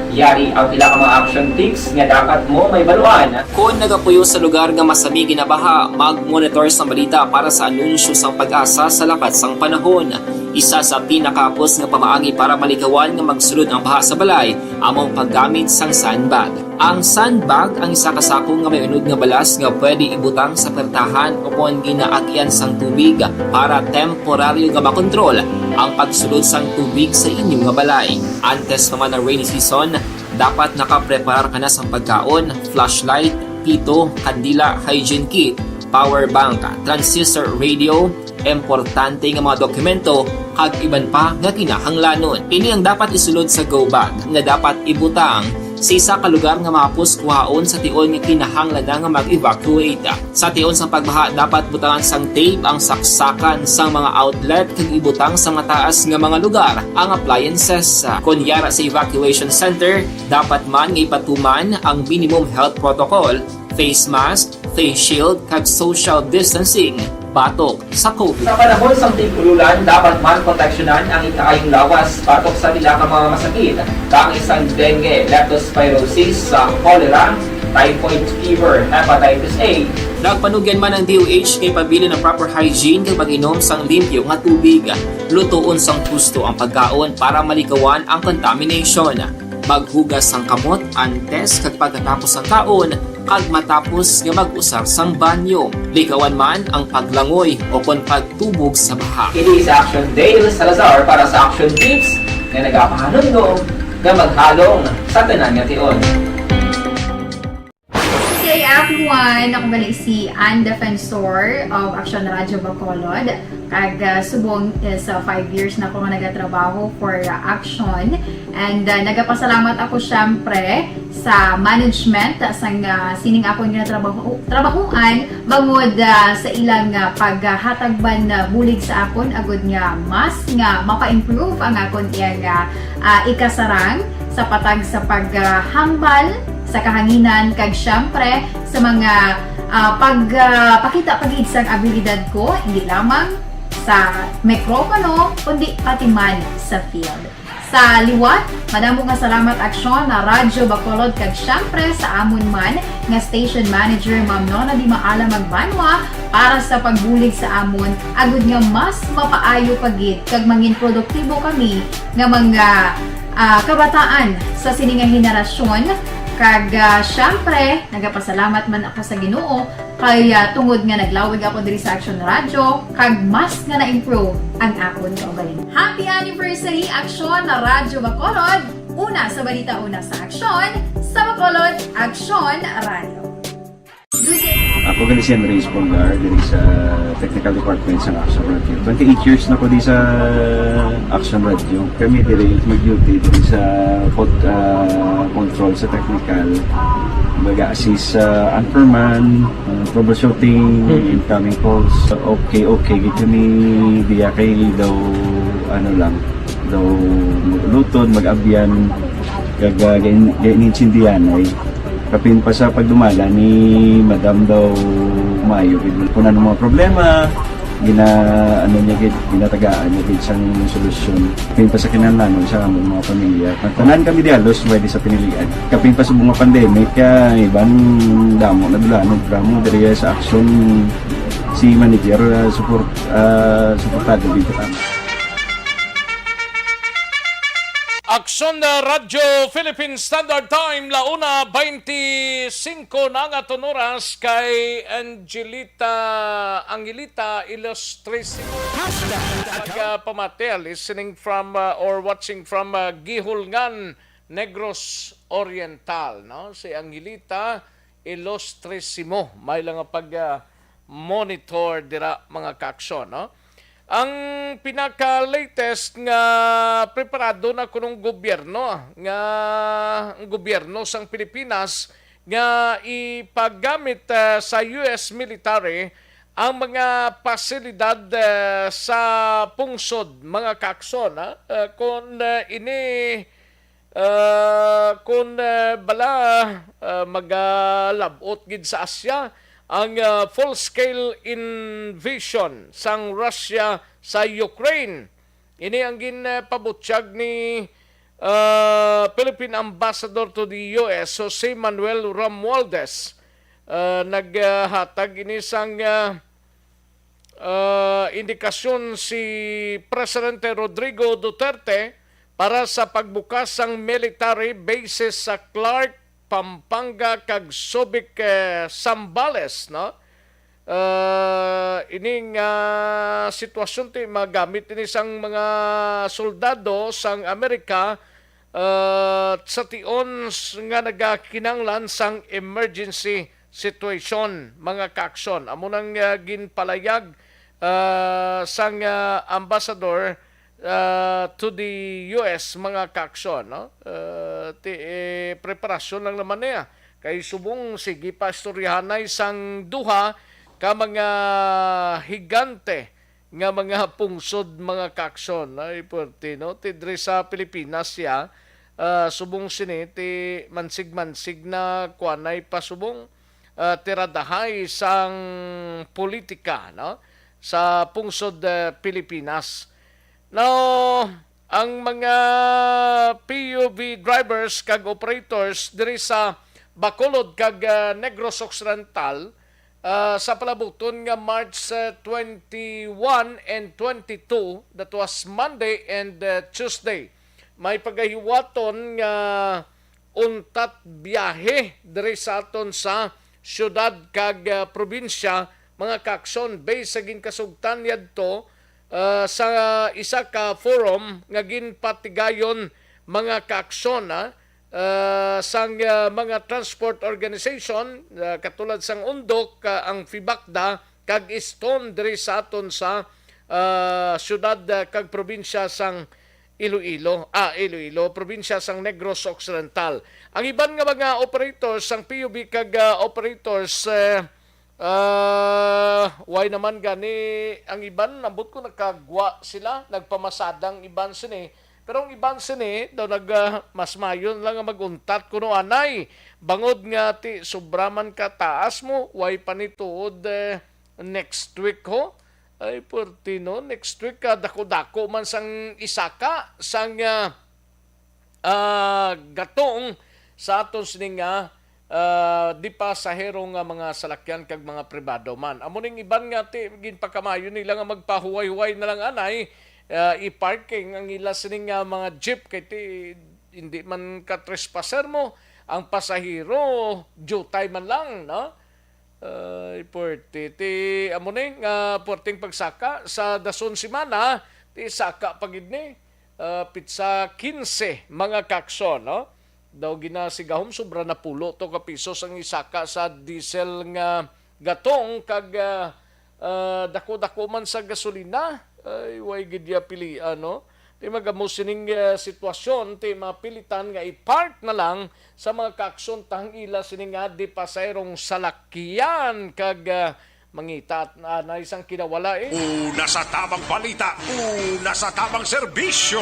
Yari ang pila ka mga action tips nga dapat mo mahibaluan. Kon nagapuyo sa lugar nga masami ginabaha, mag-monitor sang balita para sa anunsyo sang PAGASA sa lakat sang panahon. Isa sa pinakahapos nga pamaagi para malikawan nga magsulod ang baha sa balay amo ang paggamit sang sandbag. Ang sandbag ang isa ka sako nga may unod nga balas nga pwede ibutang sa pertahan o kon ginaagyan sang tubig para temporaryo nga makontrol ang pagsulod sang tubig sa inyo nga balay. Antes pa man ang rainy season, dapat nakapreparar ka na sang pagkaon, flashlight, pito, kandila, hygiene kit, power bank, transistor radio, importante nga mga dokumento, kag iban pa nga kinahanglanon. Ini ang dapat isulod sa go bag nga dapat ibutang Sa isa ka lugar nga mahapos kuhaon sa tion nga kinahanglan na nga mag-evacuate. Sa tion sang pagbaha, dapat butangan sang tape ang saksakan sang mga outlet kag ibutang sa mataas nga mga lugar ang appliances. Kon yara sa evacuation center, dapat man nga ipatuman ang minimum health protocol, face mask, face shield, kag social distancing batok sa COVID. Sa panahon sang tig-ululan, dapat man proteksyonan ang ikaayong lawas batok sa pila ka mga masakit, kaangay sang dengue, leptospirosis, sa cholera, typhoid fever, hepatitis A. Nagpanugyan man ang D O H nga ipabilin ang proper hygiene kag pag-inom sang limpyo nga tubig. Lutoon sang husto ang pagkaon para malikawan ang contamination. Maghugas sang kamot antes kag pagkatapos sang kaon, kag matapos nga mag-usar sang banyo. Likawan man ang paglangoy o kon pagtubog sa baha. Kini si Action Dale Salazar para sa Action Tips nga nagapahanumdom nga maghalong sa tanan nga tion. Good day, everyone. Ako gali si Ann Defensor of Action Radio Bacolod. Kag, ah, subong is, ah, five years na ako nga nagatrabaho for, ah, Action. And, ah, nagapasalamat ako, syempre, sa management sang, ah, sining akon nga trabaho, trabahuan, bangod, ah, sa ilang, ah, paghatag man, ah, bulig sa akon, agud nga mas nga mapa-improve ang akon iyang, ah, ah, ikasarang sa patag sa paghambal sa kahanginan, kag syempre sa mga, ah, pag, ah, pakita pa gid sang abilidad ko, hindi lamang sa mikropono, kundi pati man sa field. Sa liwat, madamo nga salamat, Aksyon, na Radyo Bacolod, kag syempre sa amon man nga station manager, Ma'am Nona Di Maala Magbanwa, para sa pagbulig sa amon, agud nga mas mapaayo pa gid kag mangin produktibo kami nga mga, ah, kabataan sa sini nga henerasyon. Kag, ah, syempre, nagapasalamat man ako sa Ginoo kay, ah, tungod nga naglawig ako diri sa Action Radio, kag mas nga na-improve ang akon kaugalingon. Happy anniversary, Action Radyo Bacolod! Una sa balita, una sa aksyon, sa Bacolod Action Radio. Ako gali si Andres Polgar, diri sa technical department sa Action Radio. Twenty-eight years na ko di sa Action Radio. Kami diri mag-duty diri sa pod-, ah, control sa technical. Mag-assist sa anchorman, ah, troubleshooting, incoming calls. Okay, okay, gid kami diya kay daw, ano lang, daw mag-ulutod, mag-abyan, kag, ah, gain-, gain-, intindihan ay. Kapin pa sa pagdumala ni Madam daw maayo gid. Kung ano mga problema, gina-, ano niya gid, ginatagaan niya gid sang solusyon. Kapin pa sa kinahanglanon sa among mga pamilya. Tanan kami di halos pwede sa pinilian. Kapin pa sa mga pandemic, ah, iban damo na dulanon, drama diri sa aksyon si manager, ah, support, ah, suportado gid kami. Aksyon na Radyo Philippine Standard Time, la una twenty-five na nga aton oras kay Angelita, Angelita Ilustrisimo. Hashtag Pagpamati, listening from, uh, or watching from, uh, Guihulngan, Negros Oriental, no? Si Angelita Ilustrisimo, may lang nga pag, ah, monitor dira, mga kaaksyon, no? Ang pinaka-latest nga preparado na kunong gobyerno, nga ang gobyerno sang Pilipinas nga ipagamit, ah, sa U S military ang mga pasilidad, ah, sa pungsod, mga kaaksyon, ha? Ah, kung, ah, ini Ah, kun, ah, bala, ah, magalab-ot gid sa Asia ang, ah, full-scale invasion sang Russia sa Ukraine. Ini ang ginpabutyag ni, ah, Philippine Ambassador to the U S, Jose Manuel Romualdez. Ah, naghatag ini sang, ah, ah, indikasyon si Presidente Rodrigo Duterte para sa pagbukas sang military bases sa Clark, Pampanga, kag Subic, eh, Zambales, no? Ah, ining, ah, sitwasyon ti magamit ini sang mga soldado sang Amerika, ah, sa tion s-, nga nagakinahanglan sang emergency situation, mga kaaksyon. Amo nang, ah, ginpalayag, ah, sang, ah, ambassador, ah, to the U S, mga kaaksyon, no? Ah, ti, eh, preparasyon lang naman niya. Kay subong, sige pa istoryahanay sang duha ka mga higante nga mga pungsod, mga kaaksyon. Ay, puwerte, no? Ti diri sa Pilipinas siya, ah, subong sini, ti mansig-mansig na kuwanay pa subong, ah, tiradahay sang politika, no? Sa pungsod, eh, Pilipinas. Now, ang mga P U V drivers kag operators diri sa Bacolod kag, ah, Negros Occidental, ah, sa palabuton nga March, ah, twenty-one and twenty-two, that was Monday and, ah, Tuesday, may pagahiwaton nga untat biyahe diri sa aton sa siyudad kag, ah, probinsya, mga kaaksyon, based sa ginkasugtan yadto, ah, sa isa ka forum nga ginpatigayon, mga kaaksyon, ah, ah, sang, ah, mga transport organization, ah, katulad sang Undok, ah, ang FIBACDA, kag Stone diri sa aton sa, ah, siyudad, ah, kag probinsya sang Iloilo, ah, Iloilo, probinsya sang Negros Occidental. Ang iban nga mga operators sang P U V kag, ah, operators, eh, ah, why naman gani ang iban? Ambot ko nagkagwa sila, nagpamasadang iban sini. Pero ang iban sini, daw nag, ah, mas maayo na lang nga mag-untat kuno anay. Bangod nga ti sobra man ka taas mo, why pa ni tuod, eh, next week ho? Ay, puwerte, no? Next week, ah, dako-dako man sang isaka sang, ah, ah, gatong sa aton sini nga, ah, di pasahero nga mga salakyan kag mga pribado man. Amo ning iban nga ti ginpakamayo nila nga magpahuway-huway na lang anay, ah, i-parking ang ila sini nga mga jeep kay ti hindi man ka trespasser mo, ang pasahero diutay man lang, no? Ay, puwerte. Ti, amo ni nga puwerteng pagsaka sa dason semana, ti saka pa gid ni, ah, pitsa quince, mga kaaksyon, no? Daw ginasigahom sobra na pulo to ka pisos ang isaka sa diesel nga gatong kag, ah, ah, dako-dako man sa gasolina. Ay, way gid ya pilian, no? Ti magamo sining, ah, sitwasyon, ti mapilitan nga i-park na lang sa mga kaaksyon tang ila sini nga di pasayrong salakyan kag, ah, mangita na, na isang kinawala, eh. Una sa tamang balita, una sa tamang serbisyo.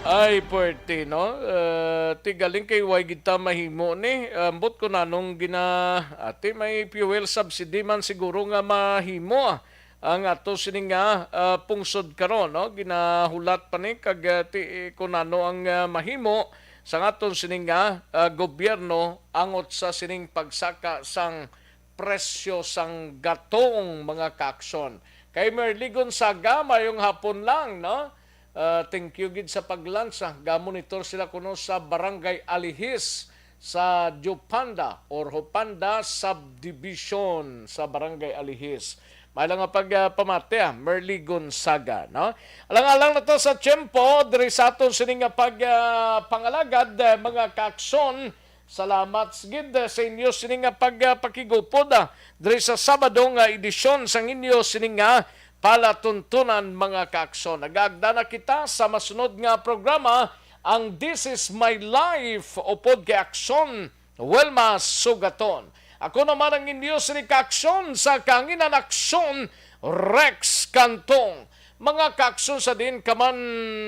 Ay, puwerte, no? Eh, ti galing kay way gid ta mahimo ni. Ambot ko nanong gina-, ati may fuel subsidy man siguro nga mahimo, ah, ang ato sini nga, ah, pungsod karon, no? Ginahulat pa ni kag, ah, ti, eh, kun ano ang, ah, mahimo sa aton sini nga, ah, gobyerno angot sa sining pagsaka sang presyo sang gatong, mga kaaksyon. Kay Merly Gonzaga, mayong hapon lang, no? Ah, thank you gid sa paglansa. Gamonitor sila kuno sa Barangay Alihis sa Jupanda or Jupanda Subdivision sa Barangay Alihis. May lang nga pag, ah, pamati, ah, Merly Gonzaga, no? Alang-alang na to sa tiyempo, diri sa aton sini nga pag, ah, pangalagad, ah, mga kaaksyon. Salamat gid, ah, sa inyo sini nga pag, ah, pakigupod, ah, diri sa Sabado nga edisyon sang inyo sini nga palatuntunan, mga kaaksyon. Nagaagda na kita sa masunod nga programa, ang This Is My Life, upod kay Aksyon Wilma Sugaton. Ako naman ang inyo sini kaaksyon sa kahanginan, Aksyon Rex Cantong. Mga kaaksyon, sa diin ka man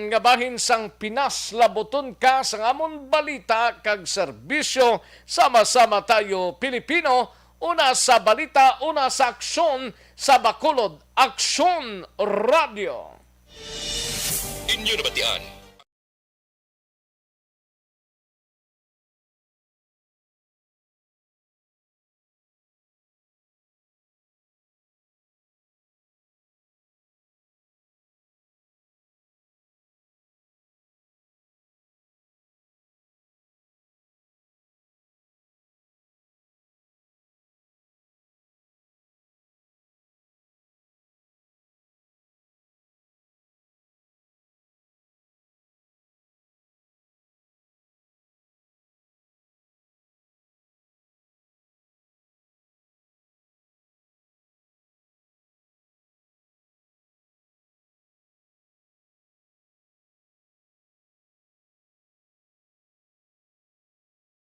nga bahin sang Pinas, labuton ka sang amon balita kag serbisyo. Sama-sama tayo, Pilipino, una sa balita, una sa aksyon, sa Bacolod Aksyon Radyo. Inyo nabatian